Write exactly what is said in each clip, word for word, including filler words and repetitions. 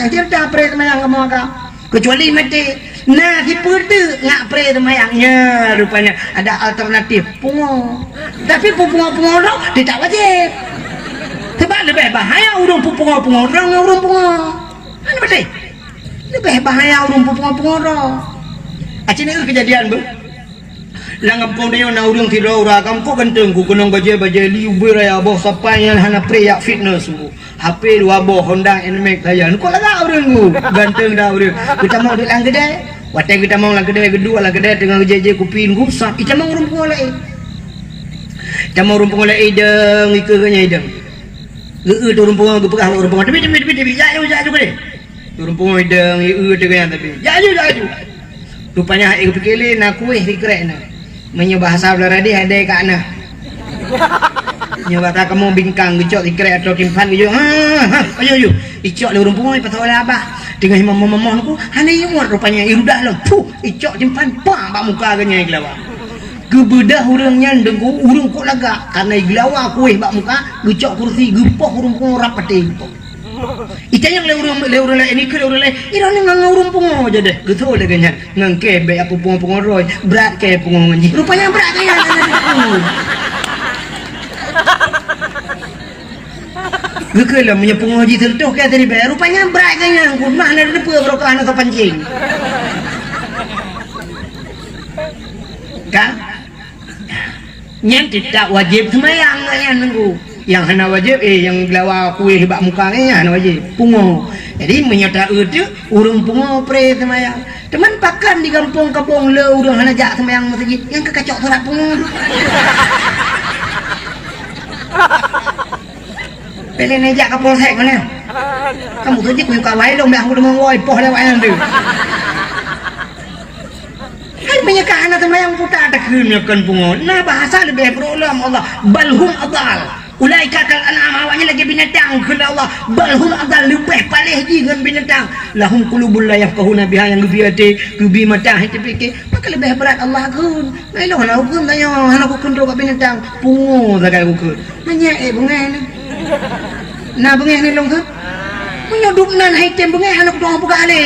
Jadi dah pre seumayang kamoe ka. Kecuali maté. Nah, si peudeuek ngak pre seumayang. Nya, rupanya ada alternatif. Pungo. Tapi pungo-pungo droe, tidak wajib. Sebab lebih bahaya ureuëng pungo-pungo droe ngon ureuëng pungo. Kan betul? Lebih bahaya ureuëng pungo-pungo droe. Aceh ni kejadian, bu. Lam gampông tanyoe na ureuëng sidroe ureuëng agam, kok ganteng, ku keunong bajée-bajée li ubé raya boh sapai nyang hana pré jak fitness, ku. H P dua boh, Honda N max sajan. Kok lagak ureuëng, ku. Ganteng dah ureuëng. Geutamong duek lam keudè. Watée geutamong lam keudè, geuduek lam keudè teungoh geujék-jék kupi, ku, sat, itamong ureuëng pungo laén. Itamong ureuëng pungo laén, idong, ikeue geuh nyan idong. Geu-eu ureuëng pungo, geupeugah ureuëng pungo, "Teubiet, teubiet, teubiet, teubiet, jak aju, jak aju keudeh." Ureuëng pungo idong, i-eu teuh nyan tapi, "Jak aju, jak aju." Rupanya hai geupike lé na kueh sikrek na. Meunyoe bahasa Belarabeh ada ka na. Nyoe bahasa kamoe bingkang geucok sikrek atau timphan geucok. Ha, ha, ayo, ayo. Icok lé ureuëng pungo, ipasok lé abah. Teungoh imam-imam nyan ku, hana ingat rupanya irudah lom. Puh, icok timphan, pah, bak muka geuh nyan igelawa. Geubeudah ureuëng nyan deungon ureuëng kok lagak, karena igelawa kueh bak muka, geucok kursi, geupoh ureuëng pungo rab patéh geupoh. Itanyong lé ureuëng, lé ureuëng laén, ikheun lé ureuëng laén, "Droeneuh ngon, ngon ureuëng pungo jadeh." Geutho lé geuh nyan, "Ngon kèe, bèk aku pungo-pungo droe, brat kèe pungo ngon jih." Rupanya brat geuh nyan hana teupeu. Geukheun lom, meunyoe pungo jih seureutoh kèe tadi bèk, rupanya brat geuh nyan, ku mah hana teupeu, barokah hana sopan cing. Kan? Nyan teutap wajéb seumayang nyan nunggu. Nyang hana wajéb, eh, nyang gelawa kueh bak muka nyan hana wajéb. Pungo. Jadi, meunyoe ta-eu teuk, ureuëng pungo pre seumayang. Teuma pakon di gampông Kabong le ureuëng hana jak seumayang meuseujid, nyang ka kacok surat pungo. Pélén jak ka polsek mana? Kamu tu jih kuyuka wai long, bèk aku deungoe wai poh lewat nyan tu. Hai meunyoe ka hana seumayang puta takheun nyoe kon pungo. Na bahasa leubeh brok lom Allah. Bal hum adal. Ulaika kal an'am, awaknyan lagèe binatang kheun Allah. Bal hum adal, leubeh paléh jih ngon binatang. Lahum qulubun la yafqahuna biha, nyang geubri até, geubri mata, hai teupike. Maka leubeh brat Allah kheun. Ngai lôn hana kukheun tanyoe, hana kukheun trok bak binatang. Pungo sagai kukheun. Meunyo ék beungéh ni. Na beungéh ni lôn kheun. Meunyo dup nan hai tem beungéh hana kutu'oh peugah lé.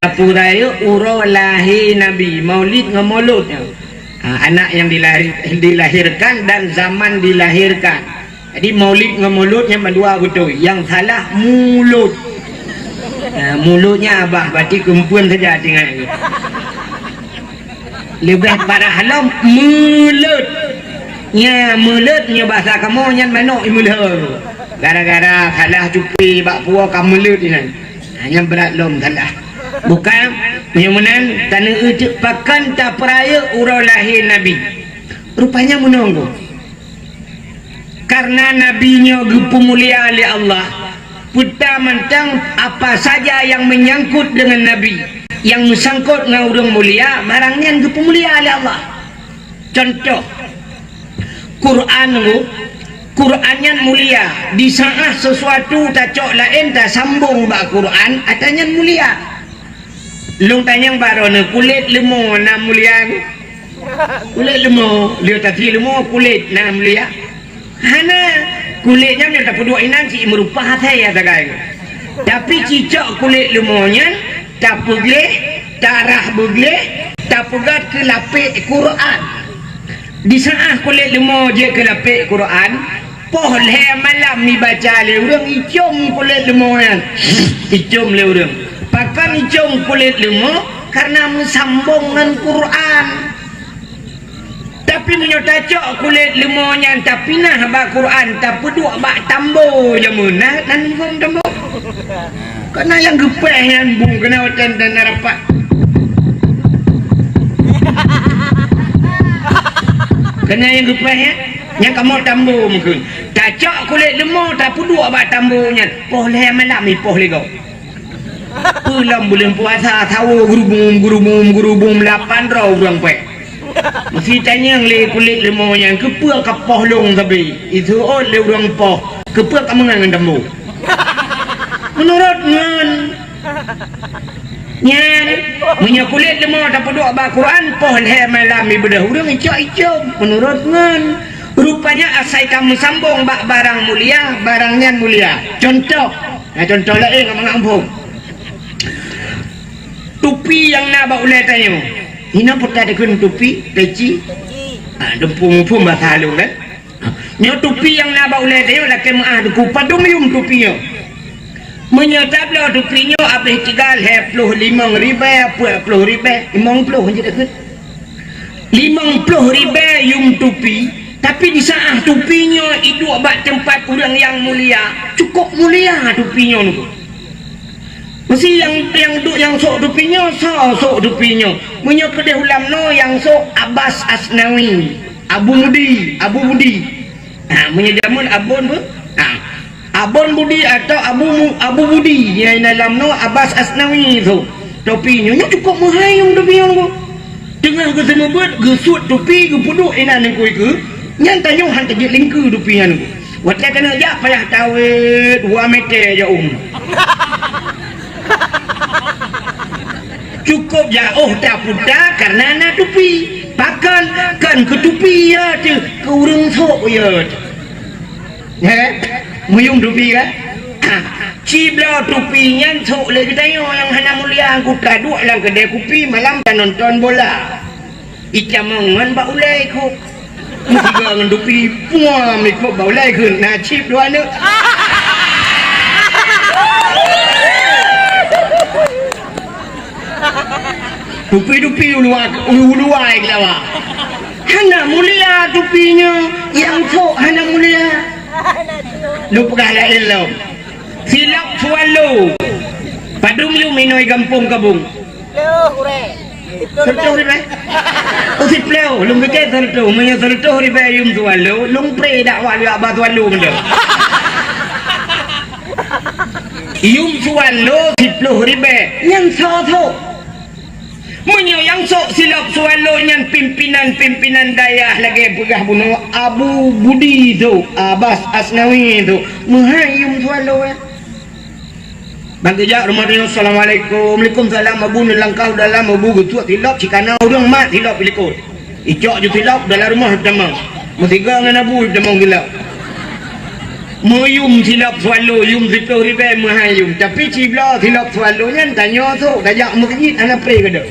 Sapu rayeuk uroe lahé Nabi, Maulid ngon Molot nyan. Ha, anak yang dilahir-, dilahirkan dan zaman dilahirkan. Jadi Maulid ngon Molot nyan mandua beutôi. Nyang salah Mulot. Ha, Mulot nyan abah, berarti keumpeuen saja tinggai. Leubeh parah lom, Mulot. Nya Mulot nyoe bahasa kamoe nyan manok imeulhö. Gara-gara salah cupi bak puwoe ka Mulot inan. Ha, nyan brat lom salah. Bukan, meunyoe meunan, taneu-eu teuk pakon tapeurayeuk uroe lahé Nabi. Rupanya meunoe. Karena Nabi nyoe geupeumulia lé Allah, peue ta mantong apa saja yang menyangkut dengan Nabi, yang meusangkot ngon ureuëng mulia, barang nyan geupeumulia lé Allah. Contoh, Quran nyoe, Quran nyan mulia. Di saat sesuatu tacok laén tasambong bak Quran, ata nyan mulia. Lôn tanyong bak droeneuh, kulét leumo na mulia? Kulét leumo, lheueh tasie leumo kulét na mulia? Hana. Kulét nyan nyang tapeuduek inan cit meurupa asai sagai. Tapi cicok kulét leumo nyan tapeugleh, tarah beugleh, tapeugöt keu lapék Quran. Di saat kulét leumo jeuet keu lapék Quran, poh lhèe malam ibaca lé ureuëng, icom kulét leumo nyan. Icom lé ureuëng. Pakon icom kulét leumo? Karena meusambong ngon Quran. Tapi meunyoe tacok kulét leumo nyan tapinah bak Quran, tapeuduek bak tambo jameun, na, na leumo tambo. Keunan nyang geupéh nyan bung keunan watèe na rapat. Keunan nyang geupéh nyan, nyang kamoe tambo meukeuen. Tacok kulét leumo tapeuduek bak tambo nyan, poh lhèe malam ipoh lé gob. Peue lom buleuen puasa sawoe geurubum, geurubum, geurubum lapan droe ureuëng péng. Meusi tanyong lé kulét leumo nyan, keupeue ka poh lôn sabe? Iseuôt lé ureuëng poh, keupeue ka meungon ngon tambo? Meunurot ngon nyan, meunyoe kulét leumo tapeuduek bak Quran, poh lhèe malam ibeudôh ureuëng icok icom, meunurot ngon. Rupanya asai ka meusambong bak barang mulia, barang nyan mulia. Contoh, na contoh laén ngon mangat muphom. Tupi nyang na bak ulée tanyoe, hinoe peue takheun tupi, peci. Ah, dum muphom bahasa lôn kan? Nyoe tupi nyang na bak ulée tanyoe lakée meuáh Teungku, padum yum tupi nyoe. Meunyoe tabloe tupi nyoe habéh tiga lhée ploh limong ribée, peuet ploh ribée, limong ploh jeuet takheun. Limong ploh ribée yum tupi, tapi di saát tupi nyoe iduek bak teumpat ureuëng nyang mulia, cukôp mulia tupi nyoe Teungku. Meusi nyang, nyang duek nyang sôk tupi nyoe, soe sôk tupi nyoe? Meunyoe keudeh ulam noe nyang sôk Abbas Asnawi, Abu Mudi, Abu Budi. Ha, meunyoe jameun Abon bu? Ha. Abon Budi atau Abu Mu-, Abu Budi nyang na lam noe Abbas Asnawi tu. Topi nyoe, nyoe cukôp meuhai yum topi nyoe Teungku. Teungoh geuseumeubeuet, geusuet topi, geupeuduek inan ningkui keu, nyan tanyoe han tajeuet lingkeu topi nyan Teungku. Watée keuneuk jak payah tawét dua meter jak um. Cukôp jak óh taputa kareuna na tupi. Pakon? Kon keu tupi ya teuh, keu ureuëng sôk ya teuh. He? Meuyum tupi kan? Ha. Cibloe tupi nyan sôk lé geutanyoe nyang hana mulia, kuta duek lam keudée kupi malam tanonton bola. Itamong ngon bak ulée ikôb. Meusigoe ngon tupi puam ikôb bak ulée kheun na cib dua aneuk. Tupi-tupi uluwa, uluwa keulawa. Hana mulia tupi nyoe, nyang sôk hana mulia. Lôn peugah laén lom. Silop swallow. Padum yum inoe gampông kabung? Siplôh ribée. Oh, siplôh. Lôn pike sireutôh. Meunyoe sireutôh ribée yum swallow, lôn pré dakwah lé Abah Swallow meunan. Yum swallow siplôh ribée. Nyan soe sôk? Meunyoe nyang sôk silop swallow nyan pimpinan-pimpinan dayah lagée peugah bunoe Abu Budi tu, Abbas Asnawi tu, meuhai yum swallow, eh. Ban geujak rumoh tanyoe, "Assalamualaikum." "Waalaikumsalam, Abu." Neulangkah u dalam, Abu geutuek silop, cikana ureuëng mat silop likot. Icok ju silop dalam rumoh tamong. Meusigoe ngon Abu tamong silop. Meuyum silop swallow, yum siplôh ribée meuhai yum. Tapi cibloe silop swallow nyan tanyoe sôk, tajak meukeujit hana pré keudeh.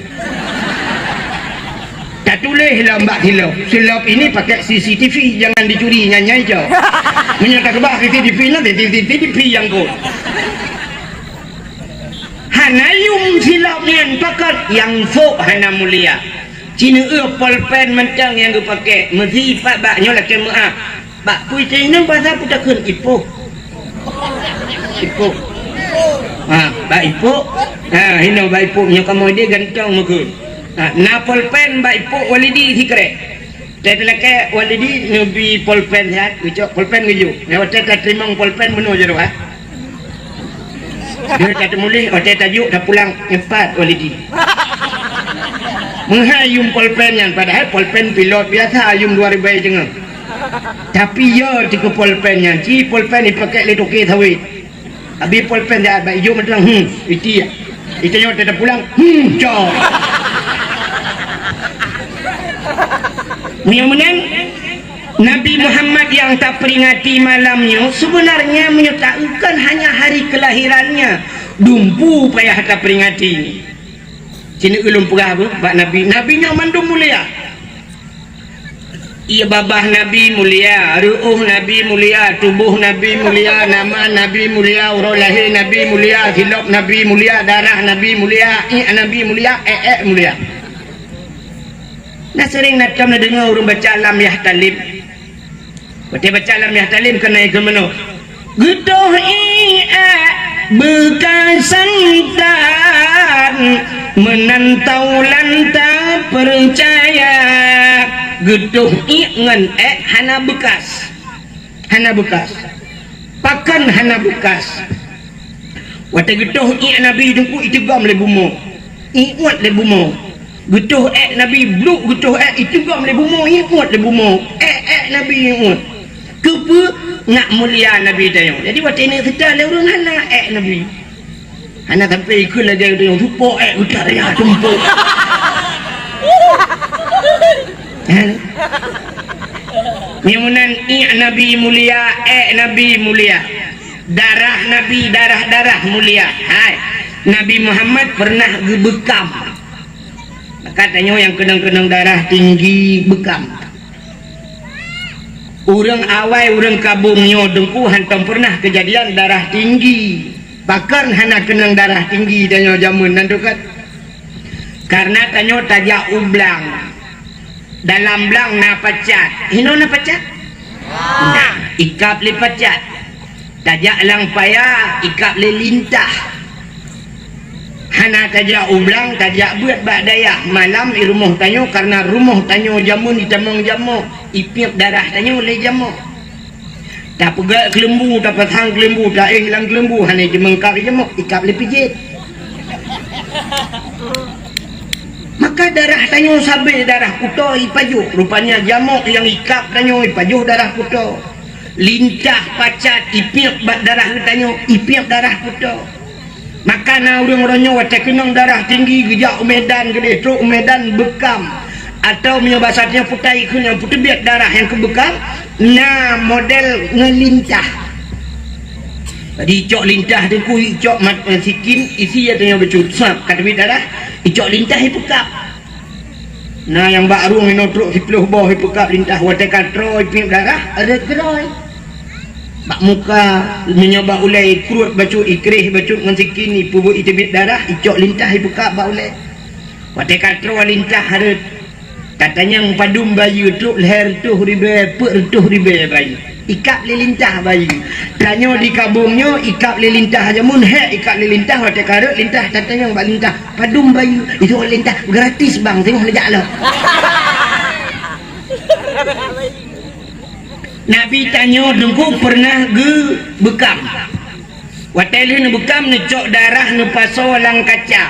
Tatuléh lam bak silop, "Silop ini pakai C C T V, jangan dicuri," nyan nyang icok. Meunyoe takeubah C C T V nyan, C C T V nyang kot. Hana yum silop nyan pakat nyang sôk hana mulia. Cineuëh polpen mantong nyang geupakée, meusipat bak nyoe lakée meuáh. Bak peue teuinong basa peue takheun ipoh. Ipoh. Ha, bak ipoh. Ha, hinoe bak ipoh nyoe kamoe deh gantong meukeue. Ha, na polpen bak ipoh Walidi sikrek. Teuh teulakée Walidi neubi polpen siat, geucok polpen geuyue. Nyoe watée tateurimong polpen meunoe jaroe, ha. Dia ka teumuléh, watée tajok tapulang nyepat Walidi. Meuhai yum polpen nyan, padahai polpen pilot biasa yum dua ribée teungoh. Tapi ya teuka polpen nyan, ci polpen ipakée lé toke sawét. Abi polpen dah bak ijok mantong, hmm, iti ya. Ita nyoe tapulang, hmm, cok. Nyoe meunan, Nabi Muhammad nyang taperingati malam nyoe, sebenarnya meunyoe taeu kon hanya hari kelahirannya, dumpu payah taperingati. Sinoe ulôn peugah beuh bak Nabi. Nabi nyoe mandum mulia. Ie babah Nabi mulia, reuôh Nabi mulia, tuboh Nabi mulia, nama Nabi mulia, uroe lahé Nabi mulia, silop Nabi mulia, darah Nabi mulia, iék Nabi mulia, ék-ék mulia. Na seuréng na tom na deungoe ureuëng baca Lam Yahtalim. Watée baca Lam Yahtalim keunoe keu meunoe. Geutoh ié beukasan tan meunan taulan tapeucaya. Geutoh ié ngon ék hana beukas. Hana beukas. Pakon hana beukas? Watée geutoh iék Nabi Teungku iteugom lé bumoe, iuet lé bumoe. Geutoh ék Nabi, bluek geutoh ék iteugom lé bumoe, iuet lé bumoe. Ék-ék Nabi iuet. Keupeue? Ngat mulia Nabi tanyoe. Jadi watée ineuk seutôt lé ureuëng hana ék Nabi. Hana sampai ikheun lagée tanyoe, tupok ék geutarya tumpok. Hah? Nyoe meunan iek Nabi mulia, ék Nabi mulia. Darah Nabi, darah-darah mulia. Hai, Nabi Muhammad pernah geubeukam. Maka tanyoe nyang keunong-keunong darah tinggi beukam. Ureuëng awai, ureuëng kabong nyoe Teungku hántom pernah keujadian darah tinggi. Pakon hana keunong darah tinggi tanyoe jamén nan teukat? Karena tanyoe tajak u blang. Dalam blang na pacat. Hinoe na pacat? Na, ikab lé pacat. Tajak lam paya, ikab lé lintah. Hana tajak u blang, tajak beuet bak dayah. Malam i rumoh tanyoe, karena rumoh tanyoe jamén itamong jamok, ipiep darah tanyoe lé jamok. Tapeugét keuleumbu, tapasang keuleumbu, taéh lam keuleumbu, hana jimeungkab jamok, ikab lé pijet. Maka darah tanyoe sabé darah kuto ipajoh. Rupanya jamok nyang ikab tanyoe ipajoh darah kuto. Lintah pacat ipiep bak darah geutanyoe, ipiep darah kuto. Maka na ureuëng uroe nyoe watée keunong darah tinggi geujak u Medan, geudeh trok u Medan beukam. Atawa meunyoe basa tanyoe putai kheun nyang peuteubiet darah nyang keubeukam, na model ngon lintah. Jadi icok lintah Teungku, icok mat, eh, sikin, isi ya tanyoe bacut, sab ka teubiet darah, icok lintah ipeukab. Na nyang bak rueng inoe trok siplôh boh ipeukab lintah, watée ka troe ipiep darah, rhot keudroe. Bak muka, meunyoe bak ulée ikruet bacut, ikréh bacut ngon sikin, ipeubuet iteubiet darah, icok lintah ipeukab bak ulée. Watée ka troe lintah rhot, tatanyong padum bayeue, trok lhée reutôh ribée, peuet reutôh ribée bayeue. Ikab lé lintah bayeue. Tanyoe di kabong nyoe ikab lé lintah jamén, hék ikab lé lintah, watée ka rhot lintah tatanyong bak lintah, padum bayeue. Itu lintah gratis bang, teungoh neujak lom. Nabi tanyoe Teungku pernah geubeukam. Watée lheueh neubeukam neucok darah neupasoe lam kaca.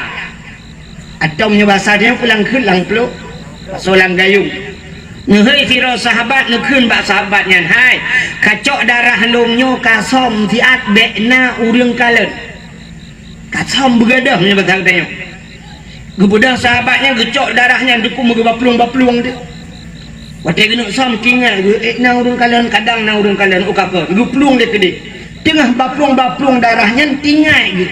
Atau meunyoe basa tanyoe pulang kheun lam plôk, pasoe lam gayông. Neuhôi sidroe sahabat neukheun bak sahabat nyan, "Hai, kacok darah lôn nyoe kasöm siat bék na ureuëng kalon." Kasöm beugadôh meunyoe basa tanyoe. Geubeudôh sahabat nyan geucok darah nyan Teungku meugeuba plueng-ba plueng teuh. Watée geuneuk söm tingat geuh, ék na ureuëng kalon, kadang na ureuëng kalon, oh ka kon, geuplueng lé keudeh. Teungoh ba plueng-ba plueng darah nyan tingat geuh.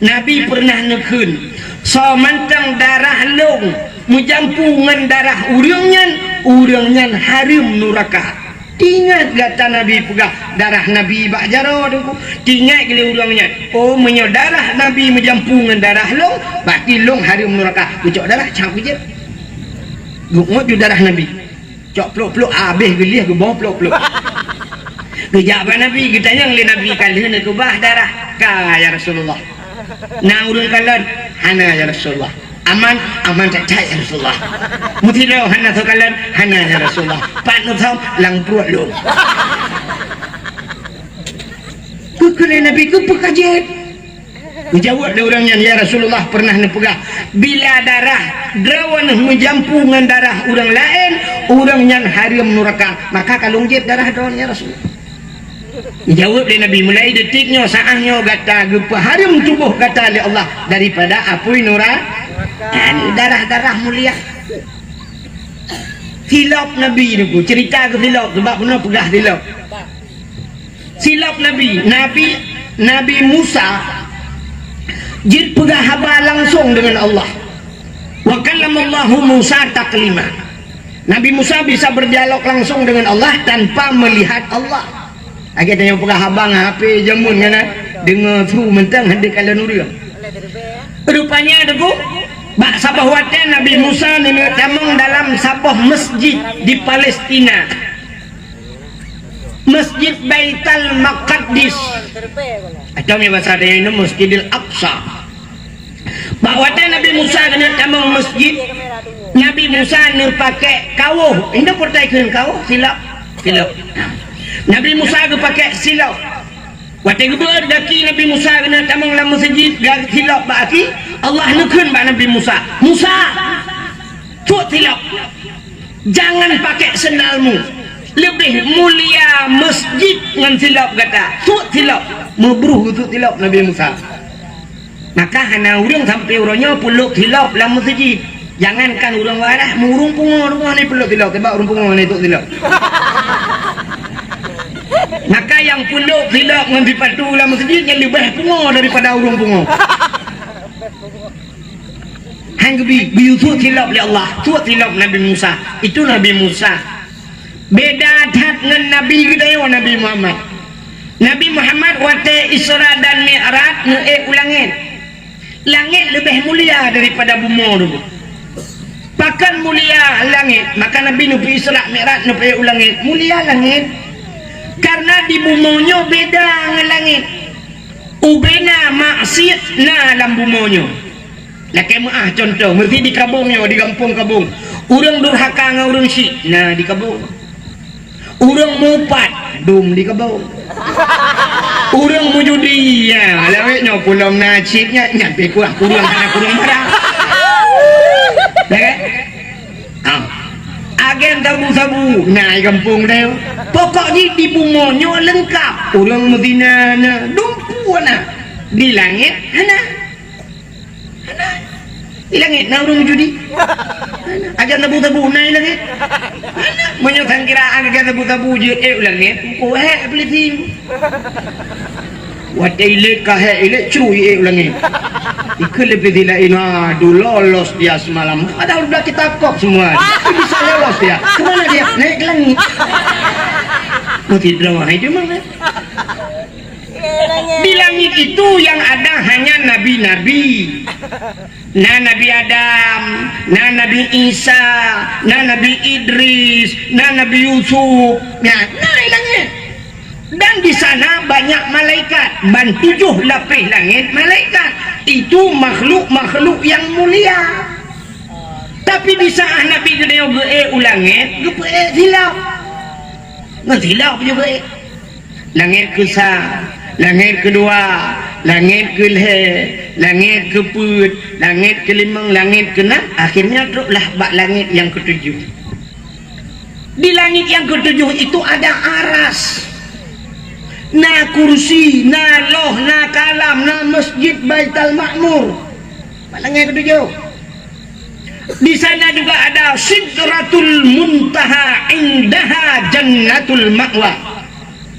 Nabi pernah neukheun, "Soe mantong darah lôn meujampu ngon darah ureuëng nyan, ureuëng nyan hareuem nuraka." Tingat gata Nabi peugah, darah Nabi bak jaroe Teungku. Tingat lé ureuëng nyan, "Oh, meunyoe darah Nabi meujampu ngon darah lôn, berarti lôn hareuem nuraka." Geucok darah, cak geujieb. Geungoe ju darah Nabi. Cok plôk-plôk, abéh geulieh geuboh plôk-plôk. Geujak bak Nabi, geutanyong lé Nabi, "Ka lheueh neukeubah darah?" "Ka, ya Rasulullah." "Na ureuëng kalon?" "Hana, ya Rasulullah." "Aman?" "Aman that-that, ya Rasulullah." "Meusidroe hana soe kalon?" "Hana, ya Rasulullah." "Pat neusöm?" "Lam pruet lôn." Geukheun lé Nabi, "Keupeue ka jeuet?" Geujaweueb lé ureuëng nyan, "Ya Rasulullah, pernah neupeugah, bila darah droeneuh meujampu ngon darah ureuëng laén, ureuëng nyan hareuem nuraka, maka ka lôn jieb darah droeneuh, ya Rasulullah." Geujaweueb lé Nabi, "Mulai detik nyoe, saát nyoe gata geupeuhareuem tuboh gata lé Allah daripada apui nura-, dan darah-darah mulia." Silop Nabi Teungku, cerita keu silop, sebab bunoe peugah silop. Silop Nabi, Nabi, Nabi Musa jeuet peugah haba langsong deungon Allah. "Wa kallamallahu Musa taklima." Nabi Musa bisa berdialog langsung dengan Allah tanpa melihat Allah. Lagée tanyoe peugah haba ngon H P jameun nyan, deungoe su mantong hana kalon ureuëng. Rupanya Teungku, bak saboh watée Nabi Musa neuneuk tamong dalam saboh masjid di Palestina. Masjid Baitul Maqdis. Atau meunyoe basa tanyoe nyoe Masjidil Aqsa. Bak watée Nabi Musa keuneuk tamong masjid, Nabi Musa neupaké kawoh. Indak peuretai kheun kawoh, silop, silop. Nabi Musa geupaké silop. Watée geubeuet gaki Nabi Musa keuneuk tamong lam masjid, ga-, silop bak gaki, Allah neukheun bak Nabi Musa, "Musa, suet silop." "Jangan pakai sendalmu. Leubeh mulia masjid ngon silop gata. Suet silop." Meubruh geusuet silop Nabi Musa. Maka hana ureuëng sampoe uroe nyoe peulop silop lam masjid. Jangankan ureuëng waras, ureuëng pungo, ureuëng pungo ni peulop silop, sabab ureuëng pungo ni suet silop. Maka nyang peuduek silop ngon sipatu lam meuseujid nyan leubeh pungo daripada ureuëng pungo. Han geubi, geuyue sôk silop lé Allah, sôk silop Nabi Musa. Itu Nabi Musa. Beda that ngon Nabi geutanyoe, Nabi Muhammad. Nabi Muhammad watée Isra dan Mi'raj neuék u langét. Langét leubeh mulia daripada bumoe dulu. Pakon mulia langét? Maka Nabi neupeu Isra Mi'raj neupeu u langét. Mulia langét. Karena di bumoe nyoe beda ngon langét. Ubena maksiet na lam bumoe nyoe. Lakée meuáh contoh, meuseuti di Kabong nyoe, di gampông Kabong. Ureuëng durhaka ngon ureuëng syik na di Kabong. Ureuëng mupat dum di Kabong. Ureuëng meujudi, ya, lawét nyoe pulom na cit nyan, nyan pih kuah kureueng hana kureueng barang. Ya kan? Ah. Agen sabu-sabu na di gampông teuh. Pokok jih di bumoe nyoe leungkap. Ureuëng meuzina na, dumpeue na. Di langét hana. Di langét na ureuëng judi. Agen sabu-sabu na di langét. Meunyoe sangkiraan agen sabu-sabu jeuet ék u langét, kuhek peulisi. Watée ilét kahek ilét cui ék u langét. Ikeu lé peulisi laén, aduh lolos dia semalam. Padahal udah kita kop semua. Tapi bisa lolos dia. Kemana dia? Naik ke langit. Mati drama itu mana? Di langit itu yang ada hanya nabi-nabi. Na Nabi Adam, na Nabi Isa, na Nabi Idris, na Nabi Yusuf. Na, na di langit. Dan di sana banyak malaikat. Ban tujoh lapéh langit malaikat. Itu makhluk-makhluk yang mulia. Tapi di saat Nabi geutanyoe geuék u langét, geupeuék silop. Ngon silop jih geuék. Langét keusa, langét keudua, langét keulhée, langét keupeuet, langét keulimong, langét keunam, akhirnya troklah bak langét nyang keutujoh. Di langét nyang keutujoh itu ada aras, na kursi, na loh, na kalam, na masjid Baitul Makmur. Bak langét keutujoh. Di sana juga ada Sidratul Muntaha, indaha Jannatul Ma'wa.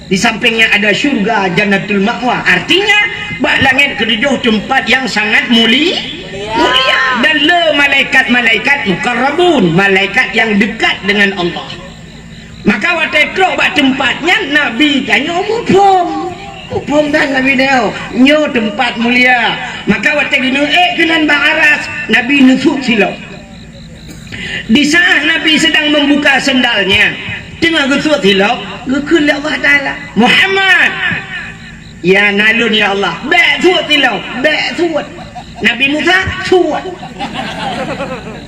Di sampingnya ada syurga Jannatul Ma'wa. Artinya, bak langét keutujoh tempat yang sangat muli-, mulia. Dan le malaikat-malaikat mukarrabun, malaikat yang dekat dengan Allah. Maka watée trok bak teumpat nyan, Nabi tanyoe muphom. Muphom that Nabi tanyoe, nyoe teumpat mulia. Maka watée geuneuék keunan bak aras, Nabi neusut silop. Di saat Nabi sedang membuka sendalnya, teungoh geusut silop, geukheun lé Allah Taala, "Muhammad!" "Ya, na lôn, ya Allah." "Bék sut silop, bék sut." Nabi Musa sut.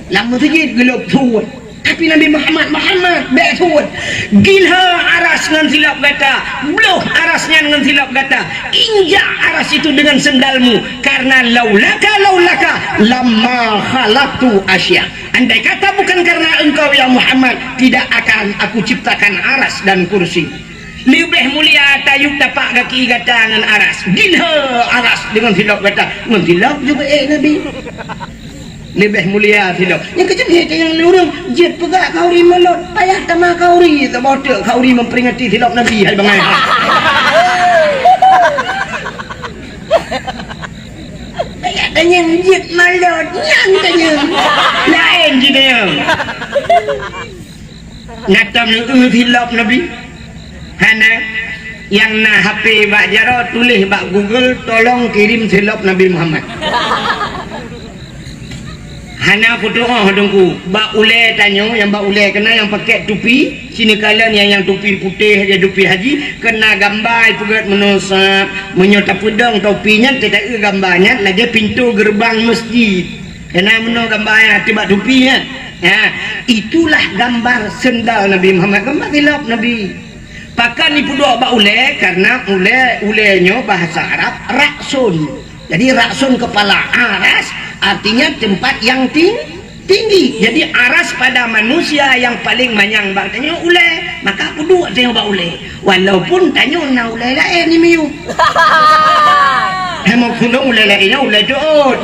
Lam meuseujid geulop sut. Tapi Nabi Muhammad, "Muhammad, bék sut. Gilha aras ngon silop gata. Bloh aras nyan ngon silop gata. Injak aras itu dengan sendalmu. Karena laulaka, laulaka, lamma khalaqtu asya." Andai kata bukan karena engkau, ya Muhammad, tidak akan aku ciptakan aras dan kursi. Leubeh mulia tayub tapak gaki gata ngon aras. Gilha aras deungon silop gata. Ngon silop juga ék Nabi. Leubeh mulia silop. Nyang keuceumé tanyong lé ureuëng, jeuet peugah khauri mulod. Payah tamah khauri, saboh teuk khauri memperingati silop Nabi, hai bangai. Payah tanyong jeuet mulod, nyan tanyong. Laén jih tanyong. Na tom neueu silop Nabi? Hana. Nyang na H P bak jaroe, tuléh bak Google, "Tolong kirim silop Nabi Muhammad." Hana putôh oh Teungku. Bak ulée tanyoe, nyang bak ulée keunan nyang pakai tupi, sinoe kalon nyang, nyang tupi putéh, nyang tupi haji, keunan gamba ipeugét meunoe sab. Meunyoe tapeudong topi nyan, teuta-eu gamba nyan, lagée pintoe geureubang meuseujid. Keunan meunoe gamba nyan, ateueh bak tupi nyan. Ha, itulah gambar sendal Nabi Muhammad, gambar silop Nabi. Pakon ipeuduek bak ulée? Karena ulée, ulée nyoe bahasa Arab raksun. Jadi raksun kepala, aras artinya tempat yang ting-, tinggi. Jadi aras pada manusia yang paling manyang bak tanyoe ulée. Maka peuduek tanyoe bak ulée. Walaupun tanyoe na ulée laén di miyueb. Hana meukeunong ulée laén nyan ulée jeuet.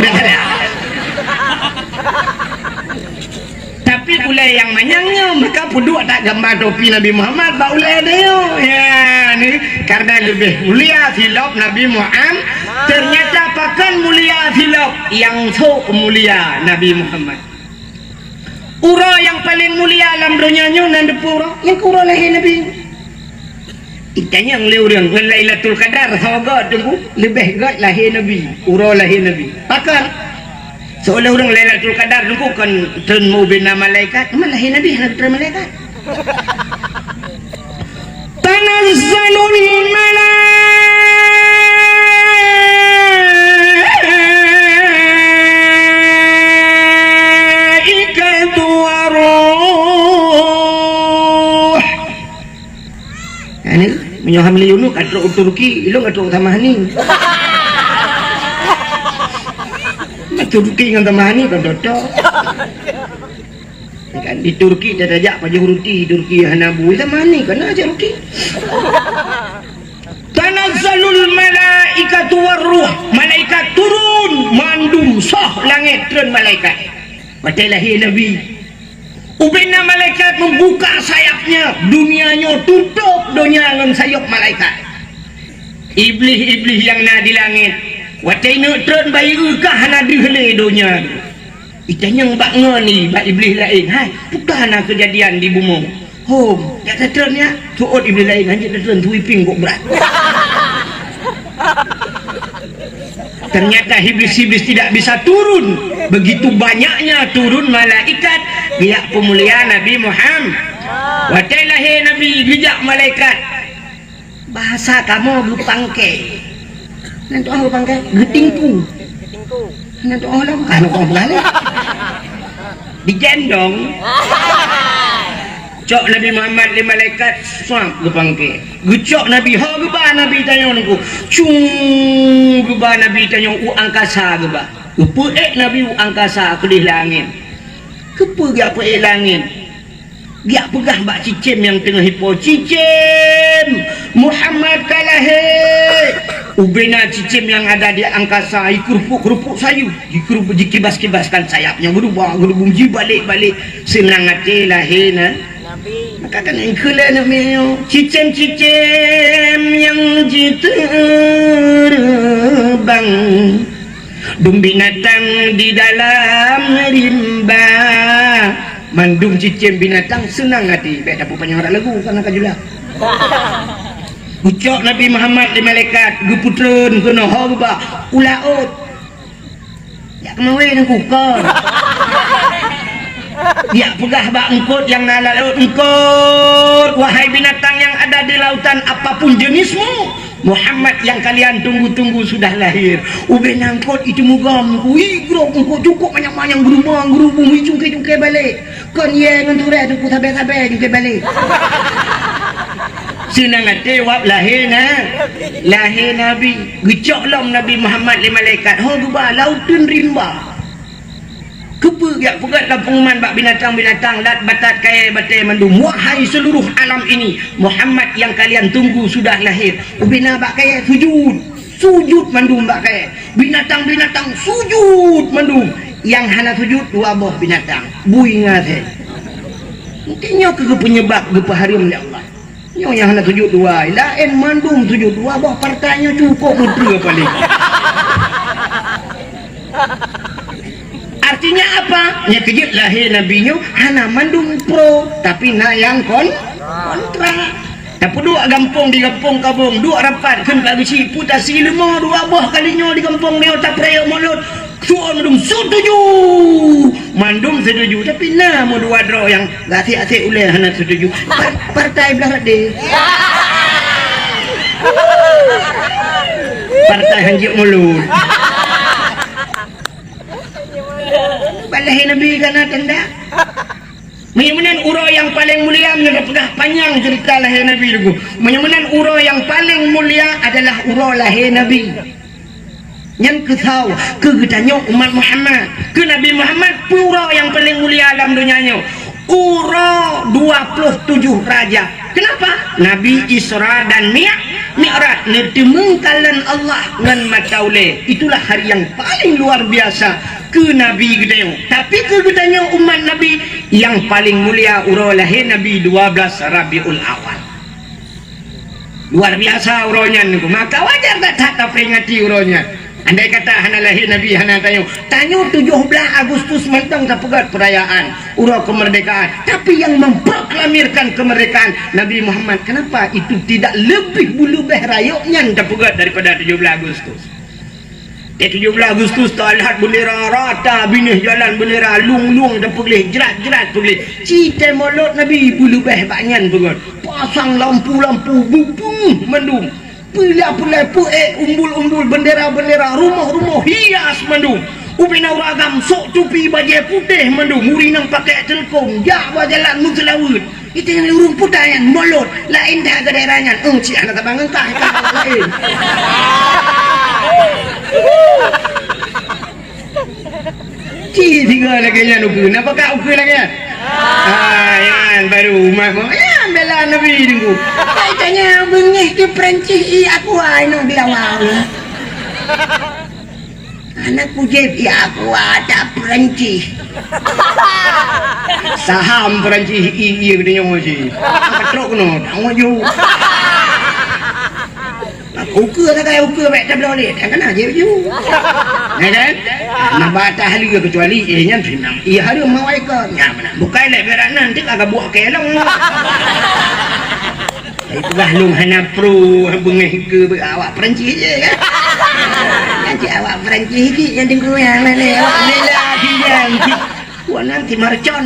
Tapi Ulée nyang manyang nyoe, maka peuduek that gamba topi Nabi Muhammad bak ulée nyoe. Ya, ni karena leubeh mulia silop Nabi Muhammad. Ternyata pakon mulia silop nyang sok mulia Nabi Muhammad. Uroe nyang paleng mulia lam donya nyoe nan deungon uroe nyang keu uroe lahé Nabi. Itanyong lé ureuëng ngon Lailatul Qadar soe göt teungku, leubeh göt lahé Nabi, uroe lahé Nabi. Pakon? Seolah ureuëng Lailatul Qadar teungku kon treun meubina malaikat, teuma lahé Nabi hana treun malaikat. Tanazzalul malaikatu waruh. Ini meunyoe hamil Yunus ka trok u Turki, ilong ka trok sama ni. Turki ngon sama ni kan cocok. Kan di Turki dah tajak pajoh ruti, Turki hana bu, sama ni kan aja ruti. Tanazzalul malaikatu warruh, malaikat turun mandum soh langét treun malaikat. Watée lahé Nabi, ubena malaikat membuka sayapnya, dunia nyoe tutup donya ngon sayop malaikat. Iblih-iblih nyang na di langét, watée neuk treun bayeue ka hana deuh lé donya. Itanyong bak ngon ni bak iblih laén, "Hai, peue ka na keujadian di bumoe?" "Hom, jak tatreun nyak." Seuôt iblih laén, "Hanjeuet tatreun, sweeping kok brat." Ternyata iblis-iblis tidak bisa turun. Begitu banyaknya turun malaikat, geujak peumulia Nabi Muhammad. Watée lahé Nabi, geujak malaikat. Bahasa kamoe geupangke. Nan tu'oh geupangke, geutingku. Nan tu'oh lom, ka lom lom lom. Digendong. Cok Nabi Muhammad lé malaikat, swab geupangke. Geucok Nabi, ho geuba Nabi tanyong nungku. Cung geuba Nabi tanyong u angkasa geuba. Geupeuék Nabi u angkasa keudeh langét. Keupeue geupeuék langét? Geujak peugah bak cicém nyang teungoh ipo, "Cicém, Muhammad ka lahé!" Ubena cicém nyang ada di angkasa, jikeurupuk-keurupuk sayeup, jikeurupuk, jikibas-kibaskan sayapnya, geurubah-geurubung, jibalek-balek, seunang até lahé na. Maka kan engkeu lé Nabi nyoe, "Cicém-cicém nyang jiteureumbang." Dum binatang di dalam rimba. Mandum cicém binatang seunang até. Bék tapeupanjang rot lagu, kana ka jula. Geucok Nabi Muhammad lé malaikat, geupeutreun keunoe ho geuba u laôt. Jak keumawé nangku kon. Jak peugah bak eungkôt nyang na lam laôt, "Eungkôt, wahai binatang yang ada di lautan, apapun jenismu, Muhammad yang kalian tunggu-tunggu sudah lahir." Ubena eungkôt itu mugom, kui grok eungkôt cukôp manyang-manyang, geurubong-geurubong, cungké-cungké balek. Kon yé ngon turée teungku sabé-sabé cungké balek. Seunang até wab lahé na, lahé Nabi. Geucok lom Nabi Muhammad lé malaikat, ho geuba lauteun rimba. Keupeue geujak peugah lam peunguman bak binatang-binatang, lat batat kayée batée mandum, "Wahai seluruh alam ini, Muhammad yang kalian tunggu sudah lahir." Ubena bak kayée sujud, sujud mandum bak kayée. Binatang-binatang sujud mandum. Nyang hana sujud dua boh binatang, bui ngon asée. Mungken nyoe keuh peunyeubab geupeuhareuem lé Allah. Nyoe nyang hana sujud dua, laén mandum sujud dua boh partai nyoe cukôp meuteue paléng. Artinya apa? Nyang keujeuet lahé Nabi nyoe hana mandum pro, tapi na nyang kon-, kontra. Tapeuduek gampông di gampông Kabong, duek rapat kheun Pak Geuchik, peue tasi leumo dua boh kali nyoe di gampông nyoe tapeurayek mulod. Suon mandum setuju. Mandum setuju, tapi na meudua droe nyang gasek-gasek ulée hana setuju. Par-, partai blah rot deh. Partai hanjeuet mulod. Bak lahé Nabi ka na tanda. Meunyoe meunan uroe nyang paleng mulia, meunyoe tapeugah panyang ceurita lahé Nabi teungku. Meunyoe meunan uroe nyang paleng mulia adalah uroe lahé Nabi. Nyan keusawa keu geutanyoe umat Muhammad, keu Nabi Muhammad, peue uroe nyang paleng mulia lam donya nyoe? Uroe dua ploh tujoh Rajab. Kenapa? Nabi Isra dan Mi-, Mi'raj, neuteumeung kalon Allah ngon mata ulée. Itulah hari yang paling luar biasa keu Nabi geutanyoe. Tapi keu geutanyoe umat Nabi, yang paling mulia uroe lahé Nabi dua belas Rabiul Awal. Luar biasa uroe nyan, maka wajar that-that taperingati uroe nyan. Andai kata hana lahé Nabi, hana tanyoe, tanyoe tujoh blaih Agustus mantong tapeugét peurayaan uroe kemerdekaan. Tapi yang memproklamirkan kemerdekaan Nabi Muhammad, kenapa itu tidak lebih beuleubeh rayeuk nyan tapeugét daripada tujoh blaih Agustus? Di tujoh blaih Agustus teulat bendera rata binéh jalan, bendera lueng-lueng tapeugleh, jrat-jrat peugleh. Ci tée molot Nabi beuleubeh bak nyan peugét. Pasang lampu-lampu bubung mandum. Peulai-peulai peuék umbul-umbul, bendera-bendera, rumoh-rumoh hias mandum. Ubena ureuëng agam sok tupi bajée putéh mandum, ureuëng nyang pakai teulkom jak bak jalan meuseulaweuet. Itu nyang ureuëng puta nyan molot, laén that keu daerah nyan. Eng cit hana saban ngon kah, kah laén. Ci singoh lagée nyan ukeue. Napa ka ukeue lagée nyan? Ah, nyan baru umat mu. Nyan bela Nabi Teungku. Katanya beungéh ke Perancis i aku ai nong di awal. Anak kujép i aku ada Perancis. Saham Perancis i iya geutanyoe ci. Trok keunoe, tak ngok ju. Ukeue sagai ukeue bék tabloe lé, nyang kana jih baju. Ya kan? Nah, bak atas lé kecuali, eh, nyan seunang. Iya hareuem mawai kon. Nyan meunan. Bukai lé berat nan, tik agak buah kelong. Itu bah lung hana pro, beungéh ke be-, awak Perancis je, kan? Kan cik awak Perancis cik, yang tengku yang mana, awak bela cik yang cik. Wah, nanti marcon.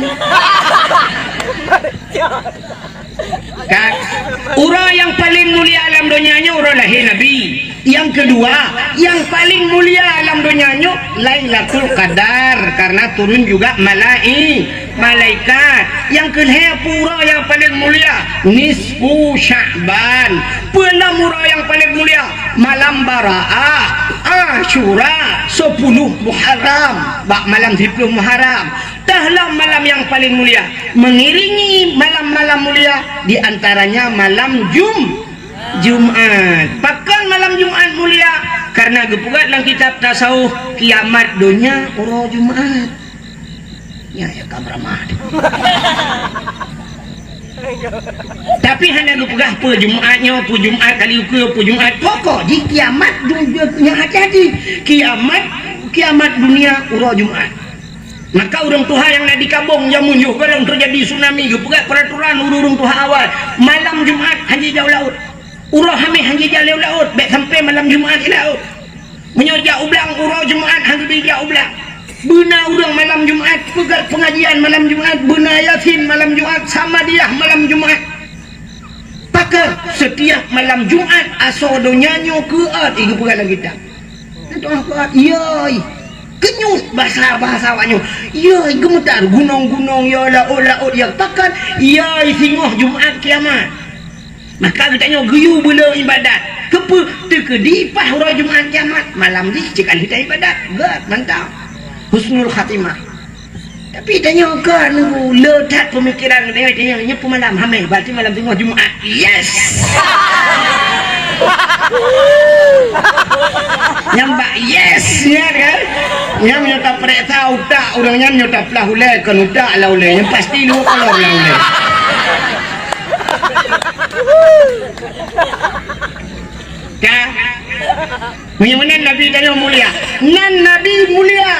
Kan? Uroe nyang paling mulia alam donya nyoe uroe lahé Nabi. Yang kedua, yang paling mulia alam donya nyoe Lailatul Qadar, karena turun juga malai-, malaikat. Yang kelhée uroe nyang paling mulia, nisfu Sya'ban. Peunam uroe nyang paling mulia, malam Baraah, Asyura, sepuluh Muharram, bak malam sepuluh Muharram. Tah lam malam nyang paling mulia, mengiringi malam-malam mulia, di antaranya malam Jum-, Jumat. Pakon malam Jumat mulia? Karena geupeugah lam kitab tasawuf, kiamat donya uroe Jumat. Ya, ya, ka beurama. Tapi hana geupeugah peue Jumat nyoe, peue Jumat kali ukeue, peue Jumat. Pokok jih kiamat du-, nyang hati-hati. Kiamat, kiamat dunia uroe Jumat. Maka ureuëng tuha nyang na di Kabueng jameun yoh gohlom teujadi tsunami, geupeugah peuraturan ureuëng tuha awai, malam Jumat hana jijak u laôt. Uroe Hameh hana jijak lé u laôt, bék sampoe malam Jumat i laôt. Meunyoe jak u blang uroe Jumat hana jijak u blang. Beuna ureuëng malam Jumat peugét peungajian malam Jumat, beuna Yasin malam Jumat, Samadiyah malam Jumat. Pakon setiap malam Jumat asoe donya nyoe keuôt, i geupeugah lam kitab. Doa kuat, yoi. Keunyut bahasa-bahasa awak nyoe. Yoi, geumeutar gunong-gunong, ya laôt-laôt, ya pakat. Yoi, singoh Jumat kiamat. Maka geutanyoe geuyue beulo ibadat. Keupeue? Teukeudi paih uroe Jumat kiamat. Malam jih cit ka lheueh ibadat. Gét, mantap. Husnul khatimah. Tapi tanyoe ka nunggu le that pemikiran geutanyoe, tanyoe nyoe peumalam Hameh, berarti malam singoh Jumat. Yes! Nyang bak yes nyan kan? Nyang nyoe tapeuriksa utak ureuëng nyan, nyoe taplah ulée kon utak lah ulée. Nyang pasti dua kolom lah ulée. Ka? Meunyoe meunan Nabi tanyoe mulia. Nan Nabi mulia.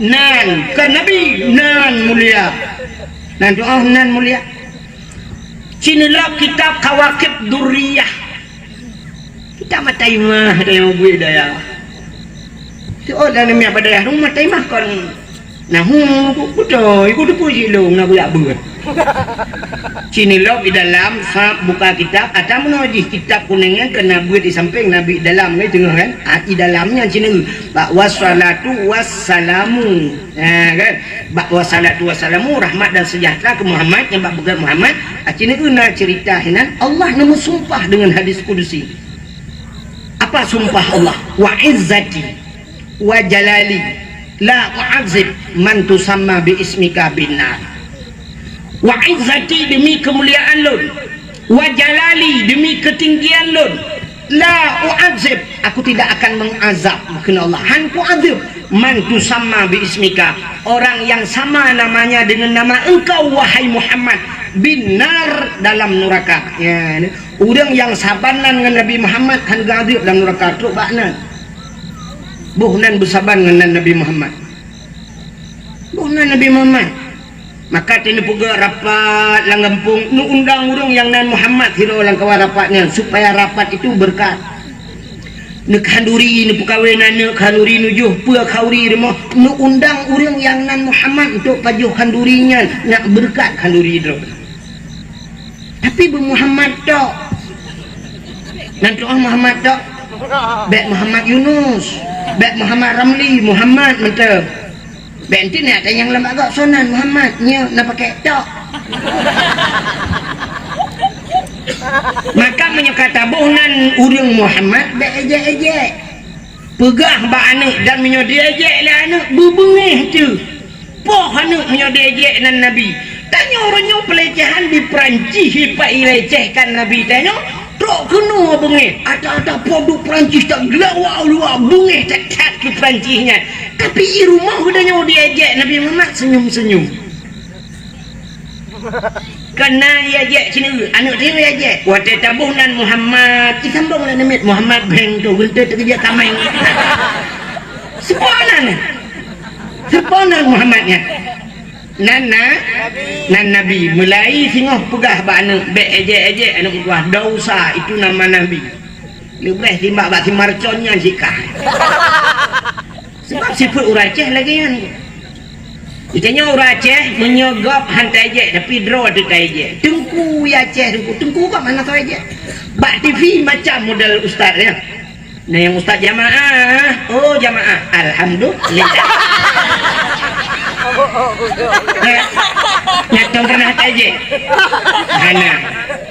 Nan, kon Nabi, nan mulia. Nan doa nan mulia. Ci neulok kitab Kawakib Durriyah. Kitab Mataimah, ada nyang buet daya. Teuôt lam namiet bak dayah rumoh Mataimah kon. Nah, hu, beutôi, ku teupeu jih lôn na buyak beuet. Ci neulok di dalam, sab buka kitab, ata meunoe jih kitab kunéng nyan keu na beuet di sampéng, na beuet dalam, kan, teungoh, kan? Ah, di dalam nyan ci neulok. Bak wassalatu wassalamu. Ha, kan? Bak wassalatu wassalamu, rahmat dan sejahtera keu Muhammad, nyang bak peugét Muhammad, ah, ci neulok na ceurita hinan, Allah neumeusumpah deungon hadis kudusi. Apa sumpah Allah? "Wa izzati wa jalali la u'adzib man tusamma bi ismika bin nar." "Wa izzati," demi kemuliaan lôn, Wa jalali, demi keutinggian lôn, la u'adzib, aku tidak akan mengazab, kheun Allah, han ku'adzab, man tusamma bi ismika, orang yang sama namanya dengan nama engkau, wahai Muhammad, binnar, dalam neraka. Ya, ureuëng nyang saban nan ngon Nabi Muhammad han geuazab dalam neraka, trok bak nan. Boh nan beusaban ngon nan Nabi Muhammad. Boh nan Nabi Muhammad. Maka teuh neupeugah rapat lam gampông, neuundang ureuëng nyang nan Muhammad sidroe lam kawan rapat nyan, supaya rapat itu berkat. Neukhanduri, neupeukawen aneuëk khanduri, neujoh peue khanduri rumoh, neuundang ureuëng nyang nan Muhammad untuk pajoh khanduri nyan, nak beureukat khanduri droe. Tapi beu Muhammad tok. Nan tu'oh Muhammad tok. Bék Muhammad Yunus, bék Muhammad Ramli, Muhammad mantong. Bék enti na tanyong lam agak sonan Muhammad, nyoe na pakai tok. Maka meunyoe ka taboh nan ureuëng Muhammad, bék ejek-ejek. Peugah bak aneuëk, dan meunyoe diejek lé aneuëk, beubeungéh teuh. Poh aneuëk meunyoe diejek nan Nabi. Tanyoe uroe nyoe peulecehan di Peurancih, ipat ilecehkan Nabi tanyoe, trok keunoe beungéh. Ata-ata po duek Peurancih tageulawa-lawa beungéh that-that keu Peurancih nyan. Tapi i rumoh geutanyoe diejek Nabi Muhammad senyum-senyum. Keunan ejek sineuk, aneuëk teuh ejek. Watée taboh nan Muhammad, isambong lé namiet Muhammad Beng tu, geunteue teukeujak kaméng. Seupôt nan. Seupôt nan Muhammad nyan. Nan na, nan Nabi. Mulai singoh peugah bak aneuëk, bék ejek-ejek aneuëk meutuah. Dosa itu nama Nabi. Leubeh timbak bak si Marcon nyan sikah. Sebab sifeuet ureuëng Aceh lagée nyan. Geutanyoe ureuëng Aceh, meunyoe gob han taejek, tapi droe teuh taejek. Teungku ya Aceh, teungku, teungku gob hana taejek. Bak T V macam model ustaz, ya. Nah, nyang ustaz jamaah, oh jamaah, alhamdulillah. Nah, nyang pernah taejek. Hana.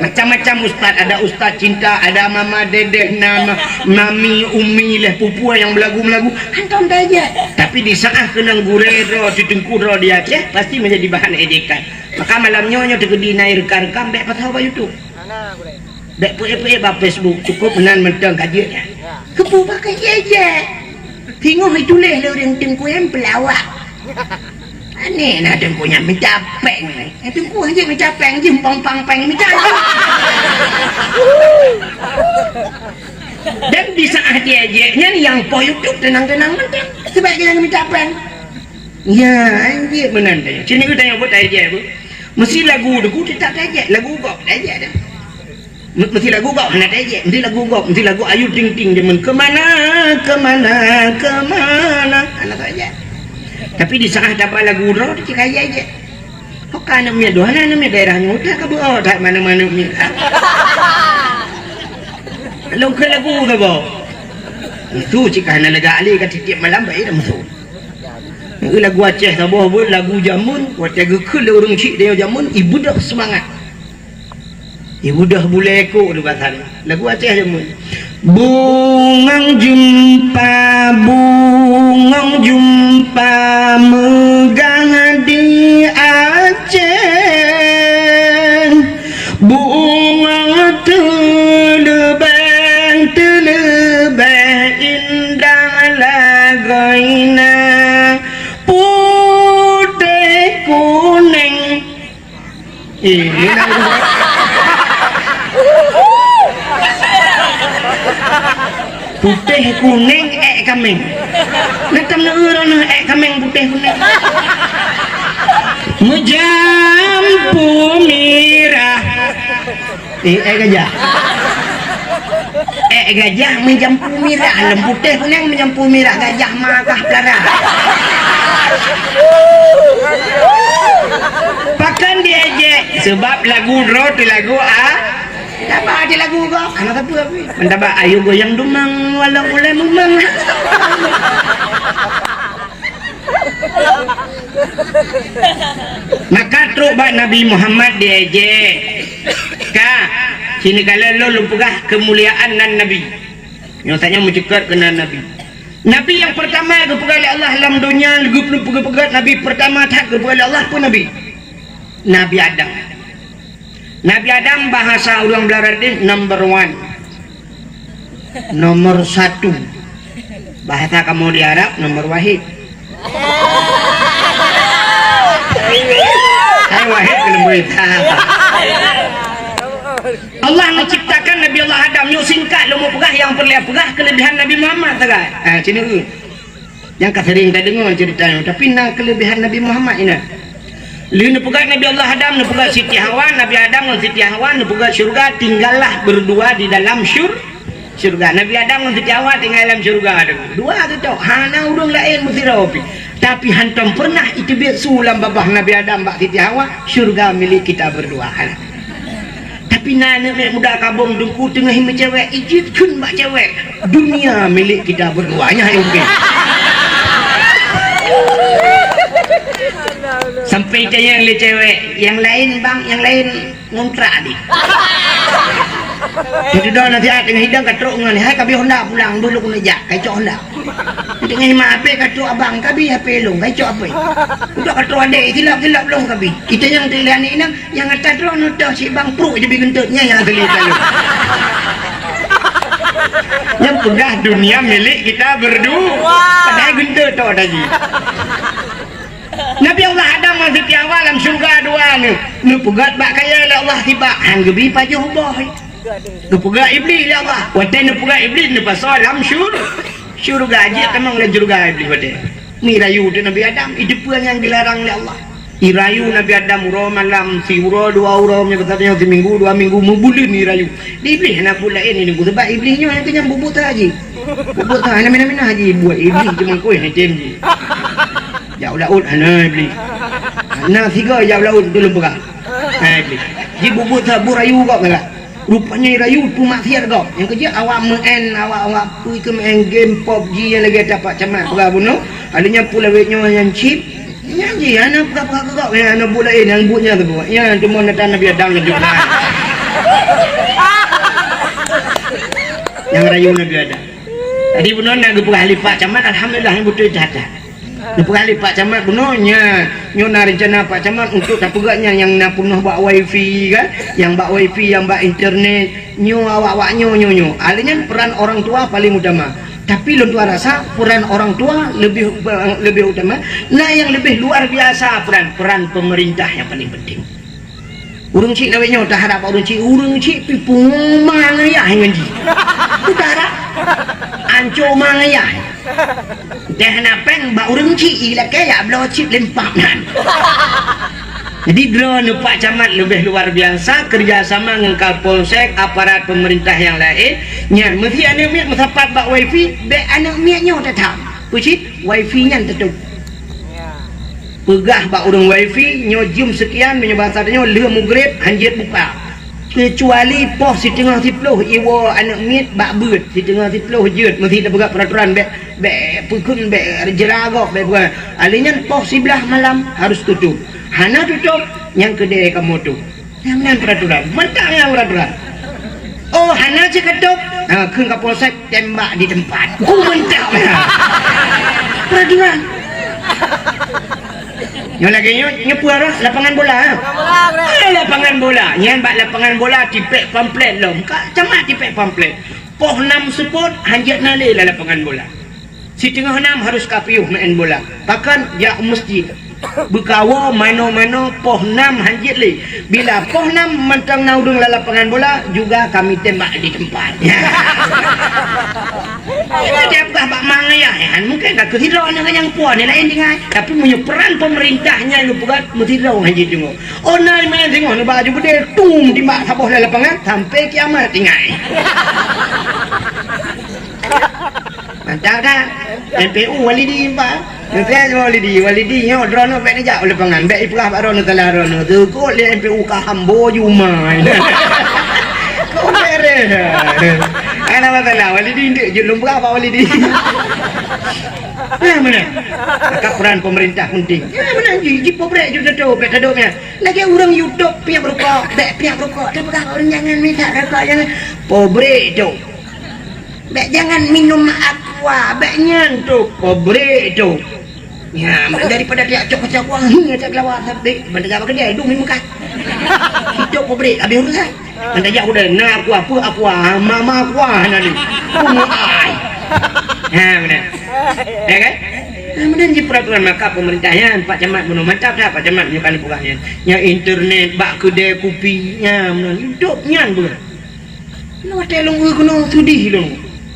Macam-macam ustaz, ada ustaz cinta, ada mama dedeh, nama mami, umi leh, pupua nyang belagu-belagu, hantom taejek. Tapi di saat keunong gurée droe, teungku droe di Aceh, pasti menjadi bahan ejekan. Maka malam nyoe, nyoe teukeudi na rekan-rekan bék pasah bak YouTube. Bék peuék-peuék bak Facebook, cukup meunan mantong ka jeuet nyan. Keupeue pakai ejek-ejek? Singoh ituléh lé ureuëng Teungku nyan peulawak. Aneh na Teungku nyan mita péng. Eh, Teungku hana mita péng, jeumpong pang péng mita. Dan di saat diejek nyan, nyang poh YouTube teunang-teunang mantong. Sebab dia mita péng. Ya, anjing meunan tanya. Sini kita nyebut taejek apa? Mesti lagu Teungku tetap taejek, lagu gob taejek dah. Me-, mesti lagu gob hana taejek, mesti lagu gob, mesti lagu Ayu Ting Ting jameun, "Kemana, kemana, kemana?" Hana taejek. Tapi di saat dapat lagu droe, cit kaya ejek. Ho ka aneuk miet dua, hana aneuk miet daerah nyoe, udah ka beuo that mana-mana miet. Lôn keu lagu saboh. Itu cit ka hana lega ale ka tiep-tiep malam bae dah musuh. Lagu Aceh saboh buet lagu jameun, watée geukheun lé ureuëng chik dia jameun, ibeudôh seumangat. Ibeudôh bulée kok di basa lagu Aceh jameun. Bungong jeumpa, bungong jeumpa meugah di Aceh. Bungong teuleubeh, teuleubeh indah lagoina putéh kunéng. Eh, putéh kunéng ék kaméng. Neukam na ureuëng ék kaméng putéh kunéng. Meujampu mirah. Eh, ék gajah. Ék gajah meujampu mirah, lom putéh kunéng meujampu mirah, gajah ma kah pelara. Pakon diejek? Sebab lagu droe teuh lagu a-, taba di lagu gob. Hana sapeue pih. Mantaba ayo goyang dumang walau ulée mumang. Maka trok bak Nabi Muhammad diejek. Ka, sini kala lôn lôn peugah keumuliaan nan Nabi. Nyoe saja meuceukat keunan Nabi. Nabi nyang peurtama geupeugah lé Allah lam donya, geupeugah Nabi peurtama that geupeugah lé Allah peue Nabi? Nabi Adam. Nabi Adam bahasa ureuëng Beuraya deh number one. Nomor satu. Bahasa kamoe di Arab nomor wahid. Hai wahid keuneuk beuita. Allah menciptakan Nabi Allah Adam nyoe singkat lom peugah nyang peureulée peugah keulebihan Nabi Muhammad sagai. Ha, sinoe. Nyang ka sering tadeungoe ceurita nyoe, tapi na keulebihan Nabi Muhammad inan. Lheueh neupeugah Nabi Allah Adam, neupeugah Siti Hawa, Nabi Adam ngon Siti Hawa neupeugah syurga, tinggallah berdua di dalam syur-, syurga. Nabi Adam ngon Siti Hawa tinggai lam syurga tu. Dua tu tok, hana ureuëng laén meusidroe pih. Tapi hantom pernah iteubiet su lam babah Nabi Adam bak Siti Hawa, syurga milik kita berdua. Hana. Tapi na aneuëk miet muda kabong teungku teungoh meucewek, ijeuet kheun bak cewek, "Dunia milik kita berdua." Nyan hai mungkin. Sampai tanyong lé cewek, "Nyang laén bang, nyang laén ngontrak di?" Jadi dah nasihat teungoh hidang ka trok ngon, "Hai ka bie Honda pulang, beuh lôn neujak, ka icok Honda." Teungoh imat H P ka trok abang, ka bie H P lôn, ka icok H P. Udah ka trok adek, silap-silap lôn ka bie. Itanyong teuk lé aneuëk inong, nyang ata droeneuh toh si bang pruk je bie geunteut, nyan nyang asli talo. Nyang peugah dunia milik kita berdua. Padahai geunteut toh tadi. Nabi Allah Adam ngon Siti Hawa lam syurga dua nyoe. Neupeugah bak kayée lé Allah tibak, han geubi pajoh boh. Geupeugah Iblih lé Allah. Watée neupeugah Iblih neupasoe lam syur-, syurga, jeuet tamong lam syurga Iblih watée. Mi rayu teuh Nabi Adam, iteupeue nyang geularang lé Allah. Irayu Nabi Adam uroe malam, siuroe dua uroe, meunyoe gata nyoe siminggu dua minggu, meubuleuen irayu. Di Iblih hana buet laén nyoe, sabab Iblih nyoe nyang keunong bubuet saji. Bubuet sa, hana mina-mina haji buet Iblih cuma kueh ni tem ji. Jak u laôt hana Iblih. Na sigoe jak u laôt tu lôn peugah. Ha Iblih. Ji bubuet sa bu rayu gop galak. Rupanya rayu tu maksiat gop. Nyang keujeuet awak meu'en, awak, awak pui keu meu'en game PUBG nyang lagée tapak camat peugah bunoe. Ada nyang pulawet nyoe nyang chip. Nyan ji hana peugah-peugah keu gop, nyang hana buet laén nyang buet nyan teubuet. Nyan teuma natan Nabi Adam laju. Nyang rayu Nabi Adam. Tadi bunoe na geupeugah lé Pak Camat, alhamdulillah nyang beutôi that-that. Geupeugah lé Pak Camat bunoe nyan, nyoe na rencana Pak Camat untuk tapeugah nyan nyang na peunoh bak wifi kan, nyang bak wifi, nyang bak internet, nyoe awak-awak nyoe, nyoe, nyoe. Alé nyan peran orang tua paling utama. Tapi lôn tuan rasa peran orang tua lebih, lebih utama. Nah, yang lebih luar biasa peran, peran pemerintah yang paling penting. Ureuëng chik lawét nyoe taharap bak ureuëng chik, ureuëng chik pih pungo ma ngon yah ngon jih. Taharap anco ma ngon yah. Teuh na péng bak ureuëng chik ilakée yak bloe chip lempap nan. Jadi droeneuh Pak Camat leubeh luar biasa kerjasama ngon Kapolsek, aparat pemerintah yang lain. Nyan meusi aneuëk miet meusapat bak wifi, bék aneuëk miet nyoe tatham. Peucit wifi nyan teutup. Peugah bak ureuëng wifi nyoe jeuem seukian meunyoe basa tanyoe lheueh mugreb hanjeuet buka. Keucuali poh siteungoh siploh iwoe aneuëk miet bak beuet, siteungoh siploh jeuet meusi tapeugah peraturan bék, bék peukheun bék jeuragok bék bukan. Alé nyan poh siblaih malam harus tutup. Hana tutup nyang keudée kamoe tuh. Nyang meunan peraturan. Mantap nyang peraturan. Oh, hana cit katôb. Ha, kheun Kapolsek tembak di tempat. Oh, mantap nyang. Peraturan. Nyoe lagée nyoe, nyoe peue arah lapangan bola. Ha? Ah, lapangan bola. Nyan bak lapangan bola tipék pamflet lom. Ka camat tipék pamflet. Poh nam seupôt hanjeuet na lé lam lapangan bola. Siteungoh nam harus ka piôh meu'en bola. Pakon jak u meuseujid. Beukawoe manoe-manoe poh nam hanjeuet lé. Bila poh nam mantong na ureuëng lam lapangan bola, juga kami tembak di tempat. Jadi peugah bak ma ngon yah, mungken ka keuh sidroe nyoe nyang puwoe ni laén tinggai. Tapi meunyoe peran pemerintah nyan neupeugah meusidroe hanjeuet deungoe. Oh na meu'en singoh neuba aju beudé, tum timbak saboh lam lapangan sampai kiamat tinggai. Mantap dah. M P U Walidi empat. Meusiat Walidi, Walidi nyoe droeneuh bék neujak u lapangan, bék ipeugah bak droeneuh salah droeneuh. Teukot lé M P U ka hambo jumai. Kok beres. Hana masalah, Walidi ndeuk jeuet lôn peugah bak Walidi. Nah, meunan. Maka peran pemerintah penting. Ya, meunan ji, ji pobrek ju teutup, bék teutup nyan. Lagée ureuëng YouTube piep rukok, bék piep rukok. Tapeugah bak ureuëng jangan mita rukok, jangan. Pobrek tu. Bék jangan minum aqua, bék nyan tu, pobrek tu. Ya, daripada tiap cok kacau kuah, hmm, cak kelawar sabit, ban teuga bak keudè, dum meukat. Hidup pabrik, habis urusan. Ban tajak udai, na aku apa, aku ah, mama aku ah, na ni. Aku ai. Ha, benar. Ya kan? Ha, benar je peraturan maka pemerintah nyan, Pak Camat bunoe mantap dah, Pak Camat nyoe kali peugah nyan. Nya internet, bak keudè kupi, nya, benar. Hidup nyan benar. Keunoe watèe lôn eu keunoe seudeh lôn.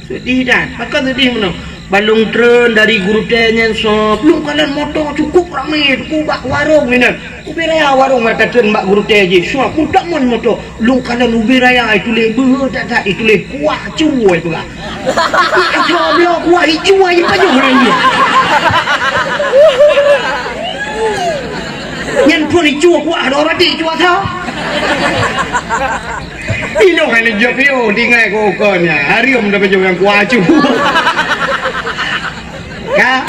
Seudeh that. Pakon seudeh meunoe? Ban lôn treun dari Geurutèe nyan sob, lôn kalon moto cukup ramé, teungku, bak warong inan. Ubé raya warong na tatreun bak Geurutèe jih. Sob, muntah mon moto. Lôn kalon ubé raya ituléh beuhe that-that, ituléh kuah cu ai peugah. Icok bloe kuah icu ai pajoh ureueng jih. Nyan phon icu kuah, ada orang ti icu asal. Inong hana jok yo, tinggai ko kon ya. Hariom dah baju yang kuacu. Ka,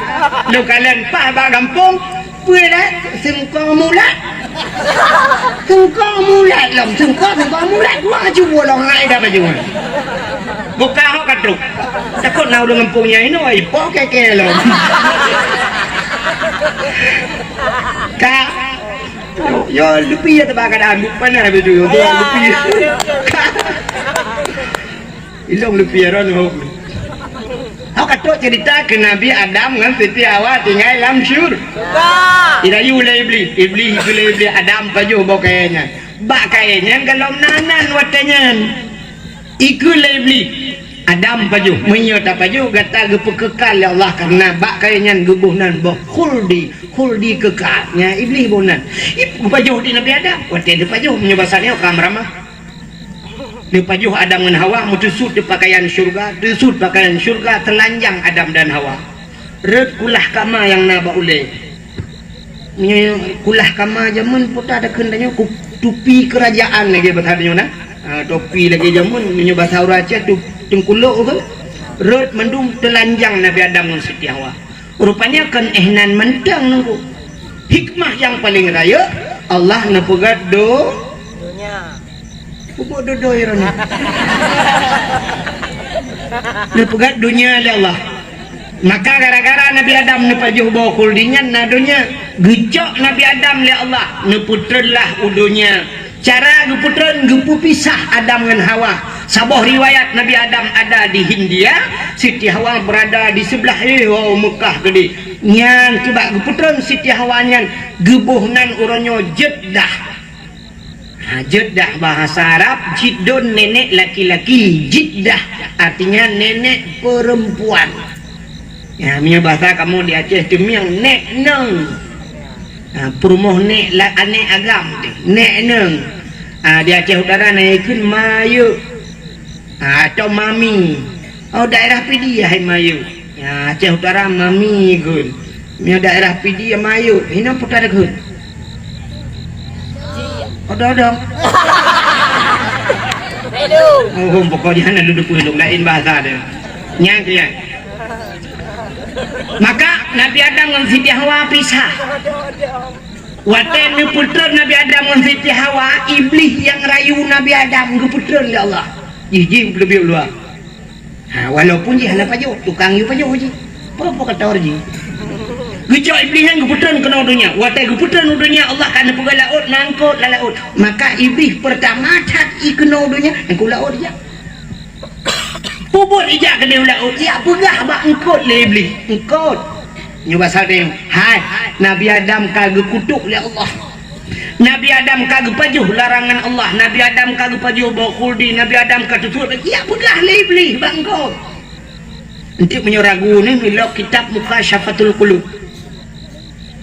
lôn kalon paih bak gampông, peue lé? Seungko mulat. Seungko mulat lom, seungko, seungko mulat. Kuacu lom hai dah baju. Buka hok katrok. Takot na ureueng gampông nyan inoe, ipo keke lom. Ka, Yo, yo, lupi ya teuba keadaan, bukan habis tu. Yo, tu lupi. Ilong lupi ya, Ron. Aku katok cerita ke Nabi Adam ngan Siti Hawa tinggai lam syur. Irayu lé Iblis. Iblis itu lé Iblis Adam pajoh boh kayèe nyan. Bak kayèe nyan galom nanan watèe nyan. Ikeu lé Iblis, Adam pajoh. Meunyoe tapajoh, gata geupeukekal lé Allah, kareuna bak kayèe nyan geuboh nan boh khuldi, khuldi kekal. Nyan Iblis boh nan. Ib-, geupajoh di Nabi Adam, watèe geupajoh, meunyoe basa nyoe ka meuramah. Geupajoh Adam ngon Hawa, meuteusut di pakaian syurga, teusut pakaian syurga, teulanjang Adam dan Hawa. Rhot kulah kama nyang na bak ulèe. Nyoe kulah kama jameun peue ta takheun tanyoe ku-, tupi keurajaan lagèe basa tanyoe na. Ha, topi lagèe jameun, meunyoe basa ureueng Aceh tu teungkulok kan. Rhot mandum teulanjang Nabi Adam ngon Siti Hawa. Rupanya kon éh nan mantong nunggu. Hikmah nyang paleng rayeuk, Allah neupeugèt do-, Donya. Pupuk dodoi roh nyoe. Neupeugèt donya lé Allah. Maka gara-gara Nabi Adam neupajoh boh khuldi nyan na donya, geucok Nabi Adam lé Allah, neupeutreun lah u donya. Cara geupeutreun, geupeupisah Adam ngon Hawa. Saboh riwayat Nabi Adam ada di Hindia, Siti Hawa berada di sebelah, eh, oh, Mekah keudéh. Nyan kiban geupeutreun Siti Hawa nyan, geuboh nan uroe nyoe Jeddah. Ha, Jeddah bahasa Arab, Jiddun nenek laki-laki, Jiddah artinya nenek perempuan. Ya, meunyoe bahasa kamoe di Aceh Teumiang, nek nong. Ha, peurumoh nek la-, aneuk agam tu, nek nong. Ha, di Aceh Utara na ikheun mayuk. Ha, atau mami. Oh, daerah Pidie hai mayuk. Ya, Aceh Utara mami gun. Nyoe daerah Pidie mayuk. Hino putar gun. Odo-odo. Oh, pokoknya hana duduk pulung lain bahasa dia. Nyang dia. Maka Nabi Adam ngon Siti Hawa pisah. Watèe neupeutreun Nabi Adam ngon Siti Hawa, Iblih nyang rayu Nabi Adam geupeutreun lé Allah. Jih, jih leubeh luwa. Ha, walaupun jih hana pajoh, tukang yue pajoh jih. Peue-peue kata jih. Geucok Iblih nyan geupeutreun keunoe donya. Watèe geupeutreun u donya, Allah ka neupeugah laôt, na eungkôt lam laôt. Maka Iblih peurtama that i keunoe donya, eungkôt laôt jih. Peubuet ijak keudéh u laôt, ijak peugah bak eungkôt lé Iblih. Eungkôt. Nyoe basa teuh. Hai, Nabi Adam ka geukutok lé Allah. Nabi Adam ka geupajoh larangan Allah. Nabi Adam ka geupajoh boh khuldi. Nabi Adam ka teusut. Ijak peugah lé Iblih bak eungkôt. Enteuk meunyoe ragu nyoe, ilok kitab Mukasyafatul Qulub.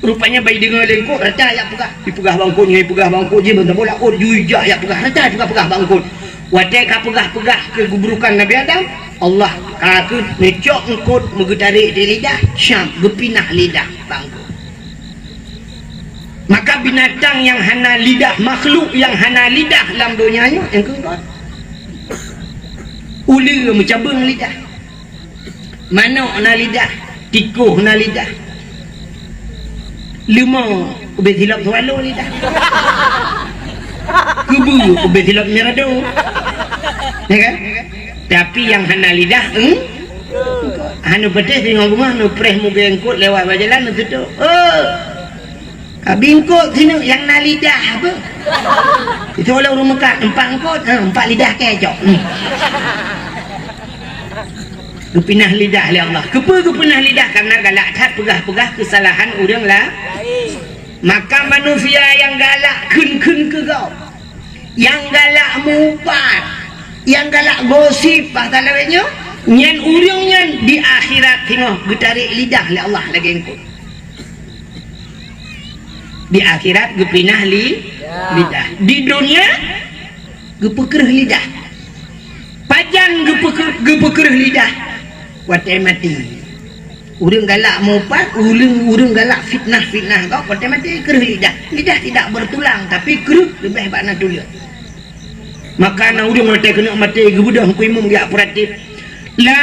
Rupanya bai deungoe lé eungkôt, rata ijak peugah. Ipeugah bak eungkôt, nyoe ipeugah bak eungkôt, jih ban saboh laôt, ju ijak ijak peugah, rata juga peugah bak eungkôt. Watèe ka peugah-peugah keuburukan Nabi Adam, Allah ka keuh neucok eungkôt meugeutarek di lidah, syam, geupinah lidah bak eungkôt. Maka binatang nyang hana lidah, makhluk nyang hana lidah lam donya nyoe, nyang keungkôt. Uleue meucabeueng lidah. Manok na lidah, tikoh na lidah. Leumô ubé silop swallow lidah. Keubeu ubé silop nyerado. Ya kan? Tapi nyang hana lidah, eung-, eungkôt. Hana patéh singoh beungoh neupreh mugée eungkôt lewat bak jalan neuseutok. Oh! Ka bingkôt sineuk nyang na lidah beuh. Itu oleh ureuëng Mekah, empat eungkôt, ha, empat lidah kecok. Hmm. Geupinah lidah lé Allah. Keupeue geupinah lidah? Karena galak that peugah-peugah keusalahan ureuëng la-, maka manusia nyang galak kheun-kheun keu gob, nyang galak mupat, nyang galak gosip, bahasa laén nyoe, nyan ureuëng nyan di akhirat singoh geutarek lidah lé Allah lagée eungkôt. Di akhirat geupinah li-, lidah. Di dunia geupeukreuh lidah. Pajan geupeukreuh, geupeukreuh lidah? Watée maté. Ureuëng galak mupat, ureuëng, ureuëng galak fitnah-fitnah gob, watée maté kreuh lidah. Lidah tidak bertulang, tapi kreuh leubeh bak na tuleueng. Maka na ureuëng watée keuneuk maté geubeudôh Teungku Imum geujak peuratéb, "La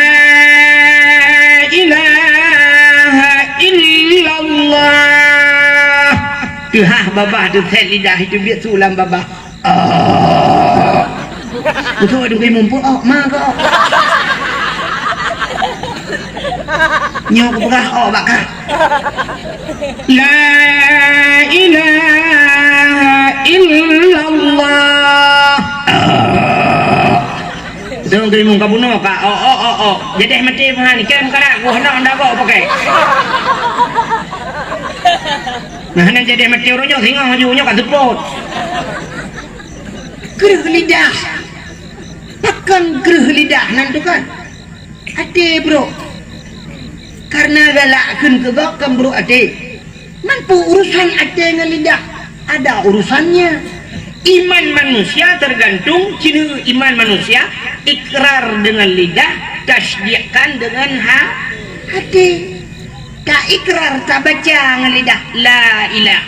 ilaha illallah." Teuhah babah teusét lidah, itu biet su lam babah. Oh. Beutôi Teungku Imum peuok ma keu ok. Nyoe kupeugah ok bak kah. La ilaha illallah. Teungku Imum ka bunoe ka ok, ok, ok, ok. Jadeh maté meuhan, kém karak, goh na anda gok pakai. Nah, hana jadeh maté uroe nyoe singoh laju nyoe ka seupôt. Kreuh lidah. Pakon kreuh lidah nan tu kan? Até brok. Karena galak kheun keu gob kan brok até. Man peue urusan até ngon lidah? Ada urusannya. Iman manusia tergantung, cina iman manusia, ikrar dengan lidah, tasdikkan dengan ha-, hati. Ta ikrar, tabaca ngon lidah, la ilah.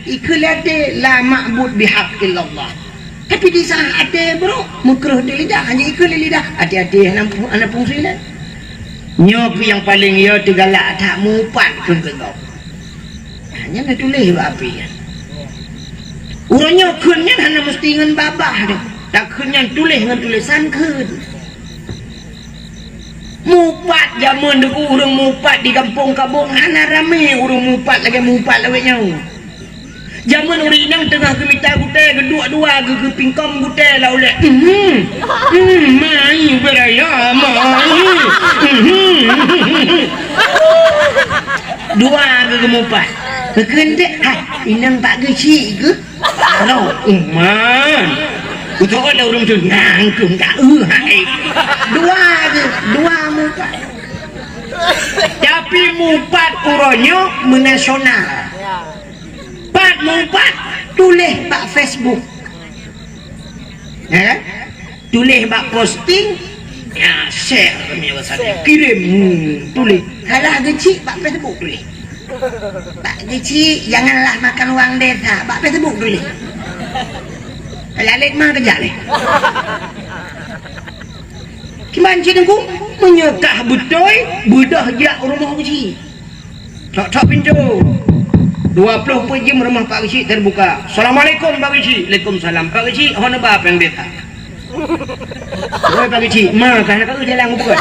Ikheun lé até, la ma'bud bihaq illallah. Tapi di saat até brok, meukreuh di lidah, hanya ikheun lé lidah, até-até hana, hana fungsi lé. Nyoe keuh nyang paleng yo teugalak that mupat kheun keu gob. Nyan neutuléh bak api nyan. Uroe nyoe kheun nyan hana meusti ngon babah deh. Takheun nyan tuléh ngon tulésan kheun. Mupat jameun deuh ureuëng mupat di gampông Kabong hana ramé ureuëng mupat lagée mupat lawét nyoe. Jameun ureuëng inong teungoh geumita gutée geuduek dua geu-, geupingkong gutée lam ulée. Mhm. Mhm, mai beuraya, mai. Mhm. Dua geu-, geumupat. Geukheun dek, hai, inong tak geuchik geuh. Aro uman. Beutôi lé ureuëng tu nangkeueng ka, eh, hai. Dua geu-, dua mupat. Tapi mupat uroe nyoe meunasional. Pat mupat tuléh bak Facebook. Ya kan? Tuléh bak posting, ya, share kami WhatsApp. Share. Kirim, hmm, tuléh. Kalah geuchik bak Facebook tuléh. Bak geuchik, janganlah makan uang desa, bak Facebook tuléh. Kalah lét ma keujak lé. Kiban cit Teungku, meunyoe kah beutôi, beudôh jak rumoh geuchik. Tok-tok pintoe. Dua ploh peuet jeuem rumoh Pak Geuchik teubuka. "Assalamualaikum Pak Geuchik." "Waalaikumsalam." "Pak Geuchik, ho neuba péng desa?" "Woi Pak Geuchik, ma kah na ka eu jalan ngon peugöt."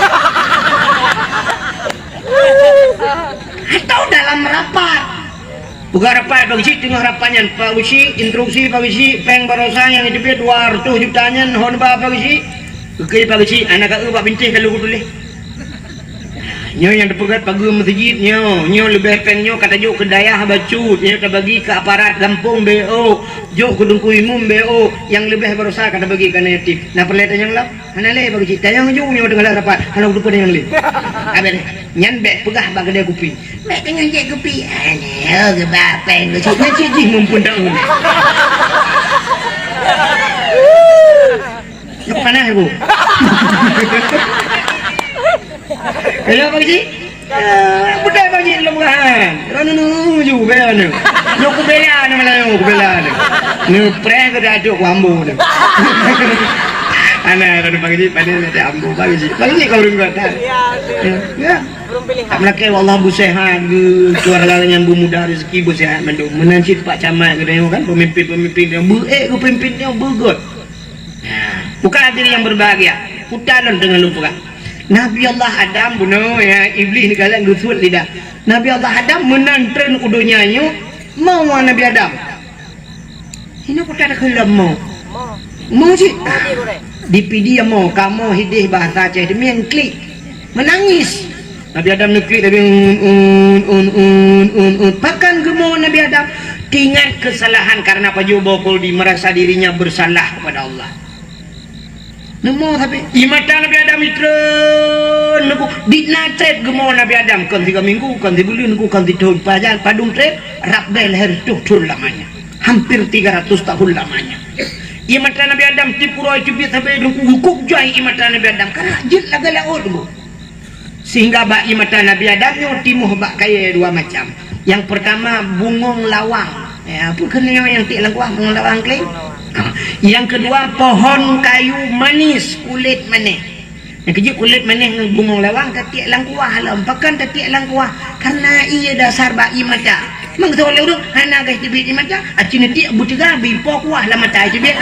Atau dalam rapat. Peugah rapat Pak Geuchik, teungoh rapat nyan, "Pak Geuchik, instruksi Pak Geuchik, péng barosa nyang jiteubiet dua reutôh juta nyan ho neuba Pak Geuchik." "Oke Pak Geuchik, hana ka eu bak bintéh ka lheueh kutuléh." Nyoe nyang teupeugöt pageue meuseujid nyoe, nyoe leubeh péng nyoe ka tajok keu dayah bacut, nyoe tabagi keu aparat gampông B O, jok keu Teungku Imum B O, nyang leubeh barosa ka tabagi keu aneuk yatim. Na peureulée tanyong lom? Hana lé Pak Geuchik, tanyong ju nyoe teungoh lam rapat, hana kuteupeu tanyong lé. Abéh nyan bék peugah bak keudè kupi. Bék teungoh jép kupi, aneuk geuba péng Geuchik, nyan cit jih muphom taun. Nyoe panas, Bu. Hello, Pak Geuchik. Eh, beutôi Pak Geuchik lom kan. Droeneuh ju bela nyoe. Nyoe kubela nyoe malam nyoe, kubela nyoe. Neupreh keu datuk ku ambo nyoe. Ana droeneuh Pak Geuchik, pada nanti ambo Pak Geuchik. Pak Geuchik kau ureueng kuat dah. Ya, ya. Ya. Belum pilihan. Tak melakèe, ya Allah, beuseuhat geuh, keluarga nyan beumudah rezeki, beuseuhat mandum. Meunan cit Pak Camat geutanyoe kan, pemimpin-pemimpin nyoe beu-ék geupimpin nyoe beugöt. Nah, bukan hadirin yang berbahagia. Kuta lôn teungoh lôn peugah. Nabi Allah Adam bunoe, ya, Iblih neukalon geusuet lidah. Nabi Allah Adam meunan treun u donya nyoe, mo Nabi Adam. Hino kota takheun mo. Mo cit. Di Pidie mo, kamoe hideh bahasa Aceh, demi klik. Menangis. Nabi Adam neuklik, tapi un, un, un, un, un. Pakon geumo Nabi Adam? Teuingat kesalahan karena pajoh boh koldi, merasa dirinya bersalah kepada Allah. Neumo sabe. Ie mata Nabi Adam itreun neuku. Di na treb geumo Nabi Adam, kon siga minggu, kon sibuleuen neuku, kon sithon. Pajan padum treb, rab bèe leher tuh thon lamanya. Hampir tiga ratus tahun lamanya. Ie mata Nabi Adam tiep uroe teubiet sabe neuku, geukup jai ie mata Nabi Adam. Karena jeuet lagèe laôt neuku. Sehingga bak ie mata Nabi Adam nyoe timoh bak kayèe dua macam. Nyang pertama, bungong lawang. Ya, peue keuh nyoe nyang tiek lam kuah, bungong lawang keuh? Ha. Nyang keudua, pohon kayu manis, kulét manèh. Nyang keujeuet kulét manèh ngon bungong lawang tatiek lam kuah lom. Pakon tatiek lam kuah? Karena ie dasar bak ie mata. Meunyoe lé ureueng hana gaih teubiet ie mata, aci neutiek beuteuga bimpo kuah lam mata teubiet.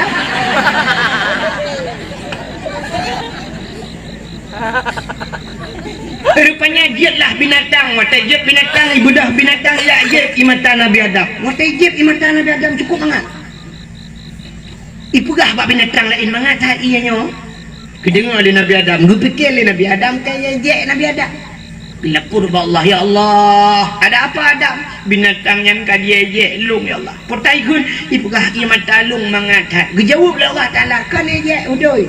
Rupanya jeuetlah binatang, watèe jeuet binatang, ibeudôh binatang, ijak jieb ie mata Nabi Adam. Watèe jieb ie mata Nabi Adam cukup mangat. Ipeugah bak binatang laén mangat that ie nyoe. Geudeungö lé Nabi Adam, geupike lé Nabi Adam keu ijak jieb Nabi Adam. Geulapor bak Allah, "Ya Allah, ada apa Adam?" "Binatang nyan ka jijak jieb lôn, ya Allah." "Peue takheun?" "Ipeugah ie mata lôn mangat that." Geujaweueb lé Allah Taala, "Kon ijak jieb, udoi."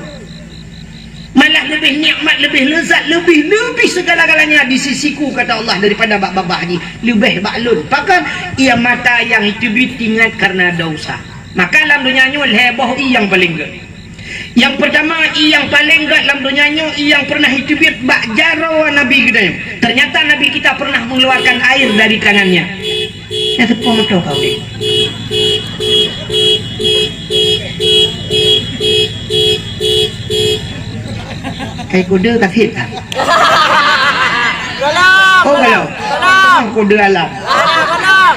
Malah leubeh nikmat, leubeh leuzat, leubeh, leubeh segala-galanya di sisiku, kata Allah, daripada bak babah jih, leubeh bak lôn. Pakon? Ie mata nyang iteubiet teuingat karena dosa. Maka lam donya nyoe lhèe boh ie nyang paleng gèt. Nyang peurtama, ie nyang paleng gèt lam donya nyoe, ie nyang pernah iteubiet bak jaroe Nabi geutanyoe. Ternyata Nabi kita pernah mengeluarkan air dari tangannya. Nyang teupeue meutoe ka udép. Kai kode ka sép ka? Golom, oh, golom. Golom. Kode alam. Golom, golom.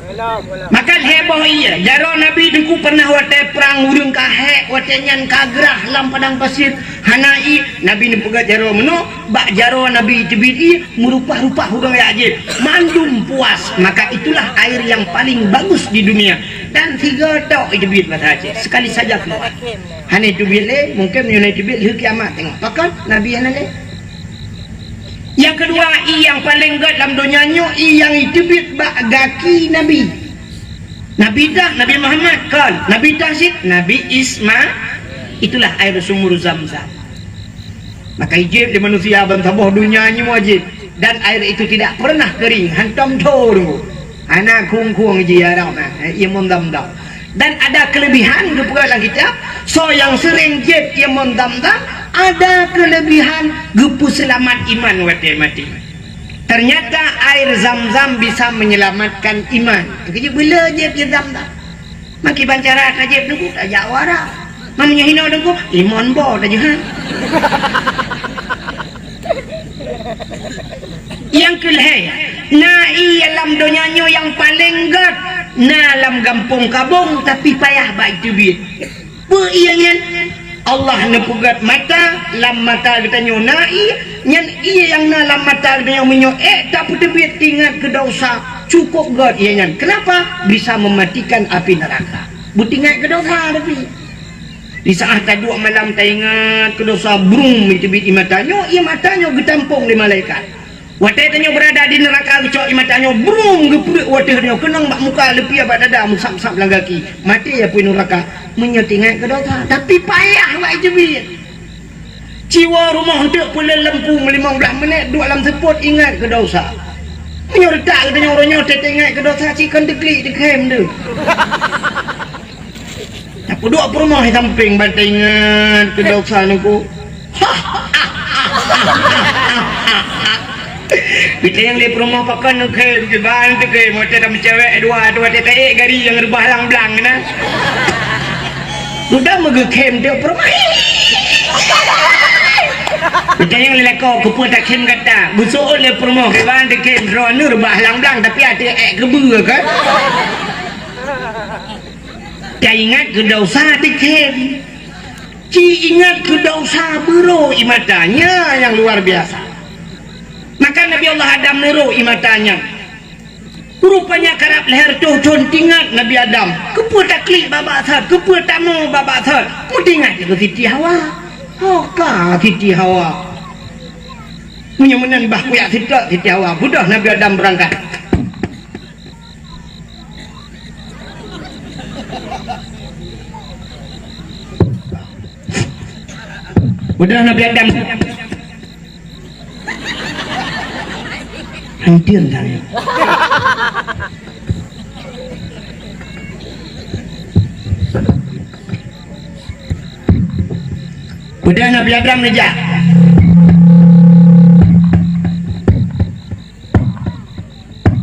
Golom, golom. Maka lhèe boh ie. Jaroe Nabi Teungku pernah watèe prang ureueng ka hék, watèe nyan ka grah lam padang pasir. Hana ie, Nabi neupeugah jaroe meunoe, bak jaroe Nabi iteubiet ie, meurupah-rupah ureueng jak jieb. Mandum puas, maka itulah air yang paling bagus di dunia. Dan sigoe tok iteubiet basa Aceh, sekali saja keluar. Hana iteubiet lé, mungken meunyoe na iteubiet lheueh kiamat teungoh. Pakon? Nabi hana lé. Nyang keudua, ie nyang paleng gèt lam donya nyoe, ie nyang iteubiet bak gaki Nabi. Nabi dah, Nabi Muhammad, kon. Nabi dah cit, Nabi Isma-, itulah air sumur Zam-Zam. Maka ijieb lé manusia ban saboh donya nyoe jieb. Dan air itu tidak pernah kering, hantom tho teungku. Hana khueng-khueng jih, ya Rabb, eh, ie mon Zam-Zam. Dan ada kelebihan geupeugah lam kitab, soe nyang seuréng jieb ie mon Zam-Zam, ada kelebihan geupeuseulamat iman watèe maté. Ternyata air Zam-Zam bisa menyelamatkan iman. Keujeuet beuleu jieb ie Zam-Zam. Makiban cara tajép teungku, tajak u Arab. Meunyoe hinoe teungku, imon bo tajeuhan. Nyang keulhèe, na ie lam donya nyoe nyang paleng gèt, na lam gampông Kabong, tapi payah bak iteubiet. Peue ie nyan? Allah neupeugèt mata, lam mata geutanyoe na ie, nyan ie nyang na lam mata geutanyoe meunyoe ék tapeuteubiet teuingat keu dosa, cukôp gèt ie nyan. Keunapa? Bisa mematikan api neraka. Beuteuingat keu dosa tapi. Di saat taduek malam taingat keu dosa, brum, iteubiet ie mata nyoe, ie mata nyoe geutampông lé malaikat. Watèe tanyoe beurada di neuraka, geucok ie mata nyoe, brum, geupeureuek u ateueh tanyoe, keunong bak muka, leupie bak dada, meusab-sab lam gaki. Maté apui neuraka, meunyoe teuingat keu dosa. Tapi payah bak iteubiet. Ci woe rumoh eunteuk peuleueh lampu meulimong blaih minèt, duek lam seupôt ingat keu dosa. Meunyoe reutak geutanyoe uroe nyoe teuingat keu dosa, ci kon teuklik teukhém deuh. Tapeuduek peurumoh di sampéng ban taingat keu dosa neuku. Geutanyong lé peurumoh, "Pakon neukhém?" "Kiban teukhém, watèe tameucewek dua, watèe taék gari nyang reubah lang-blang na." Dudoe meugeukhém teuk peurumoh. Geutanyong lé lakoe, "Keupeue takhém gata?" Geuseuôt lé peurumoh, "Kiban teukhém, droeneuh reubah lang-blang, tapi ateueh ék keubeue kan." Taingat keu dosa teukhém. Ci ingat keu desya beurô ie mata nyan nyang luar biasa. Maka Nabi Allah Adam neurô ie mata nyan. Rupanya karab lhèe thon teuingat Nabi Adam. Keupeue taklik babah that, keupeue tamoe babah that. Meutingat keu Siti Hawa. Ho ka Siti Hawa. Meunyoe meunan bah kuyak sitak Siti Hawa. Beudôh Nabi Adam beurangkat. Beudôh Nabi Adam. Hantian tanyoe. Beudôh Nabi Adam neujak.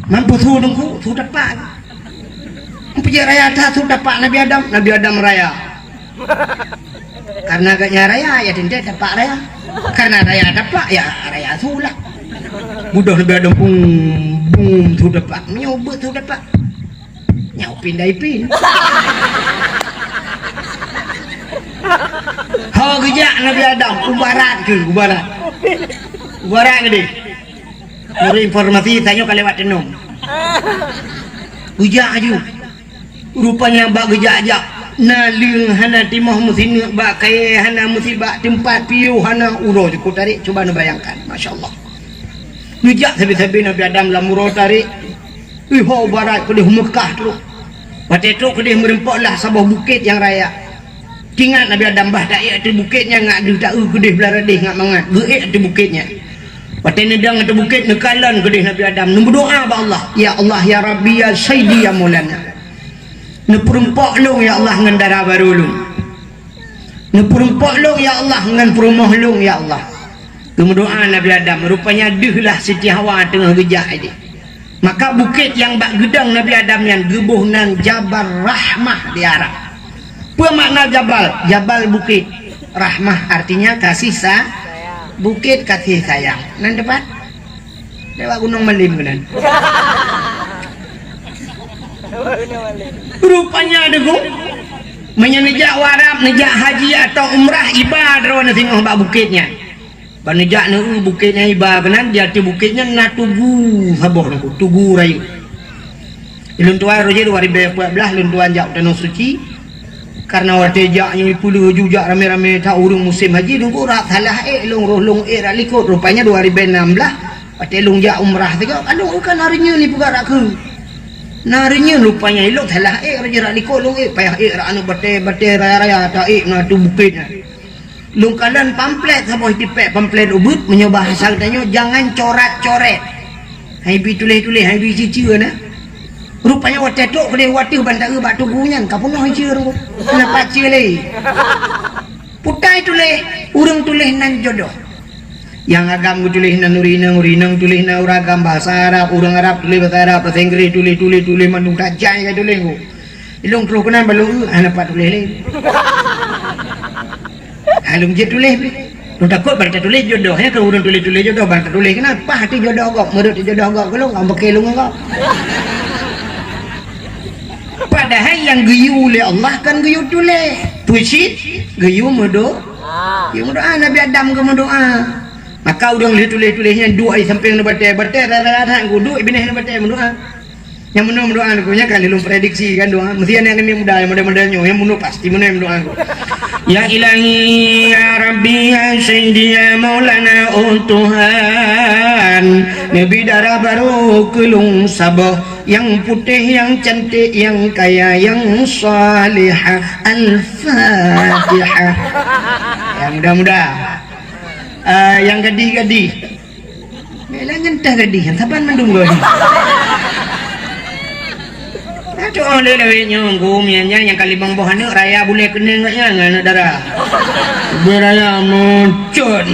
Mampu su teungku, su tapak. Peujeuet raya that su tapak Nabi Adam, Nabi Adam raya. Karena gobnyan raya, ya teuntèe tapak raya. Karena raya tapak, ya raya su lah. Beudôh Nabi Adam, bum, bum, su tapak. Meunyoe beuet su tapak. Nyoe pindai pin. Ho geujak Nabi Adam, u barat keuh, u barat. U barat keudeh. Meunurot informasi, tanyoe ka lewat teunong. Geujak aju. Rupanya bak geujak-jak, naleueng hana timoh meusineuk, bak kayèe hana meusibak, teumpat piôh hana, uroe jukôp tarek. Cuba neubayangkan, masya Allah. Neujak sabe-sabe Nabi Adam lam uroe tarek. Iho barat keudeh Meukah trok. Watèe trok keudeh meureumpok lah saboh bukét nyang raya. Teuingat Nabi Adam bah taék ateueh bukét nyan ngat deuh taeu keudeh blah radeh ngat mangat. Geuék ateueh bukét nyan. Watèe neudong ateueh bukét neukalon keudeh Nabi Adam. Neumeudoa bak Allah. Ya Allah, ya Rabbi, ya Sayyidi, ya Maulana. Neupeureumpok lôn, ya Allah, ngon dara barô lôn. Neupeureumpok lôn, ya Allah, ngon peurumoh lôn, ya Allah. Geumeudoa Nabi Adam, rupanya deuh lah Siti Hawa teungoh geujak idéh. Maka bukét nyang bak geudong Nabi Adam nyan geuboh nan Jabal Rahmah di Arab. Peue makna jabal? Jabal bukét. Rahmah artinya kasih sa-, bukét kasih sayang. Nan teupat? Lewat Gunong Malim keunan. Rupanya deungoe, meunyoe neujak u Arab, neujak haji atau umrah, iba droeneuh singoh bak bukét nyan. Ban neujak neu-eu bukét nyan iba keunan, di ateueh bukét nyan na tugu saboh nangku, tugu rayeuk. Lôn tuan roh jih dua ribèe peuet blah, lôn tuan jak u Tanoh Suci. Karena watèe jak nyoe peuleueh ju jak ramé-ramé that ureueng musém haji, lôn kok rab salah ék, lôn roh lôn ék rab likot. Rupanya dua ribèe nam blah, watèe lôn jak umrah sigoe, ka lôn eu ka na reunyeun ipeugah rab kheun. Na reunyeun rupanya, ilôn salah ék, roh jih rab likot lôn ék, payah ék rab aneuk batèe-batèe raya-raya, ta ék na ateueh bukét nyan. Lôn kalon pamflet saboh tipék, pamflet ubit, meunyoe bahasa geutanyoe, jangan corat-coret. Hai bi tuléh-tuléh, hai bi ciceu na. Rupanya watèe trok keudeh u ateueh ban taeu bak tugu nyan, ka peunoh ciceu. Kenapa ciceu lé? Putai tuléh, ureueng tuléh nan jodoh. Nyang agam geutuléh nan ureueng inong, ureueng inong tuléh nan ureueng agam, bahasa Arab, ureueng Arab tuléh bahasa Arab, bahasa Inggris tuléh, tuléh, tuléh mandum tajai ka tuléh. Ilôn troh keunan ban lôn eu, hana pat tuléh lé. Hai lôn jeuet tuléh pih. Lôn takot ban tatuléh jodoh, ya, keu ureueng tuléh-tuléh jodoh, ban tatuléh keunan, paih teuh jodoh gob, meureuet teuh jodoh gob keu lôn, nyang beuke lôn ngon gob. Padahai nyang geuyue lé Allah kon geuyue tuléh. Peue cit? Geuyue meudo-, geuyue meudoa, Nabi Adam geumeudoa. Maka ureueng lheueh tuléh-tuléh nyan duek di sampéng ngon batèe, batèe rara that, duek binéh ngon batèe meudoa. Nyang meunoe meudoa nangku, nyan ka lheueh lôn prediksi kan doa. Meusti aneuk-aneuk muda nyang model-model nyoe, nyang meunoe pasti meunoe meudoa nangku. Ya Ilahi, ya Rabbi, ya Sayyidi, ya Maulana, oh Tuhan, neubi dara barô keu lôn saboh, nyang putéh, nyang cantik, nyang kaya, nyang salihah. Al-Fatihah. Nyang muda-muda. Ah, nyang gadih-gadih. Meulah nyan teuh gadih, saban mandum gadih. Aduh, lé lawét nyoe, gum nyan, nyan nyang ka limong boh aneuk raya bulèe keuneung nyan, aneuk dara. Bulèe raya meucot.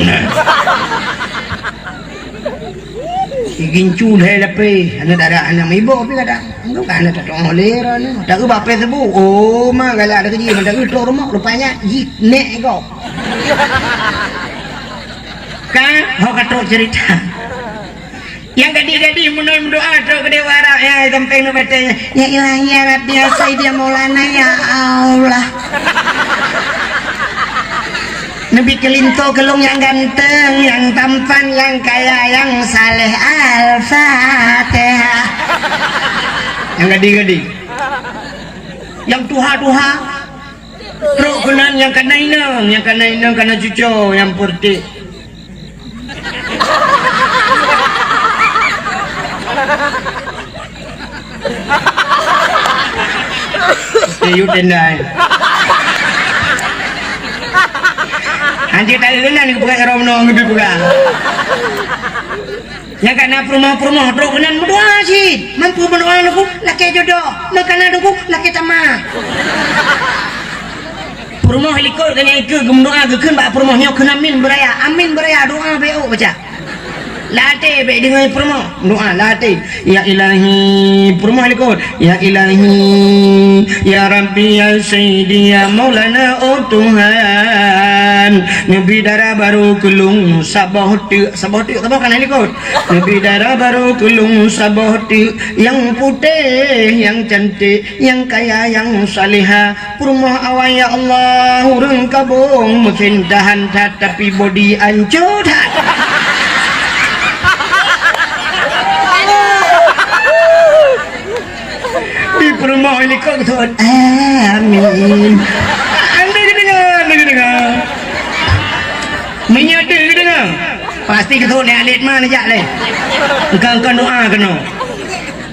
Igincu lhèe lapéh, aneuk dara hana meuiboh pih kadang. Aneuk ka hana tateu'oh lé droeneuh. Taeu bak Facebook, oh, ma galak deuh jih, mantong eu trok rumoh, rupanya jih nèk gob. Ka, ho ka trok cerita. Nyang gadih-gadih meunoe meudoa trok keudeh u Arab, ya, sampéng ngon batèe nyan. Ya Ilahi, ya Rabbi, ya Sayyidi, ya Maulana, ya Allah. Neubi keulinto keu lôn nyang ganteng, nyang tampan, nyang kaya, nyang saleh. Al-Fatihah. Nyang gadeng-gadeng. Nyang tuha-tuha. Trok keunan nyang kana inong, nyang kana inong kana cuco, nyang peureuteh. Tiyup tendai. Anjing tak keunan geupeugah roh meunoe geubi peugah. Nyang kana peurumoh-peurumoh trok keunan meudoa cit. Mampu meudoa leuku lakée jodoh. Nyang kana leuku lakée tamah. Peurumoh likot keuneuk ikeu geumeudoa geukheun bak peurumoh nyoe kheun amin beuraya. Amin beuraya doa beu baca. Lam até bèk deungoe peurumoh doa lam até. Ya Ilahi, peurumoh likot. Ya Ilahi, ya Rabbi, ya Sayyidi, ya Maulana, oh Tuhan. Neubi dara barô keu lôn saboh teuk, saboh teuk saboh kana likot. Neubi dara barô keu lôn saboh teuk nyang putéh, nyang cantik, nyang kaya, nyang salihah. Peurumoh awai ya Allah, ureueng kabong meusin tahan that tapi bodi anco that. Di peurumoh likot thon. Amin. Anda kedengar, anda kedengar. Meunyoe deuh kedengar. Pasti keu thon lé alet ma neujak lé. Engkau-engkau doa keunoe.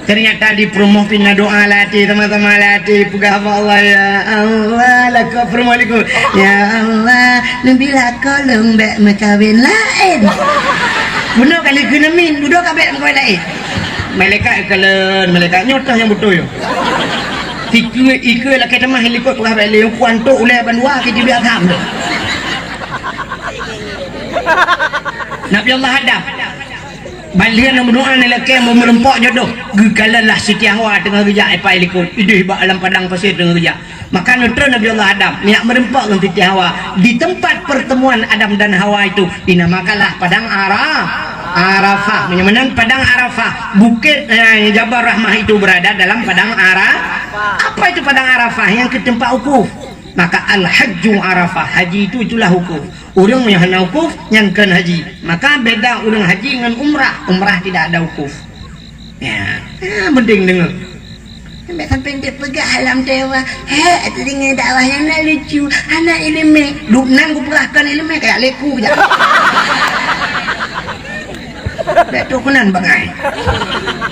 Ternyata di peurumoh pih na doa lam até, sama-sama lam até peugah bak Allah, "Ya Allah, lakoe peurumoh likot. Ya Allah, neubi lakoe lôn bèk meukawen laén." Bunoe ka lheueh kheun amin, dudoe ka bèk meukawen laén. Malaikat kalon, malaikat nyoe toh nyang beutôi. Tikeue, ikeue lakée tamah likot peugah bak lé, "Puan tok ulée bandua ke jibiak tham tu." Nabi Allah Adam. Ban lheueh na meudoa ngon lakée meureumpok jodoh, geukalon lah Siti Hawa teungoh geujak ipai likot, idéh bak lam padang pasé teungoh geujak. Maka neutron Nabi Allah Adam, neujak meureumpok ngon Siti Hawa. Di tempat pertemuan Adam dan Hawa itu, dinamakanlah Padang Ara-, Arafah. Meunyoe meunan Padang Arafah, bukét, eh, Jabal Rahmah itu berada dalam Padang Ara-, apa itu Padang Arafah? Nyang keu teumpat wukuf. Maka al-hajju Arafah, haji itu itulah wukuf. Ureueng nyang hana wukuf, nyan kon haji. Maka beda ureueng haji ngon umrah. Umrah tidak ada wukuf. Ya, ya, penting deungoe. Sampai, sampai dia peugah alam dewa, "Hek, teungoh dakwah nyang na lucu, hana ileumèe." Duek nan kupeugah kon ileumèe, kayak leku je. Bèk trok keunan bangai.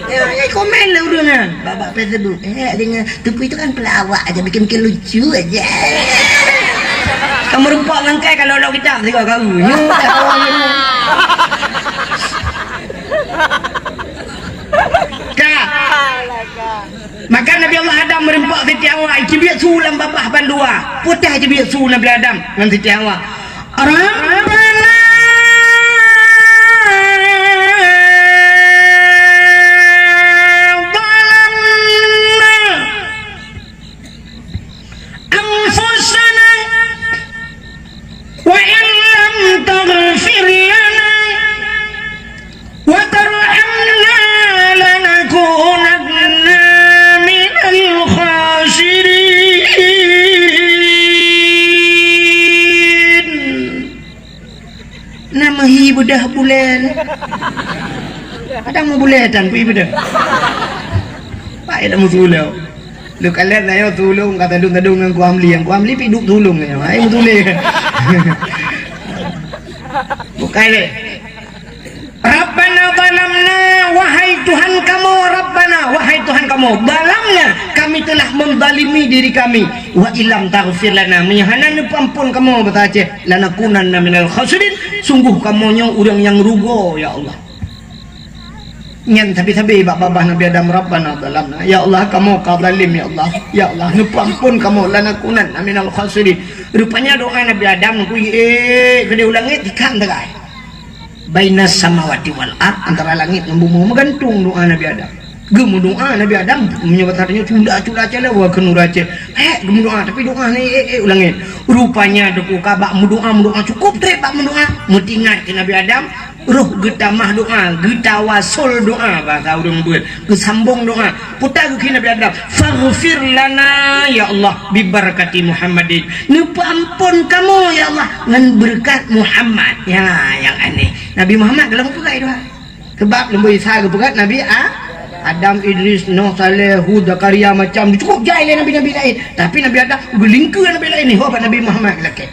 Ya, ya, komen lah ureueng nyan. Bak, bak Facebook. Eh, deungoe, teupeu itu kan pelawak aja, bikin-bikin lucu aja. Kamu rempok ngon kai kalau lok kitab tiga kali. Nyoe dah kawan nyoe. Ka. Maka Nabi Allah Adam meureumpok Siti Hawa, icibiet su lam babah bandua. Putéh icibiet su Nabi Adam ngon Siti Hawa. Rabbana zalamna anfusana wa in lam taghfir lana wa tarhamna lanakunanna minal khasirin. Na meuhi beudah bulan. Kadang meubulan tan kui beudah. Baik dah meusulo. Lu kalet na yo tulung kata dung-dung ngon Ku Amli, Ku Amli pi duk tulung nyo. Ai meutuléh. Bukai lé. Rabbana zalamna, wahai Tuhan kamoe, Rabbana, wahai Tuhan kamoe, zalamna, kami telah menzalimi diri kami, wa illam taghfir lana, meunyoe hana neupeuampon kamoe bak Aceh, lanakunanna minal khasirin, sungguh kamoe nyoe ureueng nyang rugoe, ya Allah. Nyan sabe-sabe bak babah Nabi Adam, Rabbana zalamna, ya Allah, kamoe ka zalim, ya Allah, ya Allah, neupeuampon kamoe, lanakunanna minal khasirin. Rupanya doa Nabi Adam, kui, eh, keudeh u langét, tikam sagai. Bainas samawati wal ard, antara langét ngon bumoe meugantung doa Nabi Adam. Geumeudoa Nabi Adam, meunyoe bak tanyoe cula-cula caleue keu nuraka. Hék geumeudoa, tapi doa ni, eh, eh, u langét. Rupanya teuka bak meudoa, meudoa cukup trép bak meudoa. Meutingat keu Nabi Adam, Roh geutamah doa, geutawasol doa, bahasa ureuëng beuet, geusambong doa. Peue geukheun Nabi Adam, "Faghfir lana, ya Allah, bi barakati Muhammadin." Neupeuampon kamoe, ya Allah, ngon beureukat Muhammad. Ya, nyang aneh. Nabi Muhammad golom peugah doa. Sabab leumboi Isa geupeugah Nabi A-, Adam, Idris, Nuh, Saleh, Hud, Zakaria, macam cukôp jai lé nabi-nabi laén. Tapi Nabi Adam geulingkeue nabi laén, nyoe bak Nabi Muhammad lakée.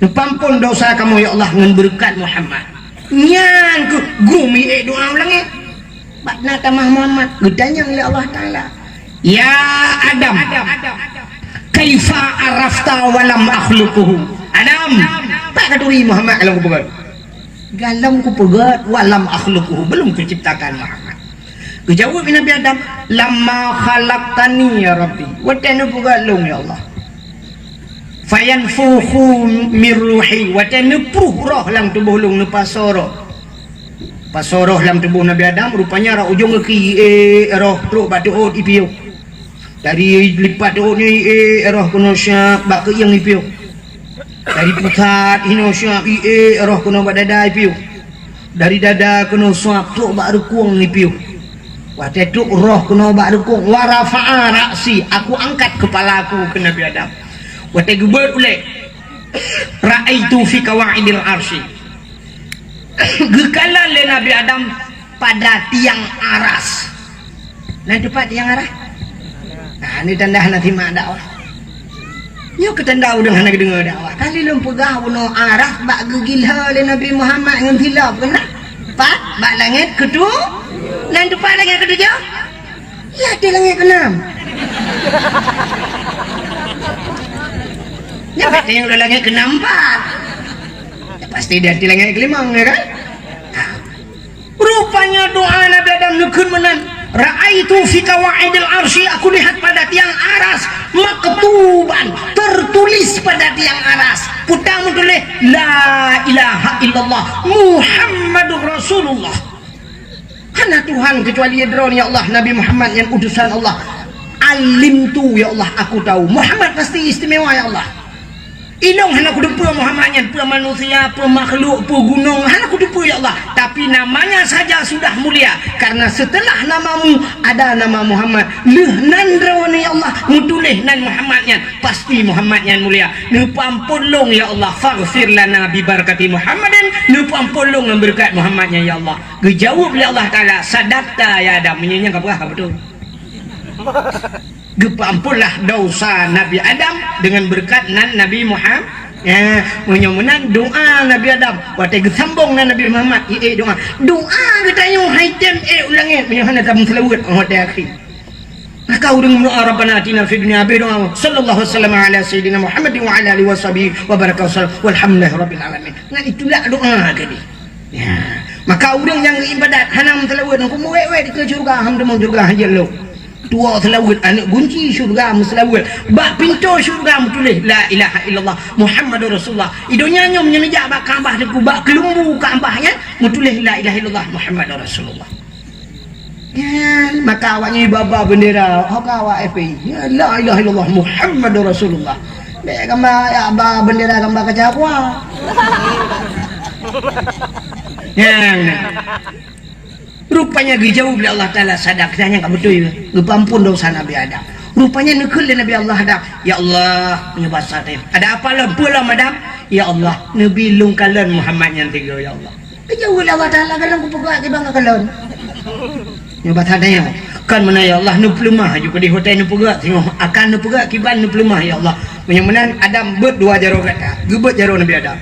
Neupeuampon dosa kamoe, ya Allah, ngon beureukat Muhammad. Nyan keuh gurée miék doa u langét. Bak na tamah Muhammad, geutanyong lé Allah Taala, "Ya Adam, kaifa arafta wa lam akhluquhu?" Adam, pat ka turi Muhammad golom kupeugét? Golom kupeugét, "Wa lam akhluquhu," belum kuciptakan Muhammad. Geujaweueb Nabi Adam, "Lamma khalaqtani ya Rabbi," watée neupeugét lôn, ya Allah. "Fayanfukhu mir ruhi," watée neupruh roh lam tuboh lôn, neupasoe roh. Pasoe roh lam tuboh Nabi Adam, rupanya rot ujong gaki, eh, roh trok bak teuôt ipiôh. Dari lipat teuôt nyoe, eh, roh keunoe siab bak keuieng ipiôh. Dari pusat hinoe siab, eh, roh keunoe bak dada ipiôh. Dari dada keunoe siab trok bak reukueng ipiôh. Watée trok roh keunoe bak reukueng, "Wa rafa'a ra'si," aku angkat keupala aku, kheun Nabi Adam. Watée geubeuet ulée, "Ra'aitu fi qawaidil arsy." Geukalon lé Nabi Adam pada tiang aras. Na teupat tiang aras? Nah, nyoe tanda hana simak dakwah. Nyoe keu tanda ureuëng hana geudeungoe dakwah. Kali lôn peugah bunoe aras bak geugila lé Nabi Muhammad ngon silop keunan. Pat bak langét keutu-, na teupat langét keutujoh? Ya, di langét keenam. Ya, berarti yang udah langét keenam, empat. Ya, pasti di, di langét kelimong, ya kan? Nah. Rupanya doa Nabi Adam neukheun meunan, "Ra'aitu fi qawaidil arsy," aku lihat pada tiang aras, "maktuban," tertulis pada tiang aras. Peue meutuléh, "La ilaha illallah, Muhammadur Rasulullah." Hana Tuhan keucuali Droeneuh, ya Allah, Nabi Muhammad nyan utusan Allah. Alimtu, ya Allah, aku tahu. Muhammad pasti istimewa, ya Allah. Ilong hana kuteupeue Muhammad nyan, peue manusia, peue makhluk, peue gunong, hana kuteupeue, ya Allah. Tapi namanya saja sudah mulia, karena setelah namamu ada nama Muhammad. Lheueh nan Droeneuh, ya Allah, meutuléh nan Muhammad nyan, pasti Muhammad nyan mulia. Neupeuampon lôn, ya Allah, faghfir lana bi barakati Muhammadin, neupeuampon lôn ngon beureukat Muhammad nyan, ya Allah. Geujaweueb lé Allah Taala, "Sadaqta ya Adam," meunyoe nyan ka peugah ka beutôi. Geupeuamponlah dosa Nabi Adam deungon beureukat nan Nabi Muhammad. Ya, meunyoe meunan doa Nabi Adam, watée geusambong nan Nabi Muhammad, ié doa. Doa geutanyoe hai tem ék u langét meunyoe hana tameuseulaweuet watée akhé. Maka ureuëng meudoa, "Rabbana atina fid dunya," habéh doa, "Sallallahu wasallam ala sayyidina Muhammadin wa ala alihi wa sahbihi wa baraka wasallam, walhamdulillahi rabbil alamin." Nyan itulah doa tadi. Ya. Maka ureuëng nyang ibadat hana meuseulaweuet, hukôm wék-wék dikeue syeuruga, ham teumong syeuruga hanjeuet lom. Tuwoe seulaweuet, aneuëk gunci syeuruga meuseulaweuet. Bak pintoe syeuruga meutuléh, "La ilaha illallah Muhammadur Rasulullah." Di donya nyoe meunyoe neujak bak Ka'bah teungku, bak keulumbu Ka'bah nyan meutuléh, "La ilaha illallah Muhammadur Rasulullah." Nyan, maka awaknyan ba-ba bendera, ho ka awak F P I. Ya, "La ilaha illallah Muhammadur Rasulullah." Bèk gamba, ya, ba bendera gamba kaca aqua. Nyan. Rupanya geujaweueb lé Allah Taala, "Sadaqta," nyan ka beutôi, geupeuampon dosa Nabi Adam. Rupanya neukheun lé Nabi Allah Adam, "Ya Allah, meunyoe basa teuh, ada apa lom, peue lom Adam?" "Ya Allah, neubi lôn kalon Muhammad nyan tiga, ya Allah." Geujaweueb lé Allah Taala, "Kalon kupeugah kiban ka kalon." Nyoe basa teuh, "Kon meunan ya Allah, neupeuleumah aju keudeh watée neupeugah singoh, akan neupeugah kiban neupeuleumah ya Allah." Meunyoe meunan Adam beuet dua jaroe gata, geubeuet jaroe Nabi Adam.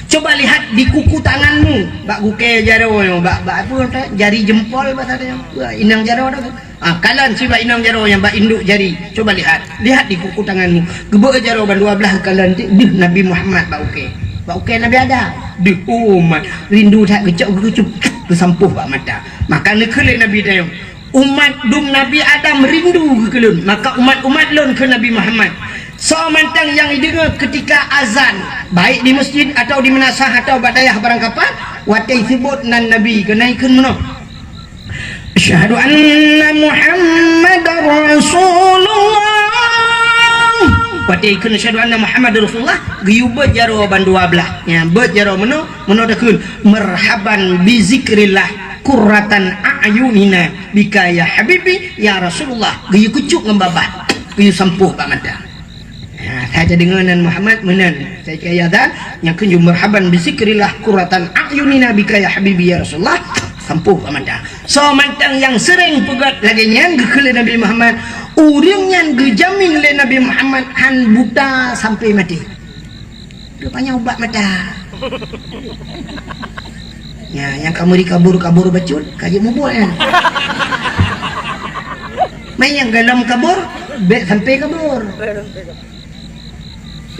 Coba lihat di kuku tanganmu, bak gukée jaroe nyoe, bak, bak apa nyoe, jari jempol basa teuh nyoe. Inong jaroe dah. Ah, kalon sibak inong jaroe nyang bak induk jari. Coba lihat. Lihat di kuku tanganmu. Geubeuet jaroe ban dua blaih kalon ti, deuh Nabi Muhammad bak ukée. Bak ukée Nabi Adam. Deuh umat. Rindu that geucok geucup. Geusampôh bak mata. Maka neukheun lé Nabi tanyong, "Umat dum Nabi Adam rindu geukeulon. Maka umat-umat lôn keu Nabi Muhammad." Soe mantong nyang ideungoe keutika azan, baik di masjid atau di meunasah atau bak dayah barangkapat, watée seubot nan Nabi keunan kheun meunoe. Asyhadu anna Muhammadar Rasulullah. Watée kheun asyhadu anna Muhammadar Rasulullah, geuyue beuet jaroe bandua blaih. Nyan, beuet jaroe meunoe, meunoe takheun, "Marhaban bi zikrillah qurratan a'yunina bika ya habibi ya Rasulullah." Geuyue kucok ngon babah, geuyue sampôh bak mata. Ha, saja deungon nan Muhammad meunan. Saya kaya azan, nyang kheun, "Marhaban bi zikrillah qurratan a'yunina bika ya habibi ya Rasulullah." Sampôh bak mata. Soe mantong nyang seuréng peugét lagée nyan geukheun lé Nabi Muhammad, ureuëng nyan geujamin lé Nabi Muhammad han buta sampai maté. Rupanya ubat mata. Ya, nyang ka meuri kabur-kabur bacut, ka jeuet mubuet nyan. Mai nyang golom kabur, bék sampai kabur.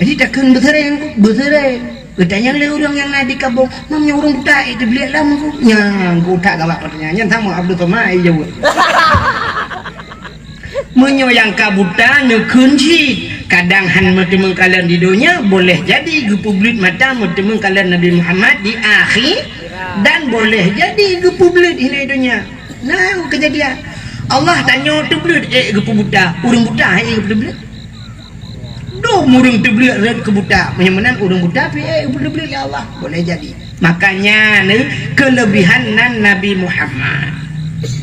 Jadi takheun beuseuréng, beuseuréng. Geutanyong lé ureuëng nyang na di kampung, "Meunyoe ureuëng buta, eh, teubliek lam ku?" Nyang ku utak gawak peutanyaan nyan, sama Abdul Somad ai jaweueb. Meunyoe nyang ka buta neukheun cit, kadang han meuteumeung kalon di donya, boleh jadi geupeubleuet mata meuteumeung kalon Nabi Muhammad di akhé, dan boleh jadi geupeubleuet hina donya. Nah, keujadian. Allah tanyoe teubleuet, eh, geupeubuta, ureuëng buta, eh, geupeubleuet. Dum ureuëng teubleuet rot keu buta. Meunyoe meunan ureuëng buta pih, eh, teubleuet lé Allah. Boleh jadi. Makanya ni kelebihan nan Nabi Muhammad.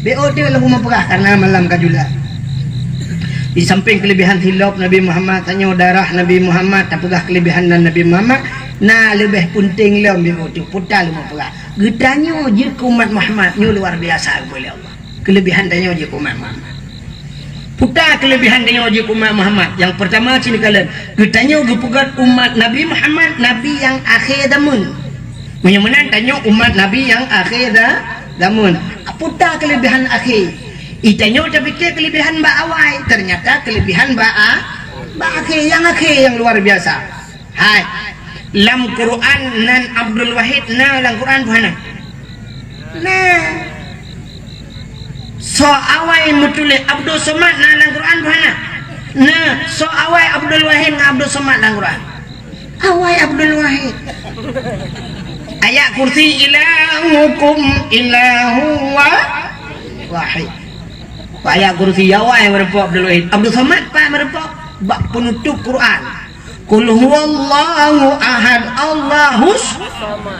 Be ote lam rumah peugah karena malam ka jula. Di samping kelebihan silop Nabi Muhammad, tanyoe darah Nabi Muhammad, tapeugah kelebihan nan Nabi Muhammad, na leubeh penting lom be ote puta lam rumah peugah. Geutanyoe jeuet keu umat Muhammad nyoe luar biasa geubri lé Allah. Kelebihan tanyoe jeuet keu umat Muhammad. Puta kelebihan tanyoe jeuet keu umat Muhammad. Nyang pertama sini kalian, geutanyoe geupeugét umat Nabi Muhammad, Nabi nyang akhé zaman. Meunyoe meunan tanyoe umat Nabi nyang akhé za-, zaman. Puta kelebihan akhé. I tanyoe tapike kelebihan bak awai, ternyata kelebihan bak a-, bak akhé. Nyang akhé nyang luar biasa. Hai, lam Quran nan Abdul Wahid na lam Quran peue hana? Na. Soe awai meutuléh Abdul Somad na lam Quran peue hana? Na. Soe awai Abdul Wahid ngon Abdul Somad lam Quran? Awai Abdul Wahid. Ayat kursi, "Ilahukum ilahu wa-, wahid." Ayat kursi awai meureumpok Abdul Wahid. Abdul Somad pat meureumpok bak penutup Quran. "Qul huwallahu ahad, Allahus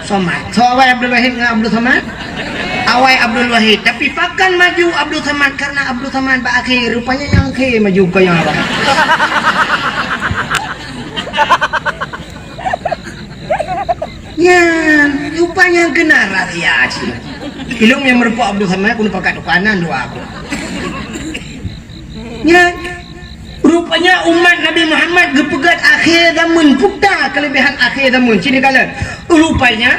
somad." Soe awai Abdul Wahid ngon Abdul Somad? Awai Abdul Wahid. Tapi pakon maju Abdul Somad? Karena Abdul Somad bak akhé, rupanya nyang akhé maju keu nyang awai. Nyan, rupanya keunan rahsia cit. Ilôn nyang meureumpok Abdul Somad, keuneuk pakat tukanan dua aku. Nyan, rupanya umat Nabi Muhammad geupeugét akhé zaman, puta kelebihan akhé zaman. Sini kalian. Rupanya,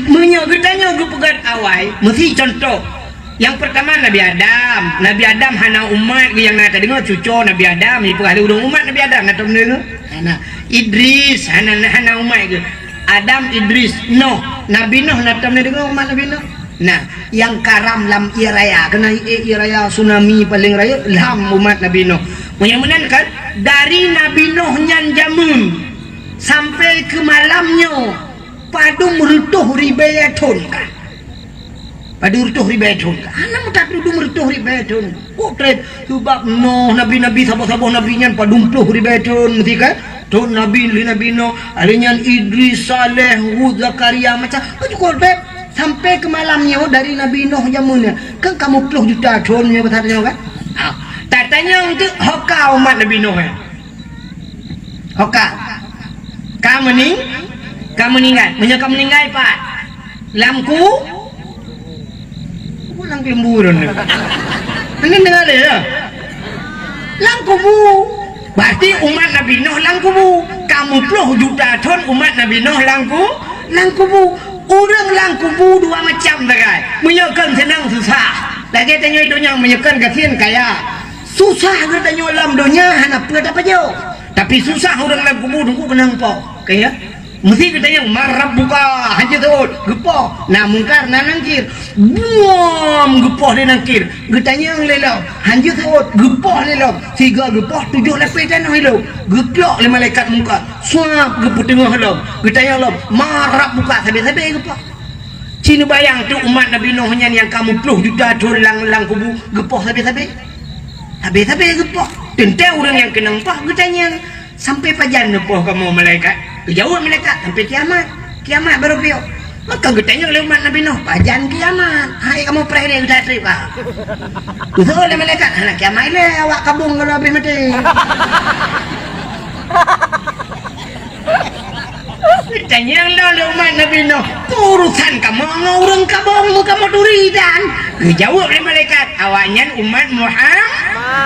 meunyoe geutanyoe geupeugét awai, meusi contoh. Nyang pertama Nabi Adam. Nabi Adam hana umat geuh nyang na tadeungoe, cucoe Nabi Adam, jipeugah lé ureuëng umat Nabi Adam, na tadeungoe? Hana. Idris hana, hana umat geuh. Adam, Idris, Noh. Nabi Noh na tadeungoe umat Nabi Noh? Nah, nyang karam lam ié raya, keunan ié, ié raya tsunami paleng rayeuk lam umat Nabi Noh. Meunyoe meunan kan, dari Nabi Noh nyan jameun sampai keu malam nyoe, padum reutôh ribée thon ka. Padum reutôh ribée thon ka. Hana meutat padum reutôh ribée thon. Kok treb, sebab Noh, nabi-nabi, saboh-saboh nabi nyan padum ploh ribée thon meusti kan? Thon Nabi, lheueh Nabi Noh, lheueh nyan Idris, Saleh, Hud, Zakaria, macam, oh, cukup treb. Sampai keu malam nyoe dari Nabi Noh jameun nyan. Kan kamoe ploh juta thon nyoe, kata nyoe kan? Ha. Tatanyong teuk, ho ka umat Nabi Noh nyan? Ho ka. Ka meuning-, ka meuninggai. Meunyoe ka meuninggai, pat? Lam ku-, lam kubu ureuëng nyoe. Hana deungoe lé, ya? Lam kubu. Berarti umat Nabi Noh lam kubu. Kamoe ploh juta thon umat Nabi Noh lam ku-, lam kubu. Ureuëng lam kubu dua macam sagai. Meunyoe kon seunang susah. Lagée tanyoe donya meunyoe kon gasien kaya. Susah geutanyoe lam donya hana peue tapajoh. Tapi susah ureuëng lam kubu teungku keunong poh. Kaya? Meusti geutanyoe, "Man rabbuka?" Hanjeuet teuôt, geupoh. Na Mungkar, na Nangkir. Buam geupoh lé Nangkir. Geutanyong lé lom. Hanjeuet teuôt, geupoh lé lom. Sigoe geupoh, tujoh lapéh tanoh ilong. Geuklok lé malaikat Mungkar. Suab geupeuteungoh lom. Geutanyong lom, "Man rabbuka?" Sabe-sabe geupoh. Ci neubayang teuk umat Nabi Noh nyan nyang ka meuploh juta thon lam, lam kubu geupoh sabe-sabe. Sabe-sabe geupoh. Teuntée ureuëng nyang keunong poh geutanyong. "Sampai pajan neupoh kamoe malaikat?" Geujaweueb malaikat, "Sampai kiamat. Kiamat barô piôh." Maka geutanyong lé umat Nabi Nuh, "Pajan kiamat? Hai kamoe preh lé geuda treb, ah." Geuseuôt lé malaikat, "Hana kiamat ilée awak kabong ka lheueh habéh maté." Tanyong lom lé umat Nabi Nuh, "Peue urusan kamoe ngon ureuëng kabong, meu kamoe turi dan?" Geujaweueb lé malaikat, "Awaknyan umat Muhammad.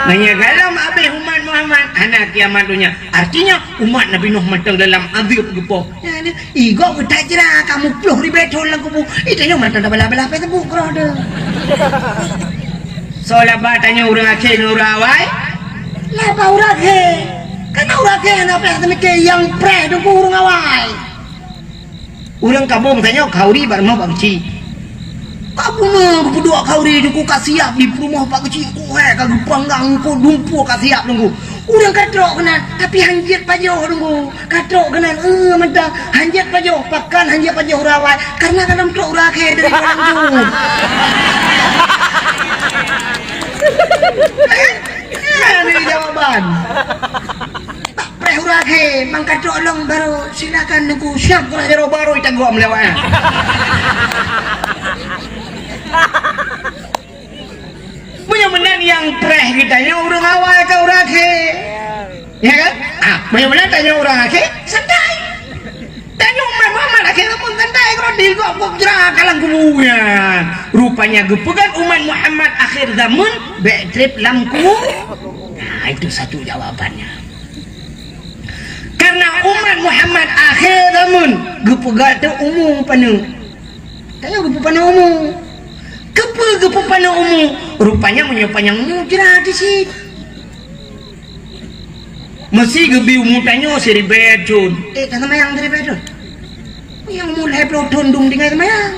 Meunyoe gohlom habéh umat Muhammad, hana kiamat donya." Artinya, umat Nabi Nuh mantong dalam azeueb geupoh. Nyan, i gob geutajra ka muplôh ribée thon lam kubu. I tanyoe mantong tabala-bala Facebook keudroe teuh. Soe laba tanyoe ureuëng akhé ngon ureuëng awai? Laba ureuëng akhé. Karena ureuëng akhé hana payah teumike nyang preh teungku ureuëng awai. Ureuëng kabong tanyoe khauri bak rumoh bak geuchik. Ka beuna geupeuduek khauri teungku ka siap di peurumoh bak geuchik, kuhée ka geupanggang, eungkôt dumpue ka siap teungku. Ureuëng ka trok keunan, tapi hanjeuet pajoh teungku. Ka trok keunan, eh, mantong hanjeuet pajoh, pakon hanjeuet pajoh ureuëng awai, karena ka lom trok ureuëng akhé dari dalam tu. Eh, ini jawaban. Preh ureuëng akhé, mangkatrok lôn barô silakan teungku siap keunoe jaroe barô itagok meulewat. Meunyoe meunan nyang preh geutanyoe ureuëng awai ka ureuëng akhé. Ya kan? Ah, meunyoe meunan tanyoe ureuëng akhé, santai. Tanyoe umat Muhammad akhé zaman santai, kalau digok kok jra kalang kubu nyan. Rupanya geupeugah umat Muhammad akhir zaman bék treb lam ku. Nah, itu satu jawabannya. Karena umat Muhammad akhé zaman geupeugah teu umu paneuk. Tanyoe geupeupaneuk umu. Keupeue geupeupaneuk umu? Rupanya meunyoe panyang umu jra di sit. Meusi geubi umu tanyoe siribée thon. Eh, ka seumayang siribée thon. Nyang umu lhée ploh thon dum tinggai seumayang.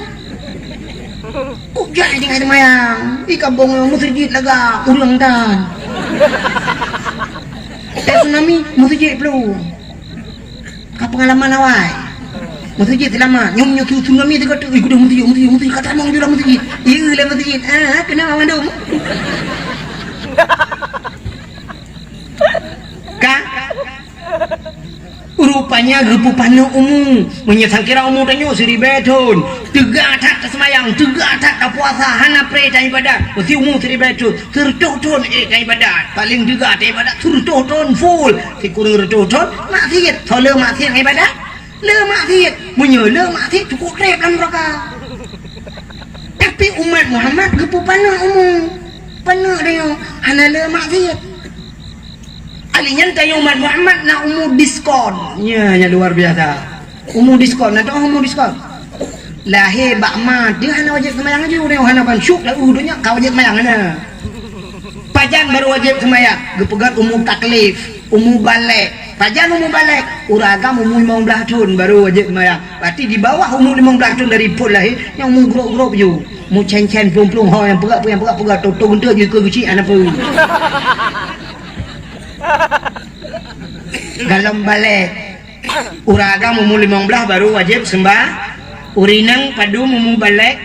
Kok jai tinggai seumayang? Di kampung meuseujid lagak ureuëng tan. Eh, tsunami meuseujid ploh. Ka peungalaman awai. Meuseujid seulamat. Nyoe meunyoe tsunami teuka tu, ih, kudeh meuseujid, meuseujid, meuseujid. Ka tamong ju lam meuseujid. Iya, lam meuseujid. Ah, keunong awai dum. Ka? Rupanya geupeupaneuk umu. Meunyoe sangkira umu tanyoe siribée thon, teuga that taseumayang, teuga that tapuasa, hana preh taibadat. Meusi umu siribée thon, sireutoh thon ék taibadat. Paleng teuga taibadat sireutoh thon full. Sikureueng reutoh thon maksiet. Soe le maksiet ibadat? Le maksiet. Meunyoe le maksiet cukup treb lam neuraka. Tapi umat Muhammad geupeupaneuk umu. Paneuk tanyoe hana le maksiet. Ali nyan tanyoe umat Muhammad na umu diskon. Nya, nya luar biasa. Umu diskon, na teuh umu diskon. Lahé bak ma teuh hana wajéb seumayang laju, tanyoe hana ban syuk lam donya ka wajéb seumayang hana. Pajan baru wajéb seumayang? Geupeugah umu taklif, umu balek. Pajan umu balek? Ureuëng agam umu limong blaih thon baru wajéb seumayang. Berarti di bawah umu limong blaih thon dari phon lahé, nyang umu grob-grob ju. Umu cen-cen, plueng-plueng, ho nyang peugah, nyang peugah, peugah, toto geunteu ju keu geuchik hana peue. Galom balek. Ureuëng agam umu limong blaih baru wajéb seumba-, ureuëng inong padum umu balek?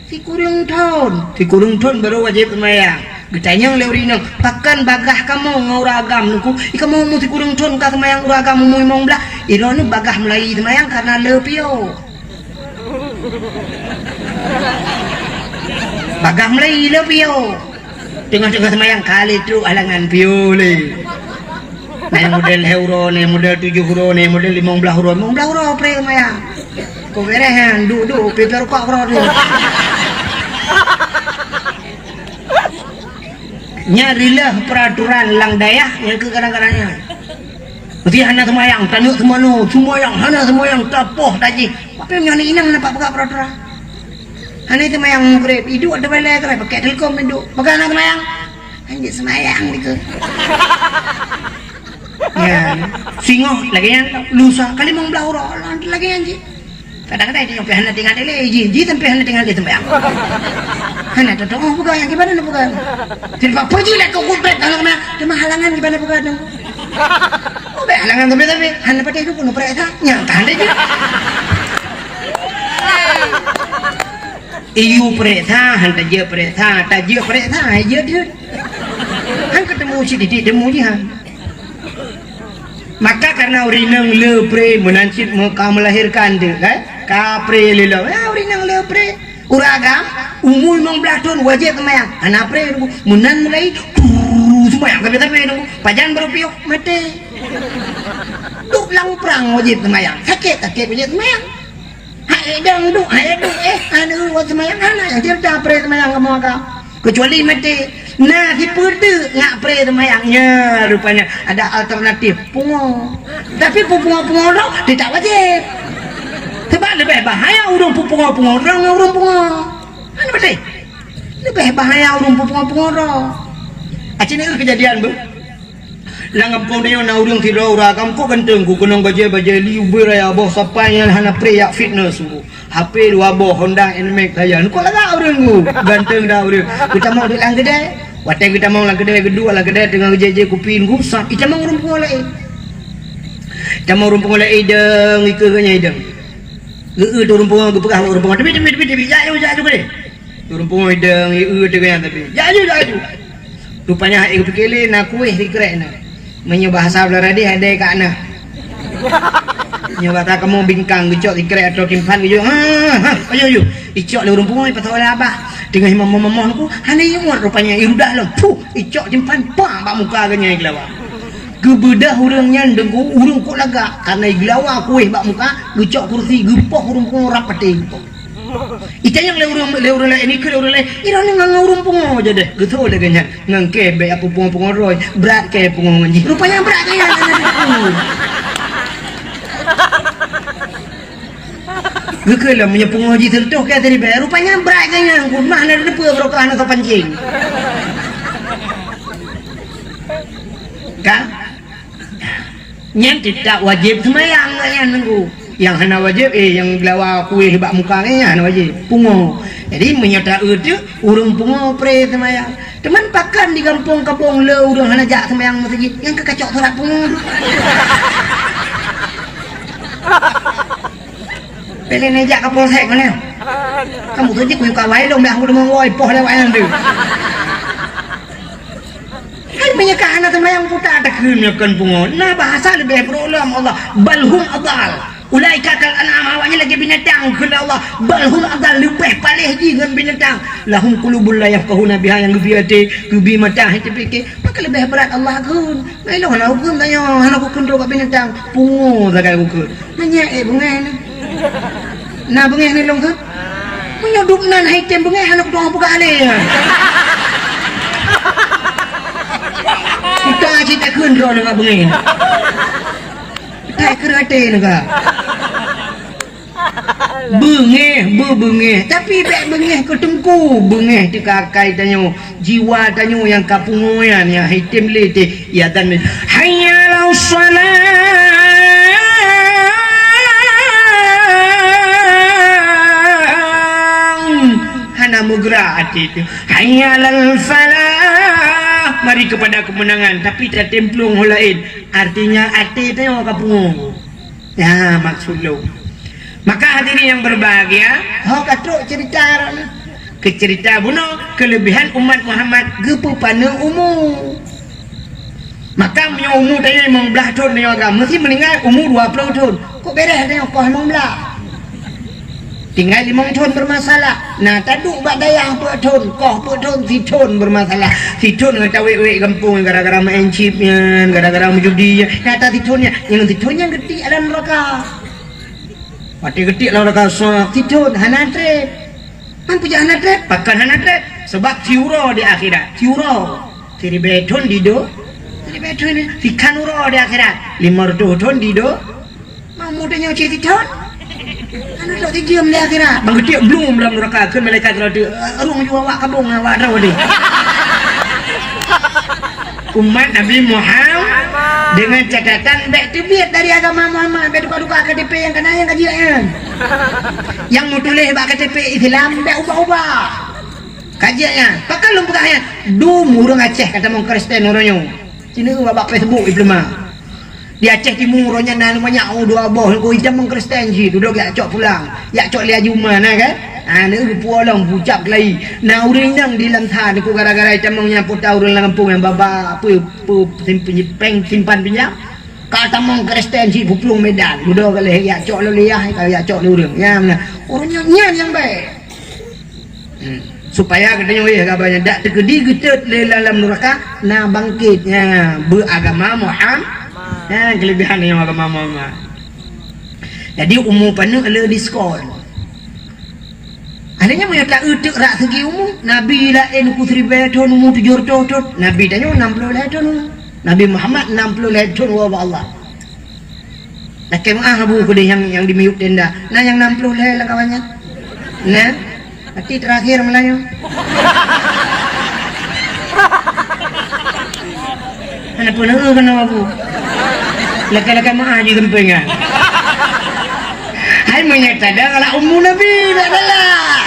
Sikureueng thon. Sikureueng thon baru wajéb seumayang. Geutanyong lé ureuëng inong, "Pakon bagaih kamoe ngon ureuëng agam?" Teungku, "Ih, kamoe umu sikureueng thon ka seumayang, ureuëng agam umu limong blaih." Droeneuh bagaih mulai seumayang karena le piôh. Bagaih mulai le piôh. Teungoh-teungoh seumayang kali trok halangan piôh lé. Na nyang model lhée uroe, na nyang model tujoh uroe, na nyang model limong blaih uroe. Limong blaih uroe preh seumayang. Kok beureh nyan, duek-duek, pipée rukok keudroe. Nyan rilah peuraturan lam dayah nyang keu kadang-kadang nyan. Meusti hana seumayang, taneuk seumayang, seumayang, hana seumayang, tapoh tajih. Tapi nyoe inong nampak peugah peuraturan. Hana seumayang Maghrib, iduek ateueh balai keudroe, pakai telkom iduek. Pakon hana seumayang? Hanjeuet seumayang dikeue. Ya, singoh lagée nyan, lusa ka limong blaih uroe, lagée nyan cit. Kadang-kadang dia sampai hana teuingat lé, ji, ji sampai hana teuingat lé seumayang. Hana teutuoh peugah nyang kiban na peugah. Jadi apa ji lah kau kubet hana kena, cuma halangan kiban na peugah tu. Kubet halangan sampai-sampai, hana patéh tu pun peuriksa, nyang tahan deh ji. Iyu peuriksa, han tajeuet peuriksa, tajeuet peuriksa, hai jeuet jeuet. Han keutemu sididik temu ji han. Maka karena ureueng inong le pre meunan cit meu-, ka melahirkan tu, kan? Ka pre lé lom. Ya, ureueng inong le pre. Ureueng agam, umu limong blaih thon wajéb seumayang. Hana pre tu. Meunan mulai, tu seumayang tapi-tapi tu. Pajan baru piôh, maté. Duek lam prang wajéb seumayang. Sakét, sakét wajéb seumayang. Hai édong duek, hai édong éh, aneuk buet seumayang hana nyang cerita pre seumayang kamoe ka. Kecuali maté. Nah, sipeue teuk ngak pre seumayang. Nya, rupanya ada alternatif. Pungo. Tapi peupungo-pungo droe tidak wajéb. Sebab leubeh bahaya ureueng peupungo-pungo droe ngon ureueng pungo. Hana beutôi. Leubeh bahaya ureueng peupungo-pungo droe. Aci ni kejadian bu. Lam gampông tanyoe na ureueng sidroe ureueng agam kok ganteng ku keunong bajée-bajée li ubé raya boh sapai nyan hana pre yak fitness sungguh. H P dua boh Honda Nmax sajan. Kok lagak ureueng ku. Ganteng dah ureueng. Geutamong duek lam keudè. Watée geutamong lam keudè geuduek lam keudè teungoh geujée-jée kupi ku sat itamong ureueng pungo laén. Itamong ureueng pungo laén idong ikeue geuh nyan idong. Geu-eu tu ureueng pungo geupeugah bak ureueng pungo, "Tebi, tebi, tebi, tebi, jak aju, jak aju keudeh." Ureueng pungo idong, i eu teuh geuh nyan tapi, "Jak aju, jak aju." Rupanya hai geupike lé na kueh sikrek na. Meunyoe bahasa Beularadeh adai kak na. Nyoe bahasa kamoe bingkang geucok sikrek atau timphan geucok. Ha, ha, ayo, ayo. Icok lé ureueng pungo ipasok lé abah. Teungoh imam mamah ku, hana ingat rupanya irudah lom. Puh, icok timphan pang bak muka geuh nyan i geulawa. Geubeudoh ureueng nyan deungku ureueng kok lagak karena i geulawa kueh bak muka, geucok kursi geupoh ureueng pungo rab patéh geupoh. Itanyong lé ureueng, lé ureueng laén, ikheun lé ureueng laén, "Droeneuh ngon ureueng pungo jadeh?" Geutho lé geuh nyan, "Ngon kèe bèk aku pungo-pungo droe, brat kèe pungo ngon jih." Rupanya brat kèe nyan. Geukheun lom meunyoe pungo jih seureutôh kèe siribèe, rupanya brat kèe nyan, ku mah na teupeue barokah na soe pancéng. Ka? Nyan teutab wajéb seumayang nyan nunggu. Nyang hana wajéb, eh, nyang geulawa kueh bak muka nyan hana wajéb. Pungo. Jadi, meunyoe ta-eu teuk, ureueng pungo pre seumayang. Teuma pakon di gampông kabông le ureueng hana jak seumayang meuseujid, nyang ka kacok surat pungo. Pih lé neujak kapolsek mana? Kamu tu je kuyuk kawai dong, dah aku demam woi, poh lewat yang tu. Hai meunyoe ka hana seumayang puta takheun meunyoe kon pungo. Na bahasa leubeh beureuloh Allah. Bal hum adal. Ulaika kal an'am, awaknyan lagèe binatang kheun Allah. Bal hum adal, leubeh paléh jih ngon binatang. Lahum qulubun la yafqahuna biha, nyang geubri até, geubri mata, hai teupike. Maka leubeh brat Allah kheun. Ngai lôn hana kukheun tanyoe, hana kukheun droe bak binatang. Pungo sagai kukheun. Nanya eh beungèh ni. Na beungèh ni lôn kheun. Meunyoe dum nan hai tem beungèh hana kutu'oh peugah lé. Uta cit takheun droe ngon beungèh. Takheun até nyoe ka. Beungèh, beubeungèh. Tapi bèk beungèh keu teungku, beungèh teuka akai tanyoe. Jiwa tanyoe nyang ka pungo nyan, nyang hai tem lé teuh, ya dan, "Hayya 'alas shalah!" Hana meugeura até teuh, "Hayya 'alal falah!" Mari kepada kemenangan, tapi tatem plueng ho laén. Artinya, até tanyoe ka pungo. Ya, maksud lôn. Maka hadirin yang berbahagia, ho ka trok cerita droeneuh. Keu cerita bunoe, kelebihan umat Muhammad geupeupaneuk umu. Maka meunyoe umu tanyoe limong blaih thon tanyoe agam, meusti meuninggai umu dua ploh thon. Kok beres tanyoe koh limong blaih? Tinggai limong thon bermasalah. Nah, taduek bak dayah peuet thon, koh peuet thon, sithon bermasalah. Sithon ngon tawét-wét gampông gara-gara main chip nyan, gara-gara meujudi nyan. Nyata sithon nyan, nyang sithon nyan geutik lam neuraka. Watèe geutik lam neuraka sa, sithon hana trép. Man peujah hana trép? Pakon hana trép? Sebab siuroe di akhirat. Siuroe. Siribèe thon di do. Siribèe thon, sikhan uroe di akhirat. Limong reutôh thon di do. Mau muda nyoe cit thon. Anu tok tijeuem di akhirat. Bang geutik blum lam neuraka kheun malaikat keu tu. Rung jua awak kabong awak droe deh. Umat Nabi Muhammad dengan catatan bèk teubiet dari agama Muhammad, bèk duka-duka K T P nyang kana nyang ka jeuet nyan. Nyang meutuléh bak K T P Islam bèk ubah-ubah. Ka jeuet nyan. Pakon lôn peugah nyan? Dum ureueng Aceh ka tamong Kristen uroe nyoe. Ci neueu bak Facebook ipeuleuman. Di Aceh Timu uroe nyan na banyak, oh, dua boh nungku itamong Kristen jih, dudoe jak cok pulang, jak cok lé aju ma na kan. Ha, neueu geupuwoe lom, geucap keulayi. Na ureueng inong di lam that nungku gara-gara itamong nyan puta ureueng lam gampông nyang baba, apa, apa, simpan, simpan pinjam. Ka tamong Kristen si puplueng Medan, mudo ka lheueh jak cok lé yah, ka jak cok lé ureueng. Nyan, ureueng nyan, nyan nyang baik. Hmm. Supaya geutanyoe wéh haba nyan, dak teukeudi geutot lé lam nuraka, na bangkét, nya, beuagama Muhammad. Nya, keulebihan nyoe agama Muhammad. Jadi, umu paneuk le diskon. Akhirnya, meunyoe ta-eu teuk rak segi umu, Nabi laén uku siribèe thon umu tujoh reutôh thon, Nabi tanyoe nam ploh lhèe thon umu. Nabi Muhammad nam ploh lhèe thon woe bak Allah. Lakèe meu'ah Abu keudeh nyang, nyang di miyueb tenda. Na nyang nam ploh lhèe lam kawan nyan? Na? Berarti terakhir Melayu. Hana peureulèe keunoe Abu. Lakèe-lakèe meu'ah jih geumpéngan. Hai meunyoe tada galak umu Nabi, bèk galak.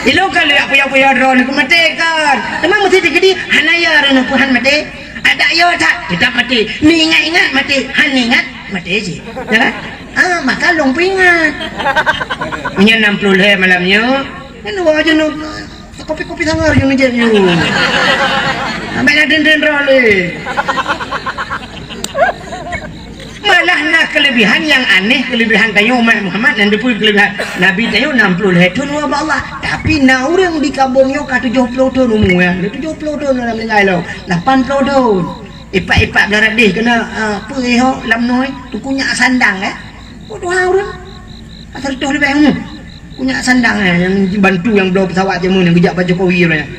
Ilôn ka lheueh puya-puya droeneuh keu maté kan. Teuma meusti teukeudi hana ya droeneuh peuhan maté. Adak yo that, teutap maté. Meuingat-ingat maté, han ingat maté cit. Ya kan? Ah, maka lôn peuingat. Meunyoe nam ploh lhèe malam nyoe, nyan dua jeuneuh, kopi-kopi sangar jeuneuh jép nyoe. Sampai na den-den roh lé. Malah na keulebihan nyang aneh, keulebihan tanyoe umat Muhammad nyang teupeue keulebihan. Nabi tanyoe nam ploh lhèe thon woe bak Allah. Tapi na ureueng di kamoe nyoe ka tujoh ploh thon umu, ya. Tujoh ploh thon ureueng meuninggai lom. Lapan ploh thon. Ipak-ipak blarat deh keunan, ah, peue ho lam noe, teungku nyak sandang, eh. Peue tuha ureueng? Ka seratus leubeh umu. Teungku nyak sandang, eh, nyang jibantu nyang bloe pesawat jameun nyang geujak bak Jokowi ureueng nyan.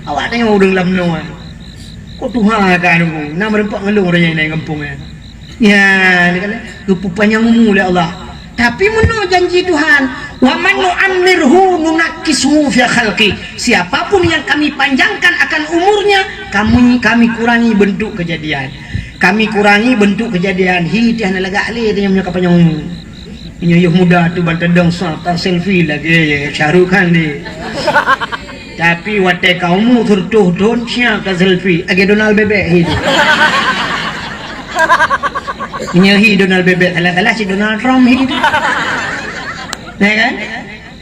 Awak tanyoe ureueng lam noe. Kok tuha ka teungku? Na meureumpok ngon lôn ureueng nyan inong gampông nyan. Nya, dia kata, geupeupanjang umu lé Allah. Tapi meunoe janji Tuhan, "Wa man nu'ammirhu nunakkishu fil khalqi." Siapapun yang kami panjangkan akan umurnya, kami, kami kurangi bentuk kejadian. Kami kurangi bentuk kejadian. Hi teuh hana lagak lé teuh nyoe ka panyang umu. Nyoe yôh muda tu ban teudong sa ta selfie lagèe Shah Rukh Khan lé. Tapi watèe ka umu seratus thon siap ta selfie, lagèe Donald Bebek hi tu. Nyoe hi Donald Bebek, salah-salah si Donald Trump hi tu. Ya kan?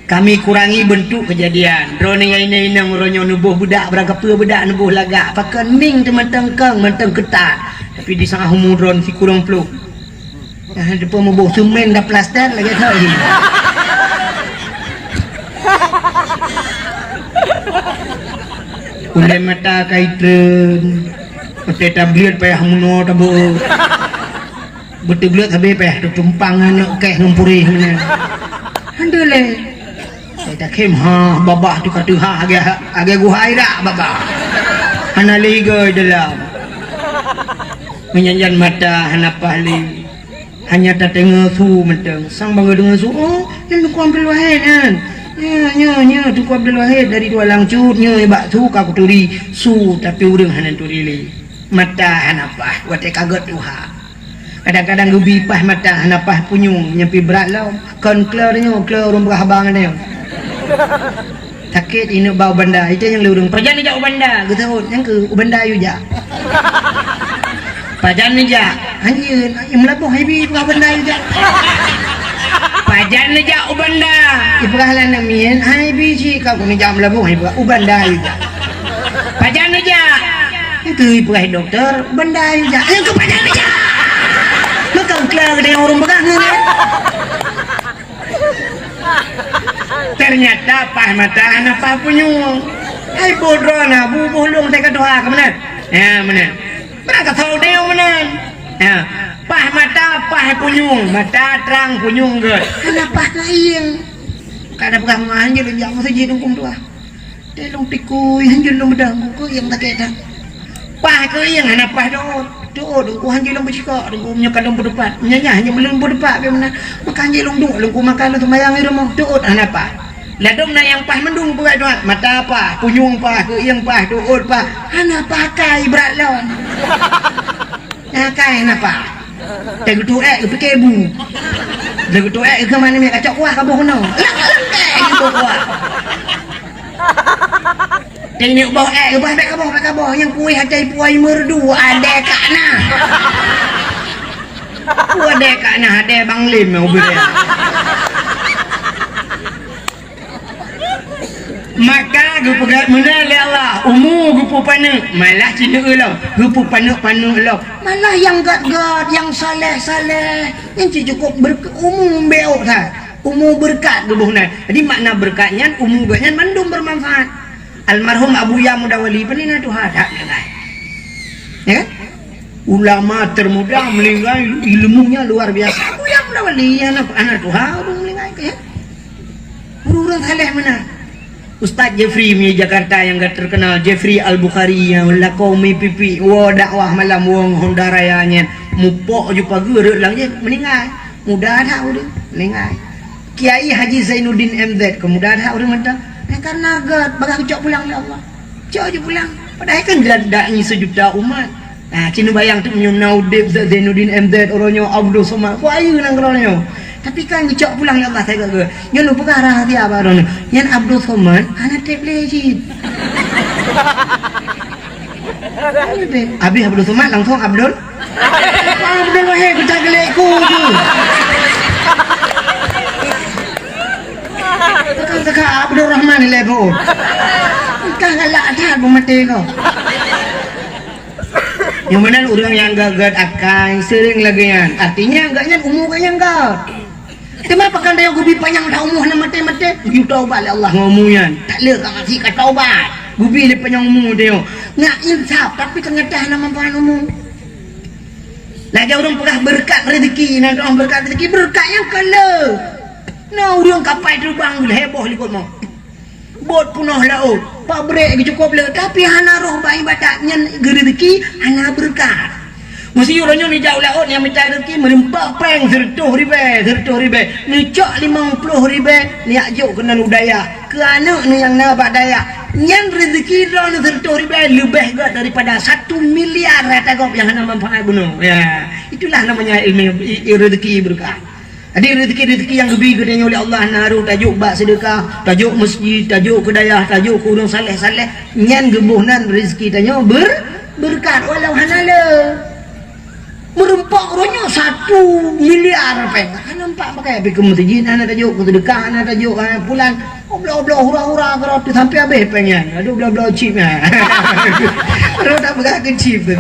Kami kurangi bentuk kejadian. Droeneuh nyang inong-inong uroe nyoe neuboh beudak, barang kapeue beudak neuboh lagak. Pakon mieng teuh mantong kong, mantong keutat. Tapi di saat umu droeneuh sikureueng ploh. Ah, depan meuboh semen dan plaster lagèe tu. Ulèe mata ka itreun. Watèe tableuet payah meunoe tabeuet. Beuteubleuet sabe payah teutumpang aneuk kèh ngon puréh meunan. Alhamdulillah. Saya takhém ha babah tu ka teuha agak, agak guhai dak babah. Hana lé igoe dalam. Meunyan-nyan mata hana paih lé. Hanya tateungoe su mantong. Sang bangai deungoe su, "Oh, nyan Teungku Abdul Wahid nyan. Nyo, nyo, nyo, Teungku Abdul Wahid dari Tualang Cut, nyo bak su ka kuturi su, tapi ureueng hana turi lé. Mata hana paih, watèe ka gèt tuha." Kadang-kadang geubi paih mata hana paih punyueng, nyan pih brat lom. Kon kleur nyoe, kleur ureueng peugah haba ngon nyoe. Sakét ineuk ba u banda, itu nyang lé ureueng, "Pajan neujak u banda?" Geuseuôt, "Nyang keuh, u banda yue jak." "Pajan neujak?" "Hanjeut, i Meulaboh hai bi peugah banda yue jak." "Pajan neujak u banda?" "I peugah lam miet hai bi cit, ka keuneuk jak Meulaboh hai peugah u banda yue jak." "Pajan neujak?" "Nyang keuh i peugah dokto, banda yue jak." "Nyang keuh pajan neujak?" Maka ukla geude ureueng peugah ngon nyan. Ternyata paih mata hana paih punyueng. Hai boh droeneuh, buboh lôn teuka tuha keu meunan. Ya, meunan. Barang ka thô deuh meunan. Ya, paih mata, paih punyueng, mata trang punyueng gèt. Hana paih keuieng. Ka na peugah meu'ah jih lôn jak meuseujid huköm tuha. Teuh lôn tikui, hanjeuet lôn beudang, keuieng sakét that. Paih keuieng hana paih teuôt. Teuôt, Teungku, hanjeuet lôn beucikok, Teungku, meunyoe ka lôn beudepat. Meunyoe nyan hanjeuet lôn beudepat, bèk meunan. Maka hanjeuet lôn duek, Teungku, maka lôn seumayang di rumoh. Teuôt, hana paih. Ladôm na nyang paih mandum peugah tuha. Mata paih, punyueng paih, keuieng paih, teuôt paih. Hana pakai brat lôn. Pakai hana paih. Teuh geutuek, geupike bu. Teuh geutuek, keu mana miet kacok kuah kaboh keunoe. Lang-lang kèe geuboh kuah. Teuh inong boh èk, bah bèk kaboh, bèk kaboh. Nyang kueh até puai merdu, adèe kak na. Adèe kak na, adèe Bang Lim nyang ubit. Maka geupeugét meunan lé Allah, umu geupeupaneuk, malah ci neueu lom, geupeupaneuk-paneuk lom. Malah nyang gét-gét, nyang saleh-saleh, nyan ci cukôp berk-, umu beurôt that. Umu beureukat geuboh nan. Jadi makna beureukat nyan, umu gét nyan mandum beumanfaat. Almarhum Abuya Mudawali, peue na tuha that nyan. Ya kan? Ulama termuda meninggal, ilmunya luar biasa. Abuya Mudawali, anak, anak tuha, ureueng meninggal, ya. Ureueng-ureueng saleh meunan. Ustaz Jeffrey mi Jakarta nyang ka terkenal, Jeffrey Al-Bukhari nyang lakoe mi pipi, woe dakwah malam, woe ngon Honda Raya nyan, mupok ju pageue rot lam jih, meninggal. Muda that ureueng, meninggal. Kiai Haji Zainuddin M Z, keu muda that ureueng mantong. Nah, karena gét, bagah geucok pulang lé Allah. Cok ju pulang. Padahai kan dak, dak ngi seujuta umat. Nah, ci neubayang teuk meunyoe na udeb Zainuddin M Z, uroe nyoe Abdul Somad. Peue ayeue nanggroe nyoe. Tapi kan geucok pulang lé Allah, sai gét. Nyoe lôn peugah rahsia bak droeneuh. Nyan Abdul Somad hana treb lé cit. Habis Abdul Somad langsung Abdul. Abdul Wahid, geutak geulek ku tu. Teuka-teuka Abdul Rahman ilée bu. Entah galak that bu maté ko. Nyang meunan ureueng nyang gét-gét akai seuring lagée nyan. Artinya gét nyan umu gét nyang gét. Teuma pakon tanyoe geubi panyang that umu hana maté-maté? Geuyue taubat lé Allah ngon umu nyan. Tak lé ka mati ka taubat. Geubi lé panyang umu tanyoe. Ngat insaf, tapi teunyata hana manfaat umu. Lagée ureueng peugah beureukat rezeki, na doa beureukat rezeki, beureukat nyang ka le. Na ureueng kapai teubang heboh likot mo. Bot peunoh laôt, pabrék geucukôp le, tapi hana roh bak ibadat, nyan geureuzeki hana beureukat. Meusiyuroe nyoe neujak u laôt nyang mita reuzeki meulimpah péng sireutôh ribée, sireutôh ribée, neucok limong ploh ribée, neujak jok keunan u dayah, keu aneuëk neuh nyang na bak dayah. Nyan reuzeki droeneuh sireutôh ribée leubeh gét daripada satu miliar rata gob nyang hana manfaat bunoe. Ya, itulah namanya ilmu, i, i, reuzeki beureukat. Jadi reuzeki-reuzeki nyang geubi keu tanyoe lé Allah na harôh tajok bak seudeukah, tajok meuseujid, tajok keu dayah, tajok keu ureueng saleh-saleh, nyan geuboh nan reuzeki tanyoe ber-, beureukat walau hana le. Meureumpok uroe nyoe satu miliar péng, hana nampak pakai, pi keu meuseujid hana tajok, keu seudeukah hana tajok, hana pulan, obloh-obloh hura-hura keurot tu sampai habéh péng nyan. Aduh, bloh-bloh chip nyan. Rot tak peugah keu chip tu.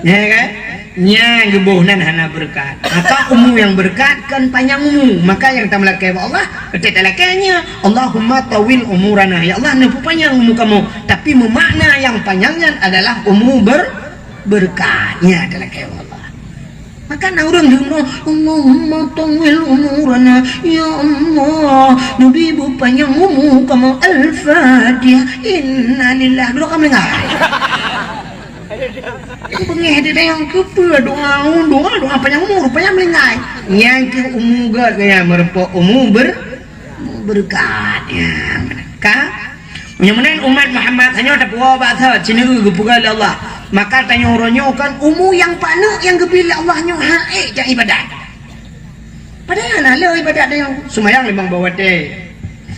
Ya kan? Nyang geuboh nan hana beureukat. Maka umu nyang beureukat kan panyang umu. Maka nyang tameulakée bak Allah, beutôi talakée nyan, "Allahumma tawil umurana." Ya Allah, neupeupanyang umu kamoe. Tapi meumakna nyang panyang nyan adalah umu ber-, beureukat. Nyan talakée bak Allah. Maka na ureueng geumeurunoe, "Allahumma tawil umurana." Ya Allah, neubi beupanyang umu kamoe. Al-Fatihah. Innalillah. Dua kali mendengar. Beungéh di dayong keupeue doa, doa, doa panyang umu, rupanya meulinggai. Nyang keu umu gét gaya meureumpok umu ber-, umu beureukat. Ya, ka? Meunyoe meunan umat Muhammad tanyoe tapuwoe bak thot, sineue geupeugah lé Allah. Maka tanyoe uroe nyoe kan umu nyang paneuk nyang geubi lé Allah nyoe hak ék jak ibadat. Padahai hana le ibadat tanyoe. Seumayang limong boh watée.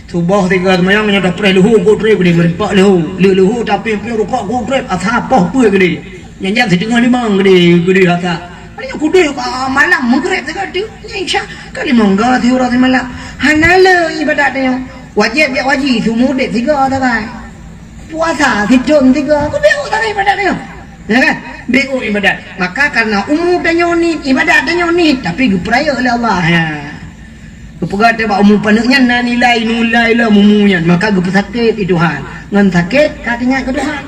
Suboh tiga seumayang nyoe tapreh leuhô ku treb geude, meureumpok leuhô. Leuhô tapi piôh rukok ku treb, asa poh peue geude. Nyan-nyan siteungoh limong geude, geude asa. Nyoe kudeh ka malam meugreb teuka teuk. Nyan Isya ka limong ga siuroe simalam. Hana le ibadat tanyoe. Wajéb jak haji, seumeu udeb siga sagai. Puasa sithon siga, kudeh sagai ibadat tanyoe. Ya kan? Beu ibadat. Maka karena umu tanyoe niet, ibadat tanyoe niet, tapi geupeurayeuk lé Allah. Ya. Geupeugah teuh bak umu paneuk nyan na nilai, nilai lom umu nyan, maka geupeusakét di Tuhan. Ngon sakét ka teuingat keu Tuhan.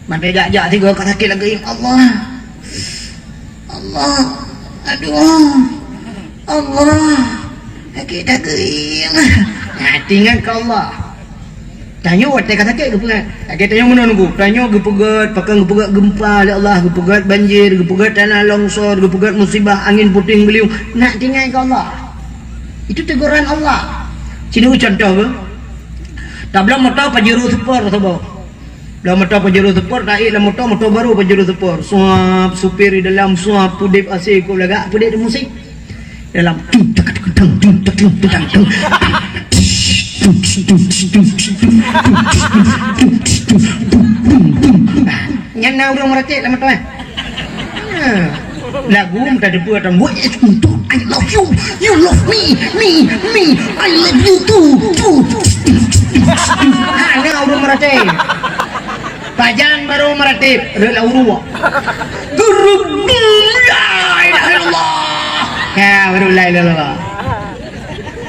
Mantong jak-jak sigoe ka sakét lagée, "Allah, Allah, aduh, Allah, sakét lagée." Nah, teuingat keu Allah. Tanyoe watée ka sakét geupeugah. Lagée tanyoe meunan nunggu. Tanyoe geupeugét, pakon geupeugét geumpa lé Allah, geupeugét banjir, geupeugét tanah longsor, geupeugét musibah angin puting beliung. Nak tinggai keu Allah. Itu teguran Allah. Sinoe contoh ke. Tabloe moto Pajero Sport saboh. Bloe moto Pajero Sport, taék lam moto, moto baru Pajero Sport. Suap, supir di dalam, suap, peudeb A C, kok lagak, peudeb musik. Dalam tung tak tung tang tung tak tung tang tung. Nyan na ureueng meuratéb lam moto, eh. Ha. Lagu meutateupeue atau buat itu untuk I love you, you love me, me, me, I love you too, too. Hana ureueng meuratéb. Pajan barô meuratéb, rot lam uruek. Gurub, la ilaha illallah. Ya, baru la ilaha illallah.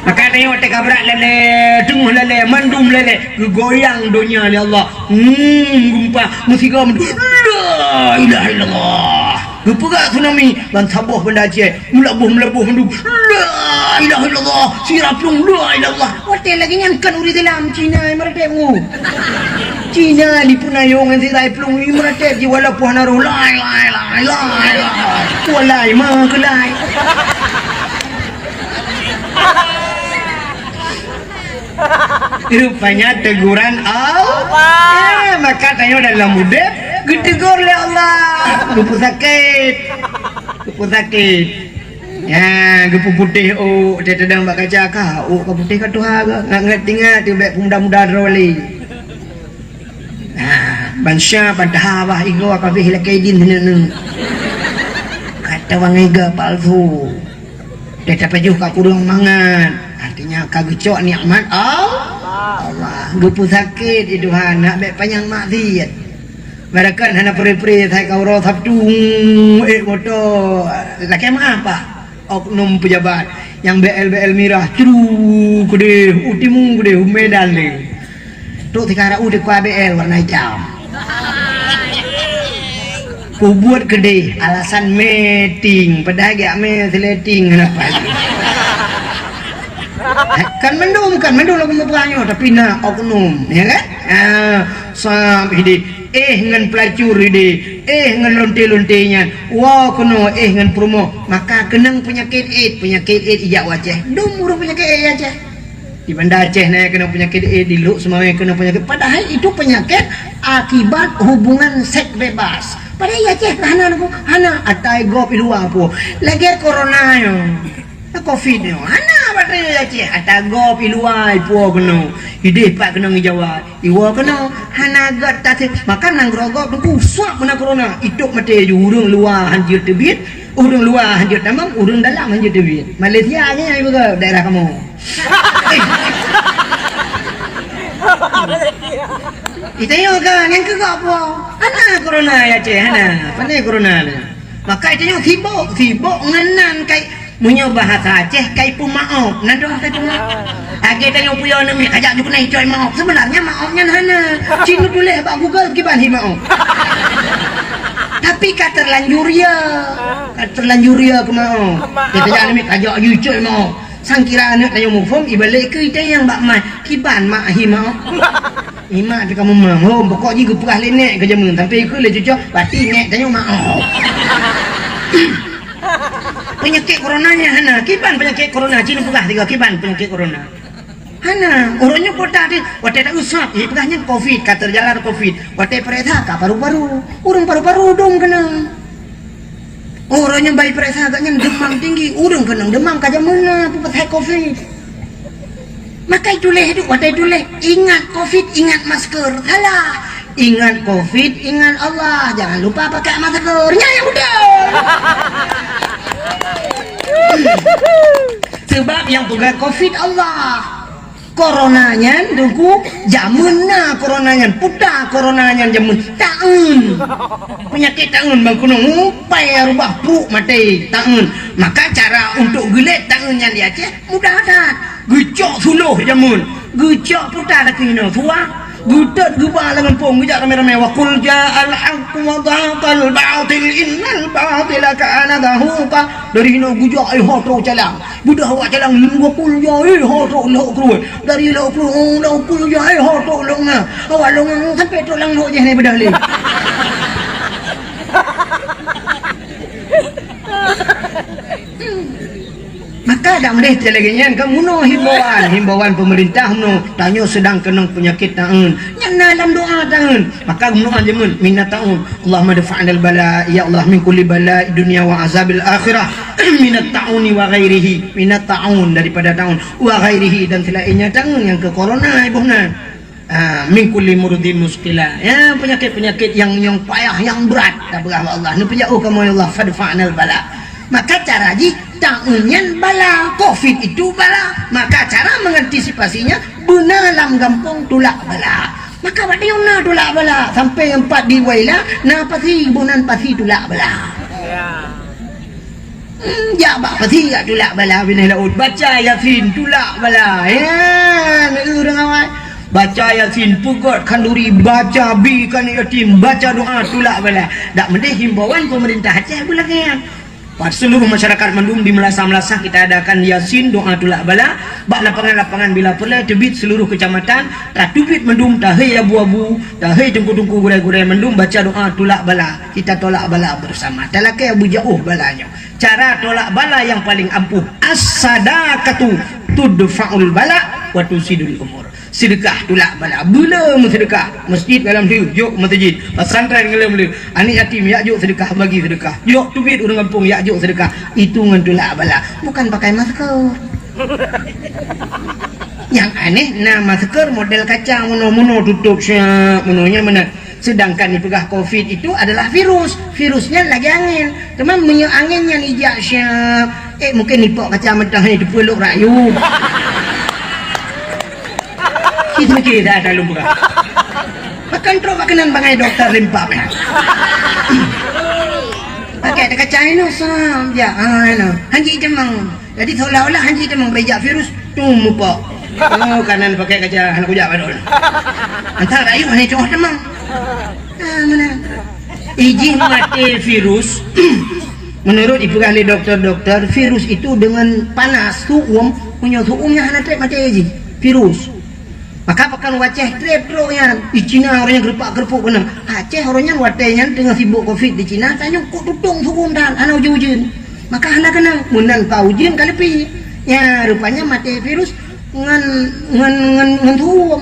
Maka tanyoe watée ka brat lalée, teungoh lalée, mandum lalée, geugoyang donya lé Allah. Hmm, gempa, meusigoe mandum. La ilaha illallah. Geupeugah tsunami, ban saboh Banda Aceh, meulaboh-meulaboh mandum. La ilaha illallah. Sira plueng, la ilaha illallah. Watée lagée nyan kon ureueng Islam, Cina nyang meuratéb ngu. Cina lipuna yong ngon sira plueng nyang meuratéb jiwalaupun hana roh. La ilaha illallah, la ilaha illallah. Walai ma keulai. Rupanya teguran Allah. Eh, maka tanyoe dalam udeb geutegur lé Allah. Geupeusakét. Geupeusakét. Ya, geupeuputéh ôk, teudeungoe bak kaca ka, ôk ka putéh ka tuha ka. Ngat-ngat tingat teuh bék peumuda-muda droe lé. Nah, bansa bantaha bah igoe ka beh lakée jin heuneuk-heuneuk. Kata bang igoe palsu. Teuh tapajoh ka kureueng mangat. Artinya ka geucok nikmat Allah. Allah. Geupeusakét i Tuhan, nak bék panyang maksiat. Barakan hana pre-pre sai ka uroe Sabtu, ék moto. Lakée meu'ah, Pak. Oknum pejabat nyang B L B L mirah, cru keudeh, u timu keudeh, u Medan lé. Trok sikara u dikua B L warna itam. Kubuet keudeh alasan meeting, padahai geujak mé seleting hana payah. Kan mandum, kan mandum lagu meupeue nyoe, tapi na oknum, ya kan? Ah, sam hideh, éh ngon peulacur hideh, éh ngon lonte-lonte nyan. Woe keunoe, éh ngon peurumoh, maka keunong peunyakét éd, peunyakét éd ijak u Aceh. Dum ureueng peunyakét éd Aceh. Di Banda Aceh na keunong peunyakét éd, di Lhokseumawe keunong peunyakét. Padahai itu penyakit akibat hubungan seks bebas. Padahai Aceh hana lagu, hana, atai gob i luwa po. Lagée corona nyoe. Covid nyoe hana batée Aceh, ata gob i luwa ipuwoe keunoe, ideh pat keunong i Jawa, iwoe keunoe, hana gét taseb. Maka nanggroe gob teungku suak beuna corona, itôb maté ju ureueng luwa han jeuet teubiet, ureueng luwa han jeuet tamong, ureueng dalam han jeuet teubiet. Malaysia nyan ibu ke daerah kamoe. Eh. Itanyoe ka nyan keu gob po. Hana corona ya Aceh, hana. Pane corona nyan. Maka itanyoe sibok, sibok ngon nan kai. Meunyoe bahasa Aceh kai peumaob, na dong kai peumaob. Lagée tanyoe puyoe neumiet kajak ju keunai coi maob. Sebenarnya maob nyan hana. Cit neutuléh bak Google kiban hi maob. Tapi ka terlanjur ya. Ka terlanjur ya keu maob. Kita jak neumiet kajak ju coi maob. Sangkira aneuk tanyoe muphom ibalek keu ita nyang bak mai. Kiban mak hi maob. Imak teuka meumang, hom, pokok jih geupeugah lé nek keu jameun, sampai ikheun lé cucoe, pasti nek tanyoe maoh. Peunyakét corona nyan hana, kiban peunyakét corona, cit neupeugah tiga kiban peunyakét corona. Hana, uroe nyoe kota teuh, watée tausap, ipeugah nyan covid, ka teujalar covid, watée peuriksa ka paru-paru, ureueng paru-paru dum keunong. Uroe nyoe bai peuriksa geuh nyan deumam tinggi, ureueng keunong deumam ka jameun na peue pasai covid. Maka ituléh duek watée ituléh, ingat covid, ingat masker. Salah. Ingat covid, ingat Allah. Jangan lupa pakai masker. Nyan nyang beutôi. Sebab nyang peugah covid Allah. Corona nyan, Teungku, jameun na corona nyan, puta corona nyan jameun taeun. Peunyakét taeun bang keunong, mupai rubah pruek maté taeun. Maka cara untuk geulet taeun nyan di Aceh mudah that. Geucok suloh jameun, geucok puta lagée nyoe suah, geutot geuba lam gampông, geujak ramé-ramé, "Wa qul ja'al haqq wa zahaqal batil innal batila kana zahuqa." Dari hinoe geujak, eh, ho trok calang. Beudah awak calang, "Wa qul ja'al ho trok lhok kruet." Dari lhok kruet, oh, lhok kruet jai, eh, ho trok lhok na. Awak lhok na sampai trok lam lhok jih ni beudah lé. Maka dak meudeh lagée nyan ka meunoe himbauan, himbauan pemerintah meunoe, tanyoe sedang keunong peunyakét taeun. Nyan na lam doa taeun. Maka meunoe jameun minat taeun. Allahumma dfa' 'anil bala, ya Allah, min kulli bala dunya wa azabil akhirah. Minat tauni wa ghairihi. Minat taun daripada taun. Wa ghairihi dan selainnya taun nyang keu corona iboh na. Ah, min kulli murdin musqila. Ya, penyakit-penyakit yang, yang payah, yang berat, tapeugah bak Allah. Neupeujak, oh, kamoe ya Allah, fadfa'nal bala. Maka cara jih, ta'un nyan bala, covid itu bala. Maka cara mengantisipasinya, beuna lam gampông tulak bala. Maka bak tanyoe na tulak bala, sampai nyang pat di Waila, na pasi, bunan pasi tulak bala. Ya. Hmm, jak bak pasi jak tulak bala binéh laôt. Baca Yasin, tulak bala. Ya, ureuëng awai. Baca Yasin, peugöt khanduri, baca bi keu aneuk yatim, baca doa, tulak bala. Dak meudeh himbauan pemerintah Aceh beulagée nyan. Bak seluruh masyarakat mandum di melasah-melasah kita adakan Yasin, doa tulak bala. Bak lapangan-lapangan bila peureulée teubiet seluruh kecamatan, tateubiet mandum, tahei abu-abu, tahei teungku-teungku, gurée-gurée mandum baca doa tulak bala. Kita tolak bala bersama. Talakée beujauh bala nyoe. Cara tolak bala nyang paleng ampuh, as-sadaqatu tudfa'ul bala wa tusidul umur. Seudeukah tulak bala. Beu le meuseudeukah. Masjid gohlom lheueh, jok meuseujid. Pesantren gohlom lheueh. Aneuk yatim jak jok seudeukah, bagi seudeukah. Jok teubiet ureuëng gampông jak jok seudeukah. Itu ngon tulak bala. Bukan pakai masker. Nyang aneh, na masker model kaca, meunoe-meunoe tutôp siap, meunoe nyan meunan. Sedangkan dipeugah covid itu adalah virus. Virus nyan lagée angén. Teuma meunyoe angén nyan ijak siap, eh, mungkin nipok kacamata hai teupeu lok rakyueb. Ci seumiké that lôn peugah. Bahkan trok bak keunan bangai dokto lempap nyan. Pakai kaca inoe sam jak, ah, inoe. Hanji teumang. Jadi seolah-olah hanji teumang, beujak virus, tum, mupok. Oh, kanan pakai kaca hana kujak padahai. Antara rakyueb hana cok teumang. Ah, mana? Ijih maté virus. Menurut ipeugah lé dokto-dokto, virus itu dengan panas, su'um, meunyoe su'um nyan hana treb maté jih. Virus. Maka pakon u Aceh treb trok nyan. Di Cina ureuëng nyan geurupak-geurupuk keunong. Aceh ureuëng nyan watée nyan teungoh sibok covid di Cina, tanyoe kok tutong su'um that, hana ujeuen-ujeuen. Maka hana keunong, meunan ka ujeuen ka leupie. Nya, rupanya maté virus ngon, ngon, ngon, ngon su'um.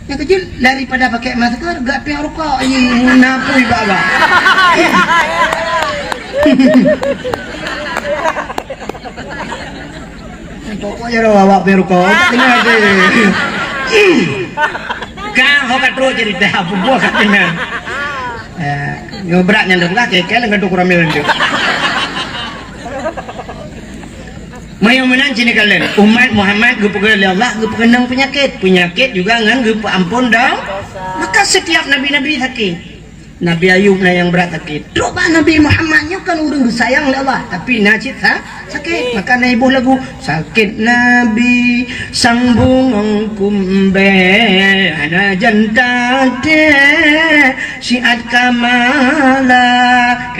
Nyang keuh jeuet, daripada pakai masker, gak piang rukok, ih, na pui bak-bak. Pokoknya dah awak perukok, tak kena ada. Kang, ho ka trok cerita, apa buah ka kena. Eh, nyoe brat nyan dah, keke lagi tu kurang mil tu. Meunyoe meunan cit neukalon, umat Muhammad geupeugah lé Allah geupeukeuneuk peunyakét. Peunyakét juga ngon geupeuampon do-, maka setiap nabi-nabi sakét. Nabi Ayub na nyang brat sakét. Trok bak Nabi Muhammad nyoe kan ureuëng geusayang lé Allah, tapi na cit sa-, sakét. Maka na iboh lagu, sakét Nabi sang bungong kumbée, hana jan taté siat kamala.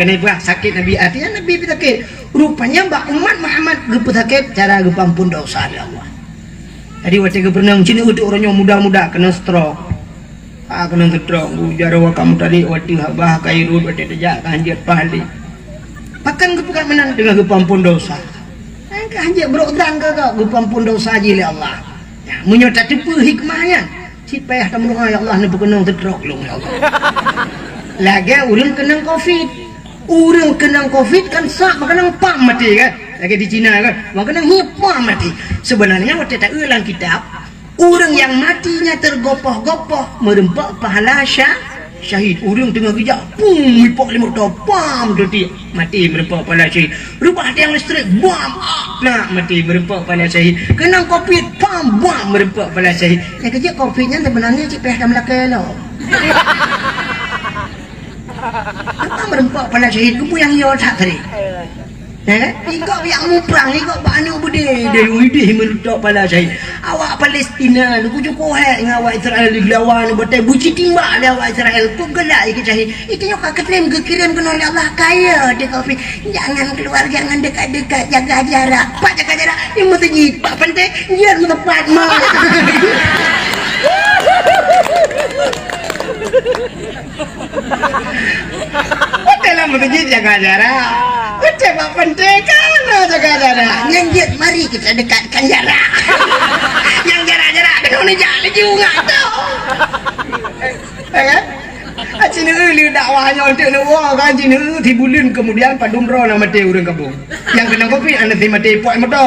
Keuneuk iboh sakét Nabi, artinya Nabi pih sakét. Rupanya bak umat Muhammad geupeusakét cara geupeuampon desya lé Allah. Jadi watée geupeureuneuk cit, untuk ureuëng nyang muda-muda keunong stroke. Ah, keunong stroke, ujar wa kamu tadi watée habah ka irut, watée teujak ka hanjeuet paih lé. Pakon geupeugah meunan? Teungoh geupeuampon desya. Ka hanjeuet brok dan ka geupeuampon desya jih lé Allah. Nah, meunyoe tateupeue hikmah nyan, cit payah tameudoa, "Ya Allah, neupeukeunong stroke lôn, ya Allah." Lagée ureuëng keunong covid. Ureuëng keunong covid kan sak meukeunong pam maté kan? Lagée di Cina kan? Meukeunong hiep pam maté. Sebenarnya watée taeu lam kitab, ureuëng nyang maté nyan teugopoh-gopoh meureumpok pahala sya-, syahid. Ureuëng teungoh geujak, pum, ipok lé moto, pam, tuti, maté meureumpok pahala syahid. Rubah tiang listrik, bam, ah, na maté meureumpok pahala syahid. Keunong covid, pam, bam, meureumpok pahala syahid. Nyang keuh jeuet covid nyan sebenarnya cit payah tameulakée lom. Apa meureumpok pahala syahid, geupeu nyang yo that tadi. Ya kan? Ikok biak muprang, ikok bak aneuk beudé, deh, widih meureumpok pahala syahid. Awak Palestina, nyoe kujok kohek ngon awak Israel, dilawan, batée buci timbak lé awak Israel, kok galak ikot syahid. Itu nyoe ka keutem geukirém keunoe lé Allah, kaya di covid. Jangan keluar, jangan dekat-dekat, jaga jarak. Pat jaga jarak, di meuseujid, bak pantai, nyan meuteumpat, ma. Watée lam meuseujid jaga jarak. Watée bak pantai kana jaga jarak. Nyan jeuet, mari kita dekatkan jarak. Nyang jarak-jarak keunoe neujak laju ngat tu. Ya kan? Aci neu lé dakwah nyoe untuk neuwoe kan, aci neu tibuleuen kemudian padum droe na maté ureuëng kampung. Nyang keunong covid, aneuk si maté ipok moto.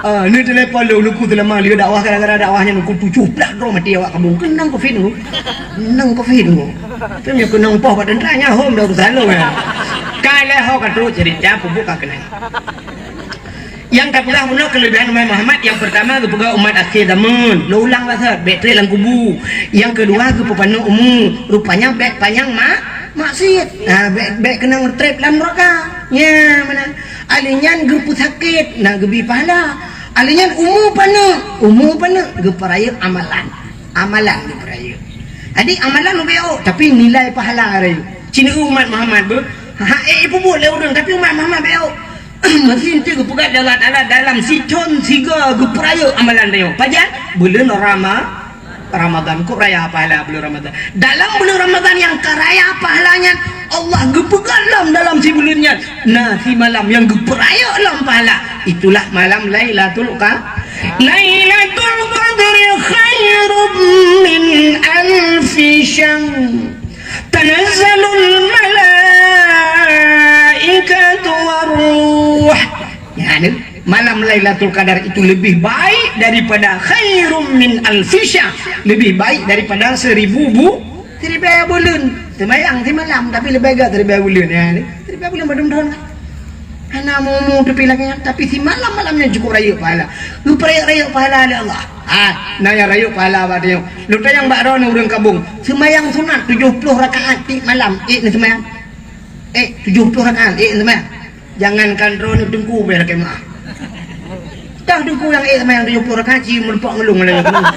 Ah, ni telepon lôn, Teungku, seulama lheueh dakwah, gara-gara dakwah nyan Teungku tujoh blah droe maté awak kamoe. Keunong covid Teungku. Keunong covid Teungku. Tapi meunyo keunong poh bak teuntara nyan hom dah urusan lôn, ya. Ka lheueh ho ka trok cerita peubuet ka keunong. Nyang tapeugah bunoe keulebihan umat Muhammad, nyang peurtama geupeugah umat akhé zaman. Lôn ulang basa, bèk trép lam kubu. Nyang keudua geupeupanjang umu. Rupanya bèk panyang ma-, maksiet. Nah, bèk, bèk keunong trép lam neuraka. Nya, meunan. Alèh nyan geupeusakét, na geubri pahala. Alèh nyan umu paneuk, umu paneuk geupeurayeuk amalan. Amalan geupeurayeuk. Jadi amalan leubeh ôk, tapi nilai pahala rayeuk. Cit umat Muhammad beuh, ha, eh, ipeubuet lé ureueng, tapi umat Muhammad bèk ôk. Meuseuti geupeugah lé Allah Taala dalam sithon sigoe geupeurayeuk amalan rayeuk. Pajan? Buleuen Rama-, Ramadan, kok raya pahala buleuen Ramadan. Dalam buleuen Ramadan nyang ka raya pahala nyan, Allah geupeugah lom dalam sibuleuen nyan, na simalam nyang geupeurayeuk lom pahala. Itulah malam Lailatul Qa-, Lailatul Qadri khairum min alfi syahr. Tanazzalul malaikatu war ruh. Ya, ni. Malam Lailatul Qadar itu lebih baik daripada khairum min alfi syahr, lebih baik daripada seribu bu-, seribu buleuen. Seumayang simalam, tapi leubeh gèt seribu buleuen, ya, ni. Seribu buleuen padum thôn kan? Hana mu-, mu teupilangnya, tapi simalam-malam nyan cukup rayeuk pahala. Geupeurayeuk-rayeuk pahala lé Allah. Ha, na nyang rayeuk pahala bak tanyoe. Lôn tanyong bak droeneuh ureueng kabong, seumayang sunat tujoh ploh rakaat tiep malam, ék neuseumayang? Ék tujoh ploh rakaat, ék neuseumayang? Jangankan droeneuh, Teungku bèk lakèe meu'ah. Toh Teungku nyang ék seumayang tujoh ploh rakaat, ci meureumpok ngeulong lagèe nyoe.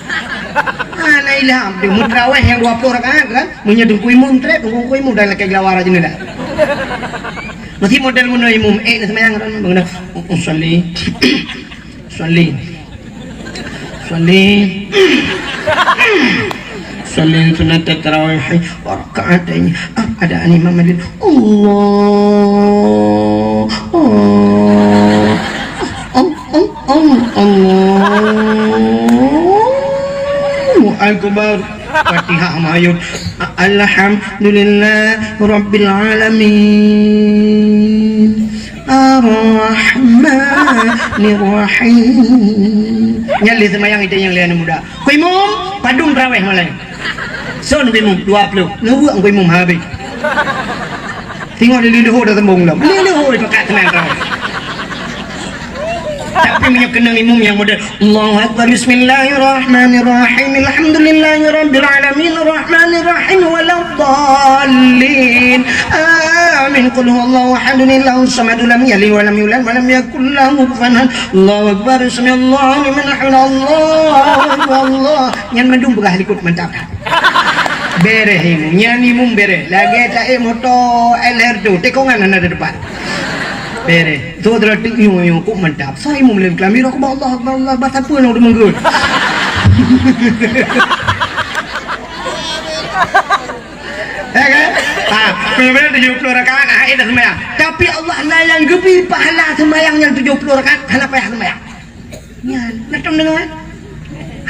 Hana ilham, Teungku, meutrawèh nyang dua ploh rakaat kan? Meunyoe Teungku imum trép, Teungku imum dan lakèe geulawa rajin dah. Meusti model bunoe imum, ék neuseumayang droeneuh, bangun dah. Usalli. Usalli. Usalli. Usalli sunnatat tarawih wa rak'ataini. Ah, ada imam hadir. Allah. Oh. Oh, oh, oh, Allahu Akbar. Fatihah mayuet. Alhamdulillah Rabbil Alamin. Ar-Rahmanirrahim. Nyan lé seumayang ite nyang lé aneuk muda. Ku imum, padum traweh malam. Son ku imum, dua ploh. Neuweuek ku imum habéh. Tengok lé leuho dah tembong lom. Lé leuho pakat seumayang traweh. Tapi meunyoe keunong imum nyang model, Allahu Akbar, Bismillahirrahmanirrahim, Alhamdulillahirabbil alamin, Rahmanirrahim, waladdallin. Amin. Qul huwallahu ahad, Allahus samad, lam yalid walam yulad, walam yakul lahu kufuwan ahad. Allahu Akbar, sami'allahu liman hamidah, Allahu Akbar, Allah. Nyan mandum peugah likot mantap. Bereh imum, nyan imum bereh. Lagèe taék moto L R tu, tikongan hana di depan. Bereh. Tu adalah tik nyu nyu kok mantap. Sa imum lem kelambi, aku Allah, Allah, Allah, bah siapa nak udah menggut. Ya kan? Ha, benar-benar tujuh puluh rakaat, ah, dah sembahyang. Tapi Allah na nyang geubri pahala sembahyang nyang tujuh puluh rakaat, hana payah sembahyang. Nyan, na tom deungoe?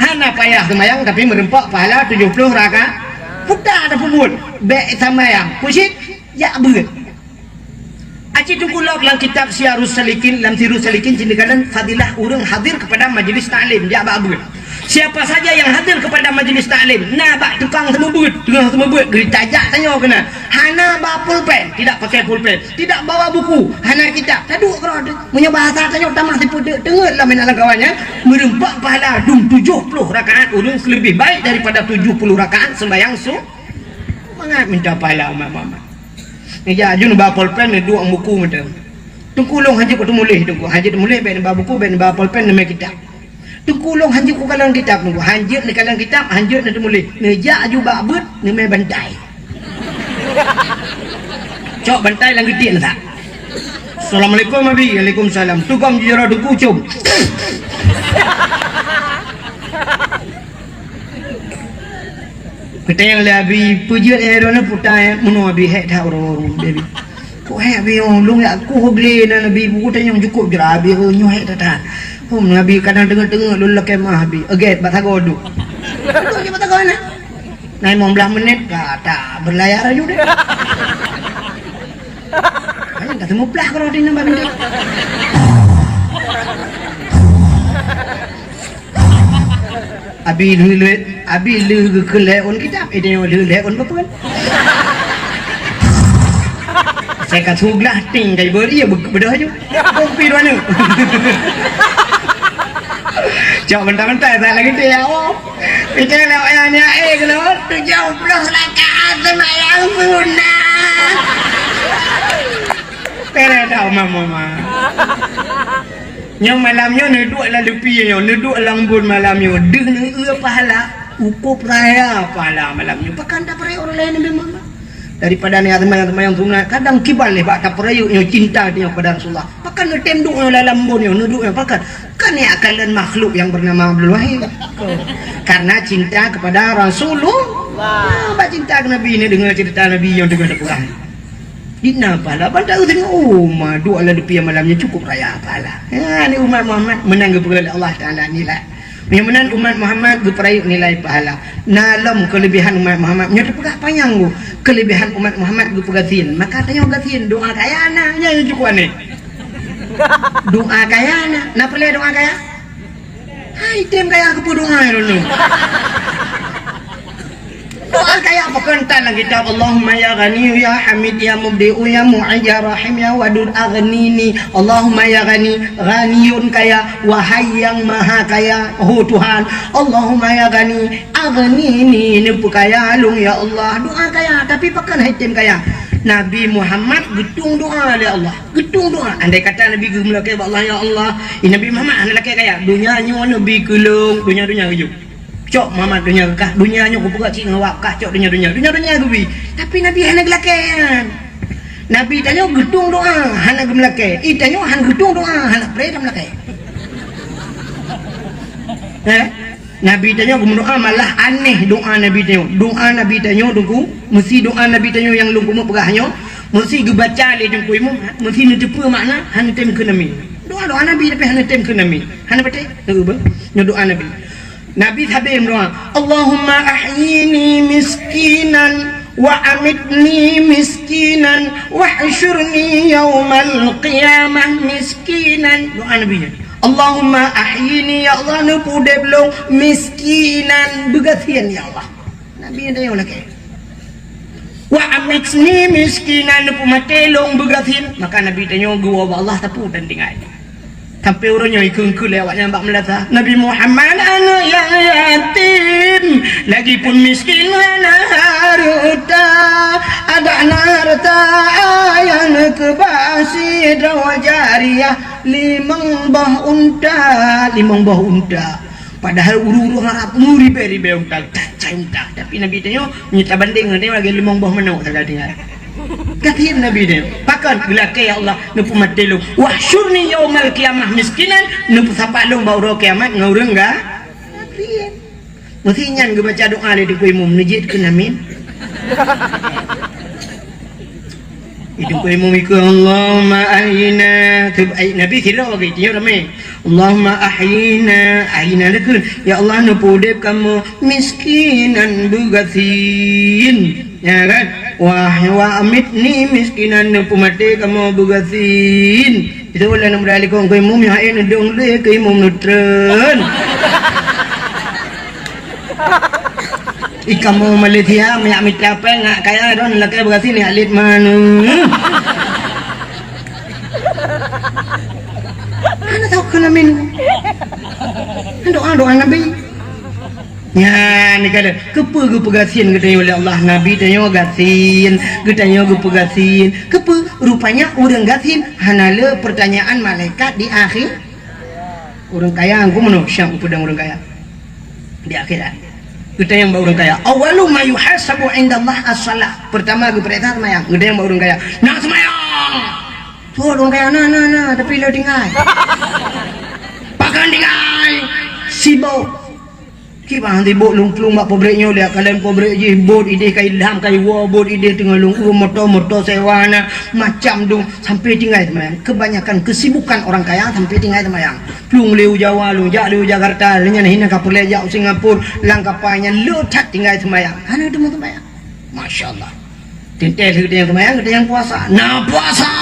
Hana payah sembahyang tapi meureumpok pahala tujuh puluh rakaat. Puta ada peubuet, bèk sembahyang. Pusit, jak beuet. Aci teukulok lam kitab Siyarus Salikin, lam Sirus Salikin, cit neukalon fadilah ureueng hadir kepada majlis taklim, jak bak beuet. Siapa saja yang hadir kepada majlis taklim, na bak tukang seumeubeuet, tukang seumeubeuet, geutajak tanyoe keunan. Hana ba pulpen, tidak pakai pulpen, tidak bawa buku, hana kitab. Taduek keudroe, meunyoe bahasa tanyoe tamah sipeudeuk teungeut lam inan lam kawan nyan, meureumpok pahala dum tujuh puluh rakaat ureueng lebih baik daripada tujuh puluh rakaat sembahyang su-, mangat minta pahala umat Muhammad. Ija aju neuba polpen, neuduek buku mantong. Teungku lôn hanjeuet kuteumuléh, Teungku. Hanjeuet teumuléh, bèk neuba buku, bèk neuba polpen, neumè kitab. Teungku lôn hanjeuet kukalon kitab, Teungku. Hanjeuet neukalon kitab, hanjeuet neuteumuléh. Neujak aju bak beuet, neumè bantai. Cok bantai lam geutiek neusak. Assalamualaikum, Abi. Waalaikumsalam. Tugom jijoro Teungku com. Geutanyong lé Abi, peue jeuet, eh, droeneuh puta, eh, meunoe Abi, hék that uroe-uroe, Abi. Kok hék Abi, oh, lôn jak kueh glé nan Abi, buku tanyong cukôp jroh Abi, oh, nyoe hék that-that. Oh, Abi kadang teungeut-teungeut lôn lakèe meu'ah Abi. Agèt bak sagoe duek. Duek je bak sagoe na. Na limong blah menit, ka, ka berlayar aju deh. Hanya dah teumuplah kalau di nambah bintang. Abi lheueh, abi lheueh geukheun lhèe ôn kitab, eh, tanyoe lheueh lhèe ôn peue-peue. Asai ka su glah ting ka jibeuet, iya be-, beudôh ju. Bukti dua neuk. Cok mentah-mentah, tak lagi dia, oh. Kita nak payah niat, eh, kalau tujuh puluh rakaat sembahyang sunat. Payah dah, mama, mama. Nyoe malam nyoe neuduek lam lupi nyoe, neuduek lam bun malam nyoe, deuh neueu pahala, cukup raya pahala malam nyoe. Pakon tapeurayeuk ureueng laén leubeh mangat daripada nyan seumayang-seumayang sunat. Kadang kiban lé bak tapeurayeuk nyoe cinta tanyoe kepada Rasulullah. Pakon neutem duek nyoe lam bun nyoe, neuduek nyoe pakon? Kan nyan kalon makhluk yang bernama Abdul Wahid. Karena cinta kepada Rasulullah. Nah, bak cinta keu Nabi, neudeungoe cerita Nabi nyang teungoh tapeugah. Di na pahala, ban taeu singoh, oh, ma, duek lam lupi malam nyoe cukup raya pahala. Ya, ni umat Muhammad meunan geupeugah lé Allah Taala nilai. Meunyoe meunan umat Muhammad geupeurayeuk nilai pahala. Na lom keulebihan umat Muhammad, nyoe teupeugah panyang geuh. Keulebihan umat Muhammad geupeugah gasien. Maka tanyoe gasien, doa kaya na, nyan nyang cukup aneh. Doa kaya na, na peureulèe doa kaya? Hai, tem kaya keupeue doa lôn. Doa kaya pakon tan lam kitab, Allahumma ya Ghani, ya Hamid, ya Mubdi'u, ya Mu'id, ya Rahim, ya Wadud, aghnini. Allahumma ya Ghani, Ghaniyun kaya, wahai yang maha kaya, oh Tuhan. Allahumma ya Ghani, aghnini, neupeukaya lôn, ya Allah. Doa kaya, tapi pakon hai tem kaya? Nabi Muhammad geutueng doa lé Allah. Geutueng doa. Andai kata Nabi geumeulakèe bak Allah, "Ya Allah, i Nabi Muhammad hana lakèe kaya. Donya nyoe neubi keu lôn, donya-donya geujok. Cok Muhammad donya keu kah, donya nyoe kupeugah cit ngon awak kah, cok donya-donya. Donya-donya geubi." Tapi Nabi hana geulakèe nyan. Nabi tanyoe geutueng doa, hana geumeulakèe. I tanyoe hana geutueng doa, hana preh tameulakèe. Eh? Nabi tanyoe geumeudoa malah aneh doa Nabi tanyoe. Doa Nabi tanyoe Teungku, meusi doa Nabi tanyoe nyang lôn keumeung peugah nyoe, meusi geubaca lé Teungku Imum, meusi neuteupeue makna, hana tem kheun amin. Doa-doa Nabi tapi hana tem kheun amin. Hana patéh? Teuh beuh. Nyoe doa Nabi. Nabi sabe meudoa, "Allahumma ahyini miskinan wa amitni miskinan wahsyurni yaumal qiyamah miskinan." Doa Nabi nyan. Allahumma ahyini, ya Allah, neupeuudép lôn miskinan, beugasien, ya Allah. Nabi tanyoe lakèe. Wa amitni miskinan, neupeumaté lôn beugasien. Maka Nabi tanyoe geuwoe bak Allah sapeue dan tinggai. Sampai uroe nyoe ikheun-kheun lé awak nyan bak meulasa, "Nabi Muhammad aneuk nyang yatim, lagipun miskin hana hareuta, adak na hareuta nyang neukeubah sidroe jariah." Limong boh unta, limong boh unta. Padahai ureueng-ureueng Arab meuribèe-ribèe unta, tacai unta. Tapi Nabi tanyoe, meunyoe tabandéng ngon tanyoe lagèe limong boh manok sagai tinggai. Gasien Nabi tanyoe. Pakon? Geulakèe, "Ya Allah, neupeumaté lôn. Wahsyurni yaumal qiyamah miskinan." Neupeusapat lôn bak uroe kiamat ngon ureueng ga-, gasien. Meusi nyan geubaca doa lé Teungku Imum, neujeuet kheun amin. Teungku Imum ikheun, "Allahumma ahyina." Teub-, ai, Nabi sidroe lagèe nyoe ramé. "Allahumma ahyina." Ahyina lé kheun, "Ya Allah, neupeuudép kamoe miskinan beugasien." Ya kan? "Wah, wa amitni miskinan," neupeumaté kamoe beugasien. Itu ulèe na meudali kong keu imum, nyoe hai neudong lé keu imum neutreun. I kamoe Malaysia, minyak mita pèng, ngak kaya don lakèe beugasien, nyak lét manu. Hana tao keu namin. Doa-doa Nabi. Nyan, ni kata, keupeue geupeugasien geutanyoe lé Allah? Nabi tanyoe gasien, geutanyoe geupeugasien. Keupeue? Rupanya ureueng gasien hana le peurtanyaan malaikat di akhé-, ureueng kaya, engkau meunoe syang peudong ureueng kaya di akhirat. Geutanyong bak ureueng kaya, "Awwalu ma yuhasabu indallah as-shalah." Pertama geupeuriksa seumayang. Geutanyong bak ureueng kaya, "Na seumayang?" Tuh ureueng kaya, "Na, na, na, tapi le tinggai." "Pakon tinggai?" "Sibok." Kiban sibok lôn plueng bak pabrék nyoe, lihat kalon pabrék jih, bot idéh ka ilham, ka iwoe, bot idéh teungoh lôn ueh, moto-moto sewa na, macam dong, sampai tinggai seumayang. Kebanyakan kesibukan orang kaya sampai tinggai seumayang. Plueng lé u Jawa, lôn jak lé u Jakarta, lé nyan hina ka peureulèe jak u Singapura, lam kapa nyan le that tinggai seumayang. Hana teuma seumayang. Masya Allah. Teuntèe lheueh geutanyoe seumayang, geutanyoe puasa. Na puasa!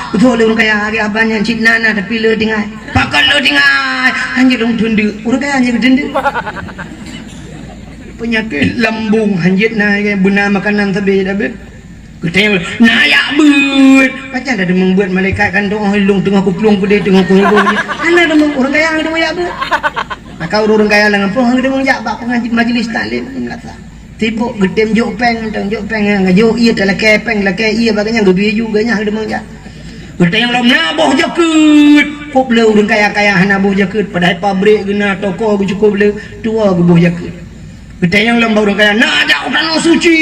Beutôi lé ureueng kaya, lagèe abang nyan cit na, na, tapi le tinggai. Pakon le tinggai? Hanjeuet lôn teundeuk. Ureueng kaya hanjeuet geuteundeuk. Peunyakét lambung hanjeuet na, beuna makanan sabé dak beuet. Geutanyoe na jak beuet. Pajan tadeungoe beuet malaikat kan, teungoh lôn, teungoh kuplueng keudéh, teungoh kuhubung. Hana deungoe ureueng kaya, deungoe jak beuet. Maka ureueng kaya lam gampông geudeungoe jak bak pengaji-, majelis taklim meunasah. Sibok geutem jok péng, mantong jok péng, nyang jok ié talakèe péng, lakèe ié bak geuh nyan geubri ju, geuh nyan deungoe jak. Geutanyoe lom na boh jakeuet. Kop le ureueng kaya-kaya hana boh jakeuet, padahai pabrék geuh na, toko geuh cukôp le, tuwoe geuboh jakeuet. Geutanyoe lom bak ureueng kaya na jak u Tanoh Suci.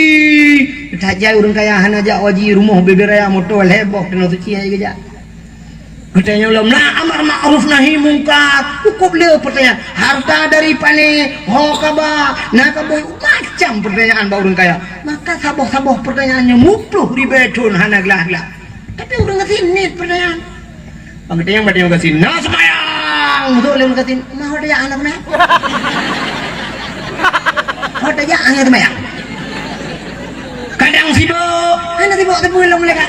Tajai ureueng kaya hana jak haji, rumoh bubé raya, moto lhèe boh, Tanoh Suci han geujak. Geutanyoe lom na amar makruf nahi mungkar, cukôp le peurtanyaan. Harta dari pané, ho ka ba, na ka bui, macam peurtanyaan bak ureueng kaya. Maka saboh-saboh peurtanyaan nyoe muploh ribèe thôn hana glah-glah. Tapi ureueng gasien niet peurtanyaan. Bak geutanyoe, bak geutanyoe gasien, na seumayang! Beutôi lé ureueng gasien, ma ho tajak hana seumayang? Ho tajak hana seumayang? Kadang sibok, hana sibok teupeu lom lé ka.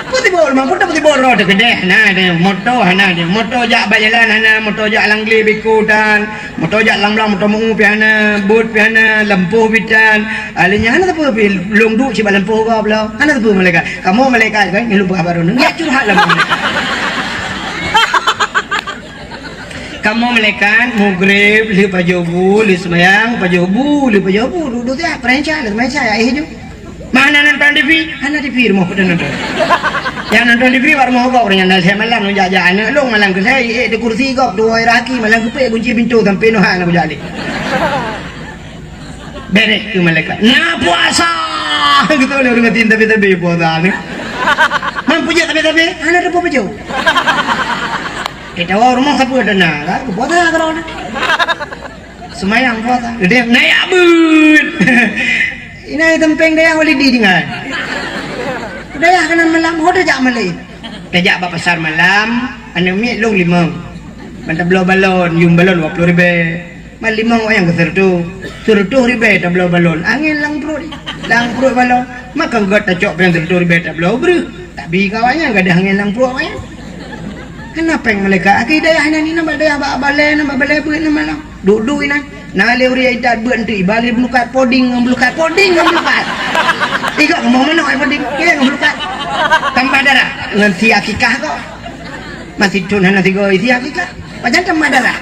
Peue sibok lom, peue teupeu sibok droe teuh keudéh, na deh, moto hana deh, moto jak bak jalan hana, moto jak lam glé biko tan, moto jak lam blang, moto meu pih hana, bot pih hana, lampôh pih tan. Ah, lé nyan hana teupeu pih, lôn duek cit bak lampôh gob lom. Hana teupeu malaikat. Kamoe malaikat kan, nyan lôn peugah bak droeneuh. Ya curhat lam malaikat. Kamoe malaikat, mugreb, lheueh pajoh bu, lheueh seumayang, pajoh bu, lheueh pajoh bu, duek-duek siat, peurencah, lheueh seumayang siat, ya éh ju. Ma hana nonton T V? Hana T V rumoh, peue nonton. Nyang nonton T V bak rumoh gob, ureueng nyan lhèe malam, lôn jak-jak aneuk lôn, malam keulhèe, ék di kursi gob, tuwoe raki, malam keupeuet, gunci pintoe, sampoe noh hana kujak lé. Bèrèh keu malaikat. Na puasa! Gitu lé ureueng gasien tabi-tabi puasa ni. Man peujeuet tabi-tabi, hana teupeu peujeuet. Kita wa rumoh sapeue dana, kan? Puasa keudroe. Seumayang puasa. Geutanyoe na jak beuet. Inan teumpéng dayah Walidi tinggai. Dayah keunan malam, ho tajak malée. Tajak bak pasar malam, aneuk miet lôn limong. Ban tabloe balon, yuem balon dua ploh ribèe. Ban limong wayang keu sireutôh. Sireutôh ribèe tabloe balon. Angén lam pruet. Lam pruet balon. Maka gèt tacok péng sireutôh ribèe tabloe breuh. Tabi keu awaknyan gadôh angén lam pruet awaknyan. Hana péng malaikat. Akhé dayah inan, inan bak dayah bak balèe, inan bak balèe beuet inan malam. Duek-duek inan. Na lé ureueng intat beuet eunteuk, iba lé beulukat poding ngon beulukat, poding ngon beulukat. Igoe ngon manok ai poding, keu ngon beulukat. Tambah darah ngon si akikah kok. Masih thon hana sigoe si akikah. Pajan tambah darah.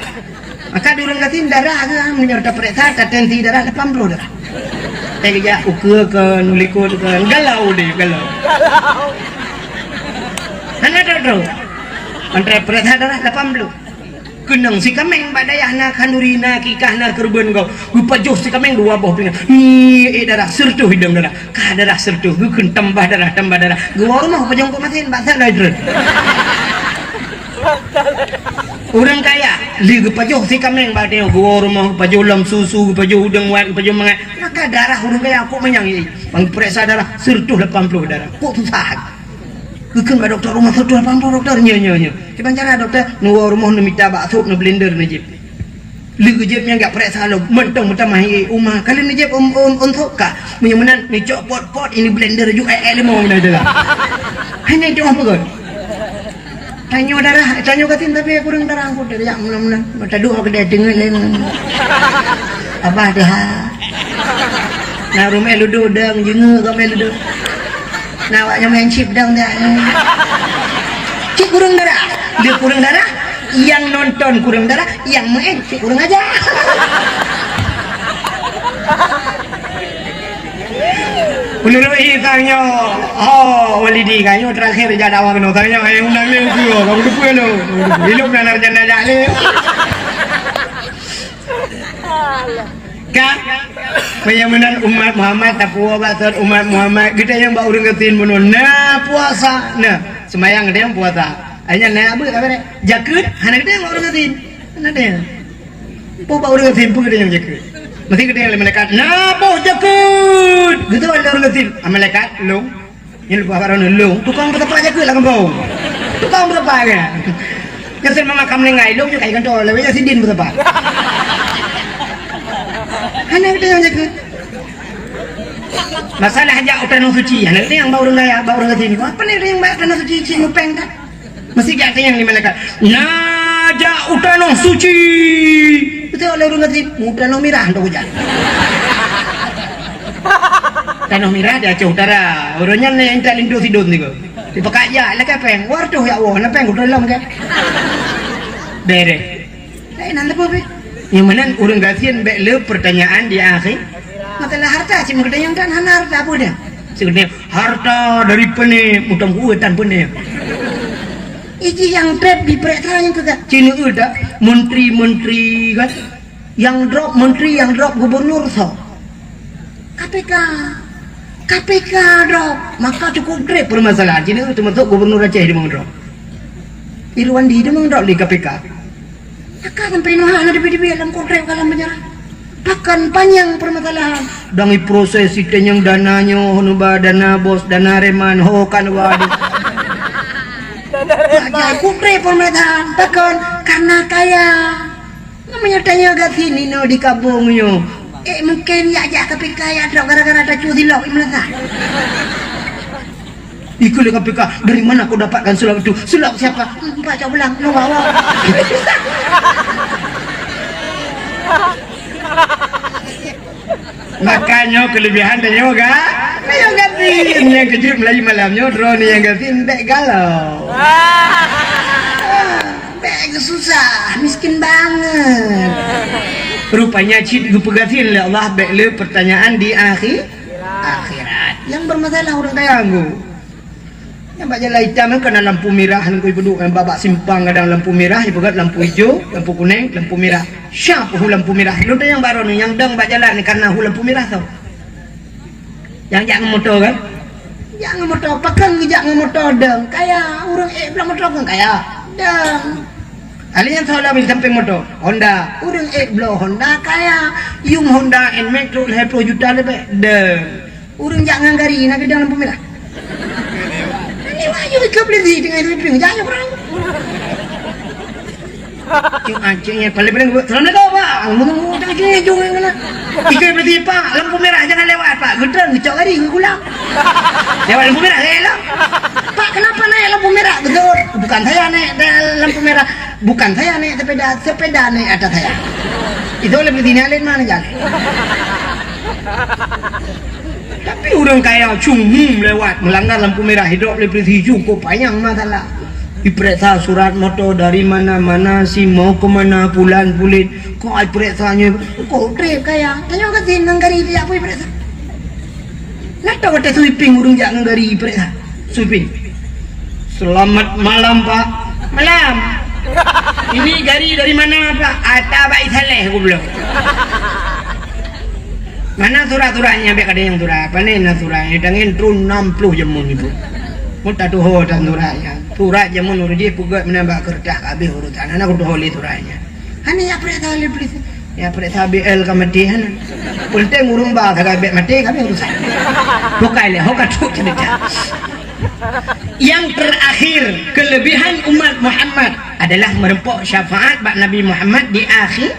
Maka di ureueng gasien darah keu meunyoe tapeuriksa, tatensi darah lapan ploh darah. Eh, geujak ukeue keu, nulikot keu, galau deh, galau. Hana trok-trok. Antara peuriksa darah lapan ploh. Keunong si kaméng bak dayah na khanduri, na akikah, na keureubeuen gob. Geupajoh si kaméng dua boh pingan. Ni, eh, darah, sireutôh idong darah. Ka darah sireutôh, geukheun tambah darah, tambah darah. Geuwoe rumoh pajoh kok masin, bak sat lagèe treun. Ureueng kaya, lé geupajoh si kaméng bak tanyoe, geuwoe rumoh, geupajoh lom susu, geupajoh udeueng wat, geupajoh mangat. Maka darah ureueng kaya kok manyang, eh. Ban peuriksa darah, sireutôh lapan ploh darah. Kok susah. Geukheun bak dokto rumoh, sireutôh lapan ploh, dokto. Nyo, nyo, nyo. Kiban cara dokto, neuwoe rumoh, neumita bak sop, neublender, neujieb. Lheueh geujieb nyan jak peuriksa lom, mantong meutamah ié uma. Ka lheueh neujieb ôn, ôn, ôn sop ka. Meunyoe meunan neucok pot-pot, ini blender ju ék-ék leumo meunan teuka. Hana teungoh peugah. Tanyoe darah, tanyoe gasien tapi kureueng darah, aku dak jak meunan-meunan. Mata duek aku dak teungeut lé. Abah dah. Na rumoh ludo dang jeungeuk kami ludo. Na awak nyang main chip dang dah. Cit kureueng darah. Dia kureueng darah, yang nonton kureueng darah, yang main cit kureueng aja. Menurut Isa nyoe, oh, Walidi kan nyoe terakhir jak dakwah keunoe. Tanya ayah undang lé ukeue, kamu depan lo. Hidup dan sarjana jak lé. Ka? Meunyoe meunan umat Muhammad, tapuwoe bak sot umat Muhammad, geutanyoe bak ureueng gasien bunoe na puasa, na seumayang geutanyoe puasa. Hanya na beuet ka beureh. Jakeuet hana geutanyoe bak ureueng gasien. Hana geutanyoe. Peue bak ureueng gasien peue geutanyoe jakeuet. Meusti geutanyoe lé malaikat, na boh jakeuet. Geutanyoe lé ureueng gasien. Ah, malaikat, lôn. Nyan leupah bak droeneuh lôn, tukang peusapat jakeuet lam gampông. Tukang peusapat kan. Nyang seumayang malam ka meuninggai, lôn nyoe ka i kantô, lawét nyan sidin peusapat. Hana geutanyoe jakeuet. Masalah jak u tanoh suci, aneuk nyang bak ureueng kaya, bak ureueng gasien. Apa ni nyang bak tanoh suci, cit mupeng dah. Mesti jak tanyong di malaikat. Na jak u tanoh suci. Beutôi lé ureueng gasien, mu tanoh mirah tu jak. Tanoh mirah di Aceh Utara. Ureueng nyan nyang intat linto sidon tiga. Dipakat jak lagèe peng. War tuh ya Allah, na peng ku dalam ke? Beres. Lain hana leupah pih. Nyang meunan ureueng gasien bèk le pertanyaan di akhé. Masalah harta cit meukeudanyong tan hana harta peue dah. Sebenarnya harta dari peune mutang kuat tan peune. Iji nyang trép di peuriksa nyang keuga. Cina udah menteri-menteri kan. Yang drop menteri, yang drop gubernur so. K P K. K P K drop. Maka cukup trép permasalahan. Cina termasuk gubernur Aceh di drop. Irwandi di drop di K P K. Maka sampai noh hana teupeu-teupeu lam kontrak dalam penjara. Bahkan panjang permasalahan. Dang proses sitanyong dana nyoe, nuba dana bos, dana reman, ho kan waduh. Wajah putri pemerintahan, bahkan karena kaya. Namanya tanya ke sini no di kampung nyo. Eh, mungkin ya jak ke P K ya trok gara-gara tacu silok imlasa. Ikut lé K P K, dari mana kau dapatkan sulap itu? Sulap siapa? Empat cok belang, lu bawa. Makanya kelebihan dia nyoga. Ayo ganti. Yang kejut Melayu malam nyo, drone yang ganti, bek galau. Bek susah, miskin banget. Rupanya cit geupeugah lé Allah bek le pertanyaan di akhir. Akhirat. Nyang bermasalah ureueng kaya nggu. Nyang bak jalan itam kan kana lampu mirah, nangku ipeuduk nyang bak, bak simpang kadang lampu mirah, ipeugah lampu ijo, lampu kuneng, lampu mirah. Siap hu lampu mirah. Lôn tanyong baroe nyoe nyang dong bak jalan ni kana hu lampu mirah tau. Nyang jak ngon moto kan? Jak ngon moto, pakon geujak ngon moto dong. Kaya ureueng ék blah moto kon kaya. Dong. Ahli nyang soe lam sampéng moto, Honda. Ureueng ék bloe Honda kaya. Yum Honda Nmax trok lhèe ploh juta leubeh. Deuh. Ureueng jak ngon gari na geudong lampu merah. Ini wahyu ikeu polisi teungoh itu ping jak ureueng. Cuk anjing ya paling paling buat sana kau pak. Ngomong tak kena jung yang kena. Ikeu polisi pak, lampu merah jangan lewat pak. Geudong geucok gari geugulang. Lewat lampu merah saya lah. Pak kenapa naik lampu merah? Betul. Bukan saya naik lampu merah. Bukan saya naik sepeda, sepeda naik atas saya. Itu lebih sini alin mana jalan? Tapi ureueng kaya cuma lewat melanggar lampu merah, hidrop lé polisi, cukup panyang masalah. Diperiksa surat moto dari mana-mana, si mau ke mana, pulan pulit. Kok ai periksa nyoe? Kok trép kaya? Tanyoe ka tin nang gari dia pun periksa. Nata watèe sweeping ureueng jak ngon gari iprek ha. Sweeping. Selamat malam, Pak. Malam. Ini gari dari mana, Pak? Ata Pak Isaleh, goblok. Mana surat-suratnya? Bèk ada yang surat. Apa ni nak surat? Yang tangan turun enam puluh jamun itu. Mau tak tuho dan suratnya. Surat jamun urut je pugat menambah kertas habis urusan. Anak udah oleh suratnya. Hana ya periksa oleh polis. Ya periksa B L ka mati hana. Penting urung ba ka bèk mati kami urusan. Bukan leh, ho ka trok cerita. Yang terakhir, kelebihan umat Muhammad adalah merempok syafaat bak Nabi Muhammad di akhir.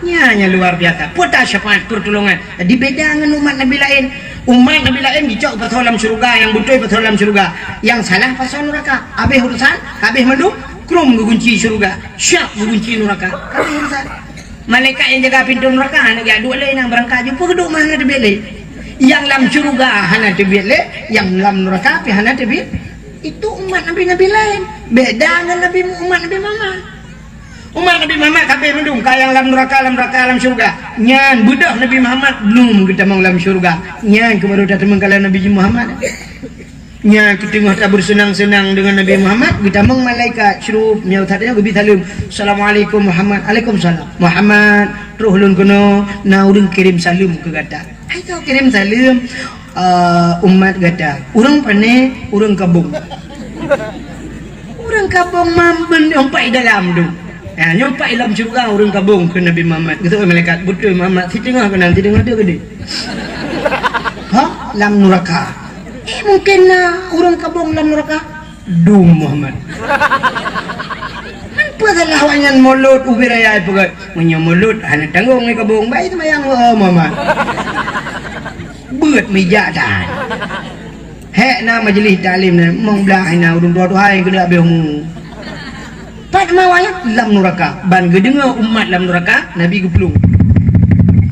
Nya, nya luar biasa. Puta syafaat pertolongan. Jadi beda dengan umat Nabi lain. Umat Nabi lain dicok pasal dalam syurga, yang betul pasal dalam syurga. Yang salah pasal neraka. Habis urusan, habis mandum, krum gegunci syurga. Siap gegunci neraka. Habis urusan. Malaikat nyang jaga pintoe neuraka hana geujak duek lé, nyang beurangkat jumpa geuduek mah hana teubiet lé. Nyang lam syeuruga hana teubiet lé, nyang lam neuraka pih hana teubiet. Itu umat nabi-nabi laén, beda ngon nabi, umat Nabi Muhammad. Umat Nabi Muhammad ka habéh mandum, ka nyang lam neuraka, lam neuraka, lam syeuruga. Nyan beudôh Nabi Muhammad belum geutamong lam syeuruga. Nyan keuh baru tatamong ka lam Nabi Muhammad. Nyan keuh teungoh tabeuseunang-seunang deungon Nabi Muhammad, geutamong malaikat, syurup, meunyoe that nyoe geubi saleuem, "Assalamualaikum Muhammad." "Alaikumsalam." "Muhammad, troh lôn keunoe, na ureueng kirém saleuem keu gata." "Hai soe kirém saleuem?" "Eh, umat gata." "Ureueng pané?" "Ureueng kabong." "Ureueng kabong mamben nyoe pat dalam tu." "Ha, nyoe pat lam syeuruga ureueng kabong," kheun Nabi Muhammad. Geuseuôt malaikat, "Beutôi Muhammad, siteungoh keunan, siteungoh teuh keudéh." "Ha? Lam neuraka?" "Eh, mungken na ureueng kabong lam neuraka." "Dum Muhammad." "Man peue salah awaknyan mulod ubé raya peugah?" "Meunyoe mulod hana tanggong lé kabong, bah seumayang, oh Muhammad." Beuet mija that. Hek na majlis taklim na, mong blah na ureuëng tuha-tuha nyang keuneuk habéh umu. Pat mawai lam nuraka, ban geudeungoe umat lam nuraka, Nabi geuplueng.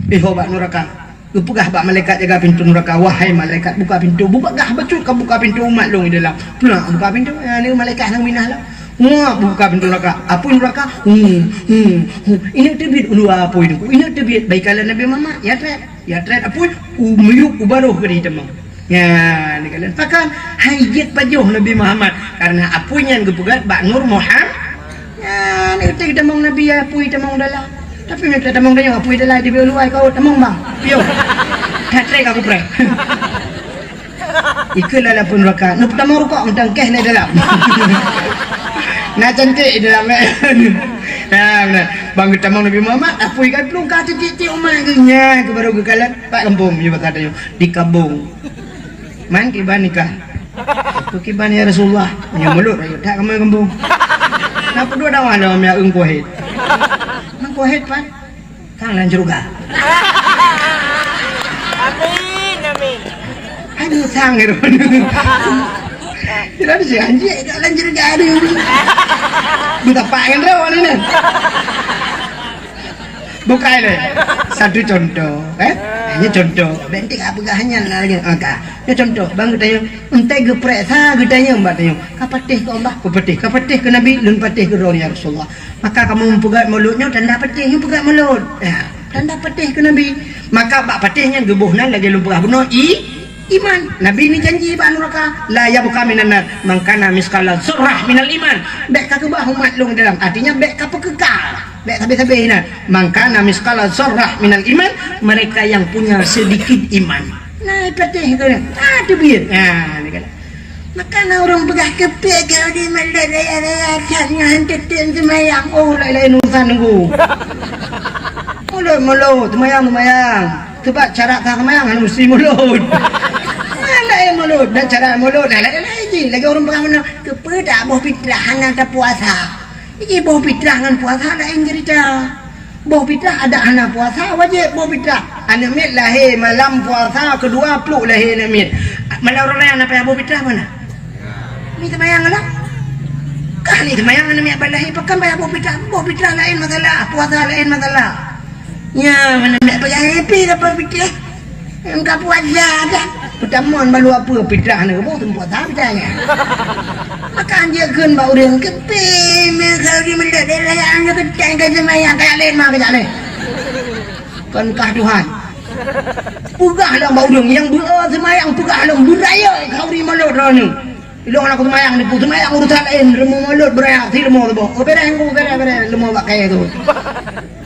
Eh, ho bak nuraka. Geupeugah bak malaikat jaga pintoe nuraka, "Wahai malaikat, buka pintoe, bubagah bacut ka buka pintoe umat lôn di dalam." Peulak buka pintoe, ya, ni malaikat nyang minah lah. Wah, buka pintoe nuraka. Apui nuraka, hu, hu, hu. Ini teubiet ulua apui tu. Ini teubiet baik kala Nabi Muhammad. Ya, tret. Ya, tret apui, u miyup, u baroh geutanyoe tamong. Ya, ni kalian pakan hai jeuet pajoh Nabi Muhammad karena apui nyan geupeugah bak Nur Muhammad. Ya, ni teuh tamong Nabi ya apui tamong dalam. Tapi meuta tamong dalam apui dalam di luar kau tamong bang. Yo. That trek aku prek. Ikut lah lapun raka. Nu pertama rukok mantong keh na dalam. Na cantik dalam. Nah, nah. Bang geutamong Nabi Muhammad, apui kan pelungka titik-titik umat geunya ke baru geukalat. Pak kampung, ya bahasa Aceh, di kabung. Man kiban nikah. Aku kiban ya Rasulullah. Nya mulut rakyat tak kamu kampung. Kenapa dua dakwah dalam ya engkuhit? Engkuhit pan. Sang dalam syurga. Amin, amin. Aduh, sang gitu. Tidak ada sih anjing dalam syurga ada. Buta pak kan rawan ni. Bukai lé. Satu contoh, eh? Hanya contoh. Bentik apa gahnya lagi? Maka, ya contoh, bang geutanyoe, entai geuprek sa geutanyoe bak tanyoe. Ka patéh keu Allah, ka patéh, ka patéh keu Nabi, lôn patéh keu droe ya Rasulullah. Maka kamu meupeugah mulod nyoe tanda patéh, nyoe peugah mulod. Ya, tanda patéh keu Nabi. Maka bak patéh nyan geuboh nan lagée lôn peugah bunoe i, iman. Nabi ni janji bak nuraka, la yabqa minan nar man kana misqala dzarrah minal iman. Bék ka keubah umat lôn dalam, artinya bék ka peukeuka. Bék sabe-sabe inan. Man kana misqala dzarrah minal iman, mereka yang punya sedikit iman. Nah, patéh keu dia. Ah, teubiet. Nah, ni kan. Maka na ureuëng peugah keupek keu di malot raya-raya that nyan han teutem seumayang. Oh, lain-lain urusan nunggu. Mulod, mulod, seumayang, seumayang. Sebab cara ka seumayang hana mesti mulod. Nah, lain mulod, dan cara mulod, nah, lain-lain jih. Lagi ureuëng peugah mana? Keupeu tak boh fitrah hana tapuasa. Jadi boh fitrah ngon puasa lain cerita. Boh fitrah ada hana puasa wajib boh fitrah. Aneuk miet lahé malam puasa kedua pluek lahé aneuk miet. Malam raya na payah boh fitrah mana? Ni sembahyang lah. Kah ni sembahyang aneuk miet ban lahé pakan payah boh fitrah. Boh fitrah lain masalah, puasa lain masalah. Nya mana miet payah happy dapat fitrah. Engka puasa dah. Peutamon balu apa fitrah ni kebo tempat dah fitrah nya. Maka anjeuk kheun bak ureuëng keupek meuka di meuleuet daerah yang anjeuk keuteng ka seumayang ka laén ma ka laén. Kon kah Tuhan. Peugah lom bak ureuëng nyang beu seumayang peugah lom beuraya khauri mulod droeneuh. Ilong anak seumayang nipu seumayang urusan laén leumo mulod beuraya si leumo seuboh. Oh beres engko beres beres leumo bak kayée tu.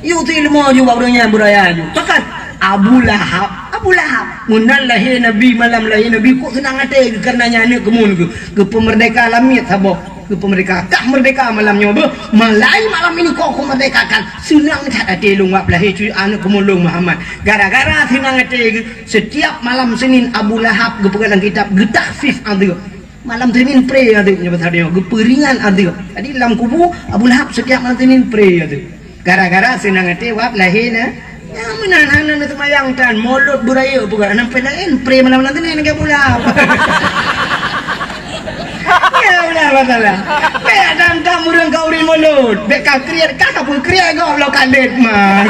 Yuk si leumo ju bak ureuëng nyan beuraya ju. Pakat Abu Lahab. Abu Lahab. Meunan lahé Nabi malam lahé Nabi kok seunang até geuh kareuna nyan aneuk keumuen geuh. Geupeumeurdeka lamiet saboh. Geupeumeurdeka kah meurdeka malam nyoe beuh. Malai malam ini kok kumeurdekakan. Seunang that até lôn wab lahé cuy aneuk keumuen lôn Muhammad. Gara-gara seunang até geuh setiap malam Senin Abu Lahab geupeugah lam kitab geutakhfif azeub. Malam Senin pre azeub nyoe pasal nyoe geupeuringan azeub. Jadi lam kubu Abu Lahab setiap malam Senin pre azeub. Gara-gara seunang até wab lahé na. Ya meunan hana na seumayang tan mulod beuraya peugah nan pih laén pre malam-malam Senin lagée Abu Lahab. Ya ulah masalah. Bék dan tam ureuëng khauri mulod. Bék ka kriet ka ka peukriet gob lo ka lét ma.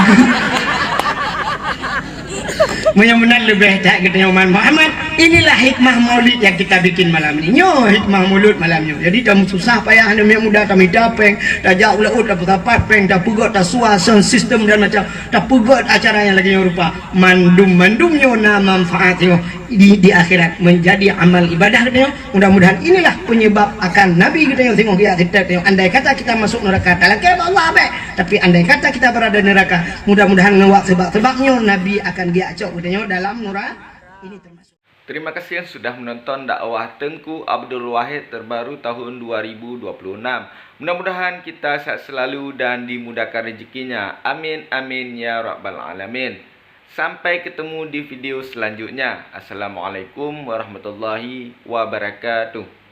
Meunyoe meunan leubeh that geutanyoe umat Muhammad, inilah hikmah maulid yang kita bikin malam ini. Nyoe hikmah mulod malam nyoe. Jadi tamu susah payah aneuk miet muda tamita péng, tajak u laôt tapeusapat péng, tapeugöt tasua sound system dan macam, tapeugöt acara nyang lagée nyoe rupa. Mandum-mandum nyoe na manfaat nyoe di, di akhirat menjadi amal ibadah geutanyoe. Mudah-mudahan inilah penyebab akan Nabi geutanyoe singoh geujak siteuk tanyoe. Andai kata kita masuk neraka, talakée bak Allah bék. Tapi andai kata kita berada neraka, mudah-mudahan ngon wak seubab-seubab nyoe Nabi akan geujak cok geutanyoe dalam nura ini termasuk. Terima kasih yang sudah menonton dakwah Teungku Abdul Wahid terbaru tahun dua ribu dua puluh enam. Mudah-mudahan kita sehat selalu dan dimudahkan rezekinya. Amin, amin, ya rabbal alamin. Sampai ketemu di video selanjutnya. Assalamualaikum warahmatullahi wabarakatuh.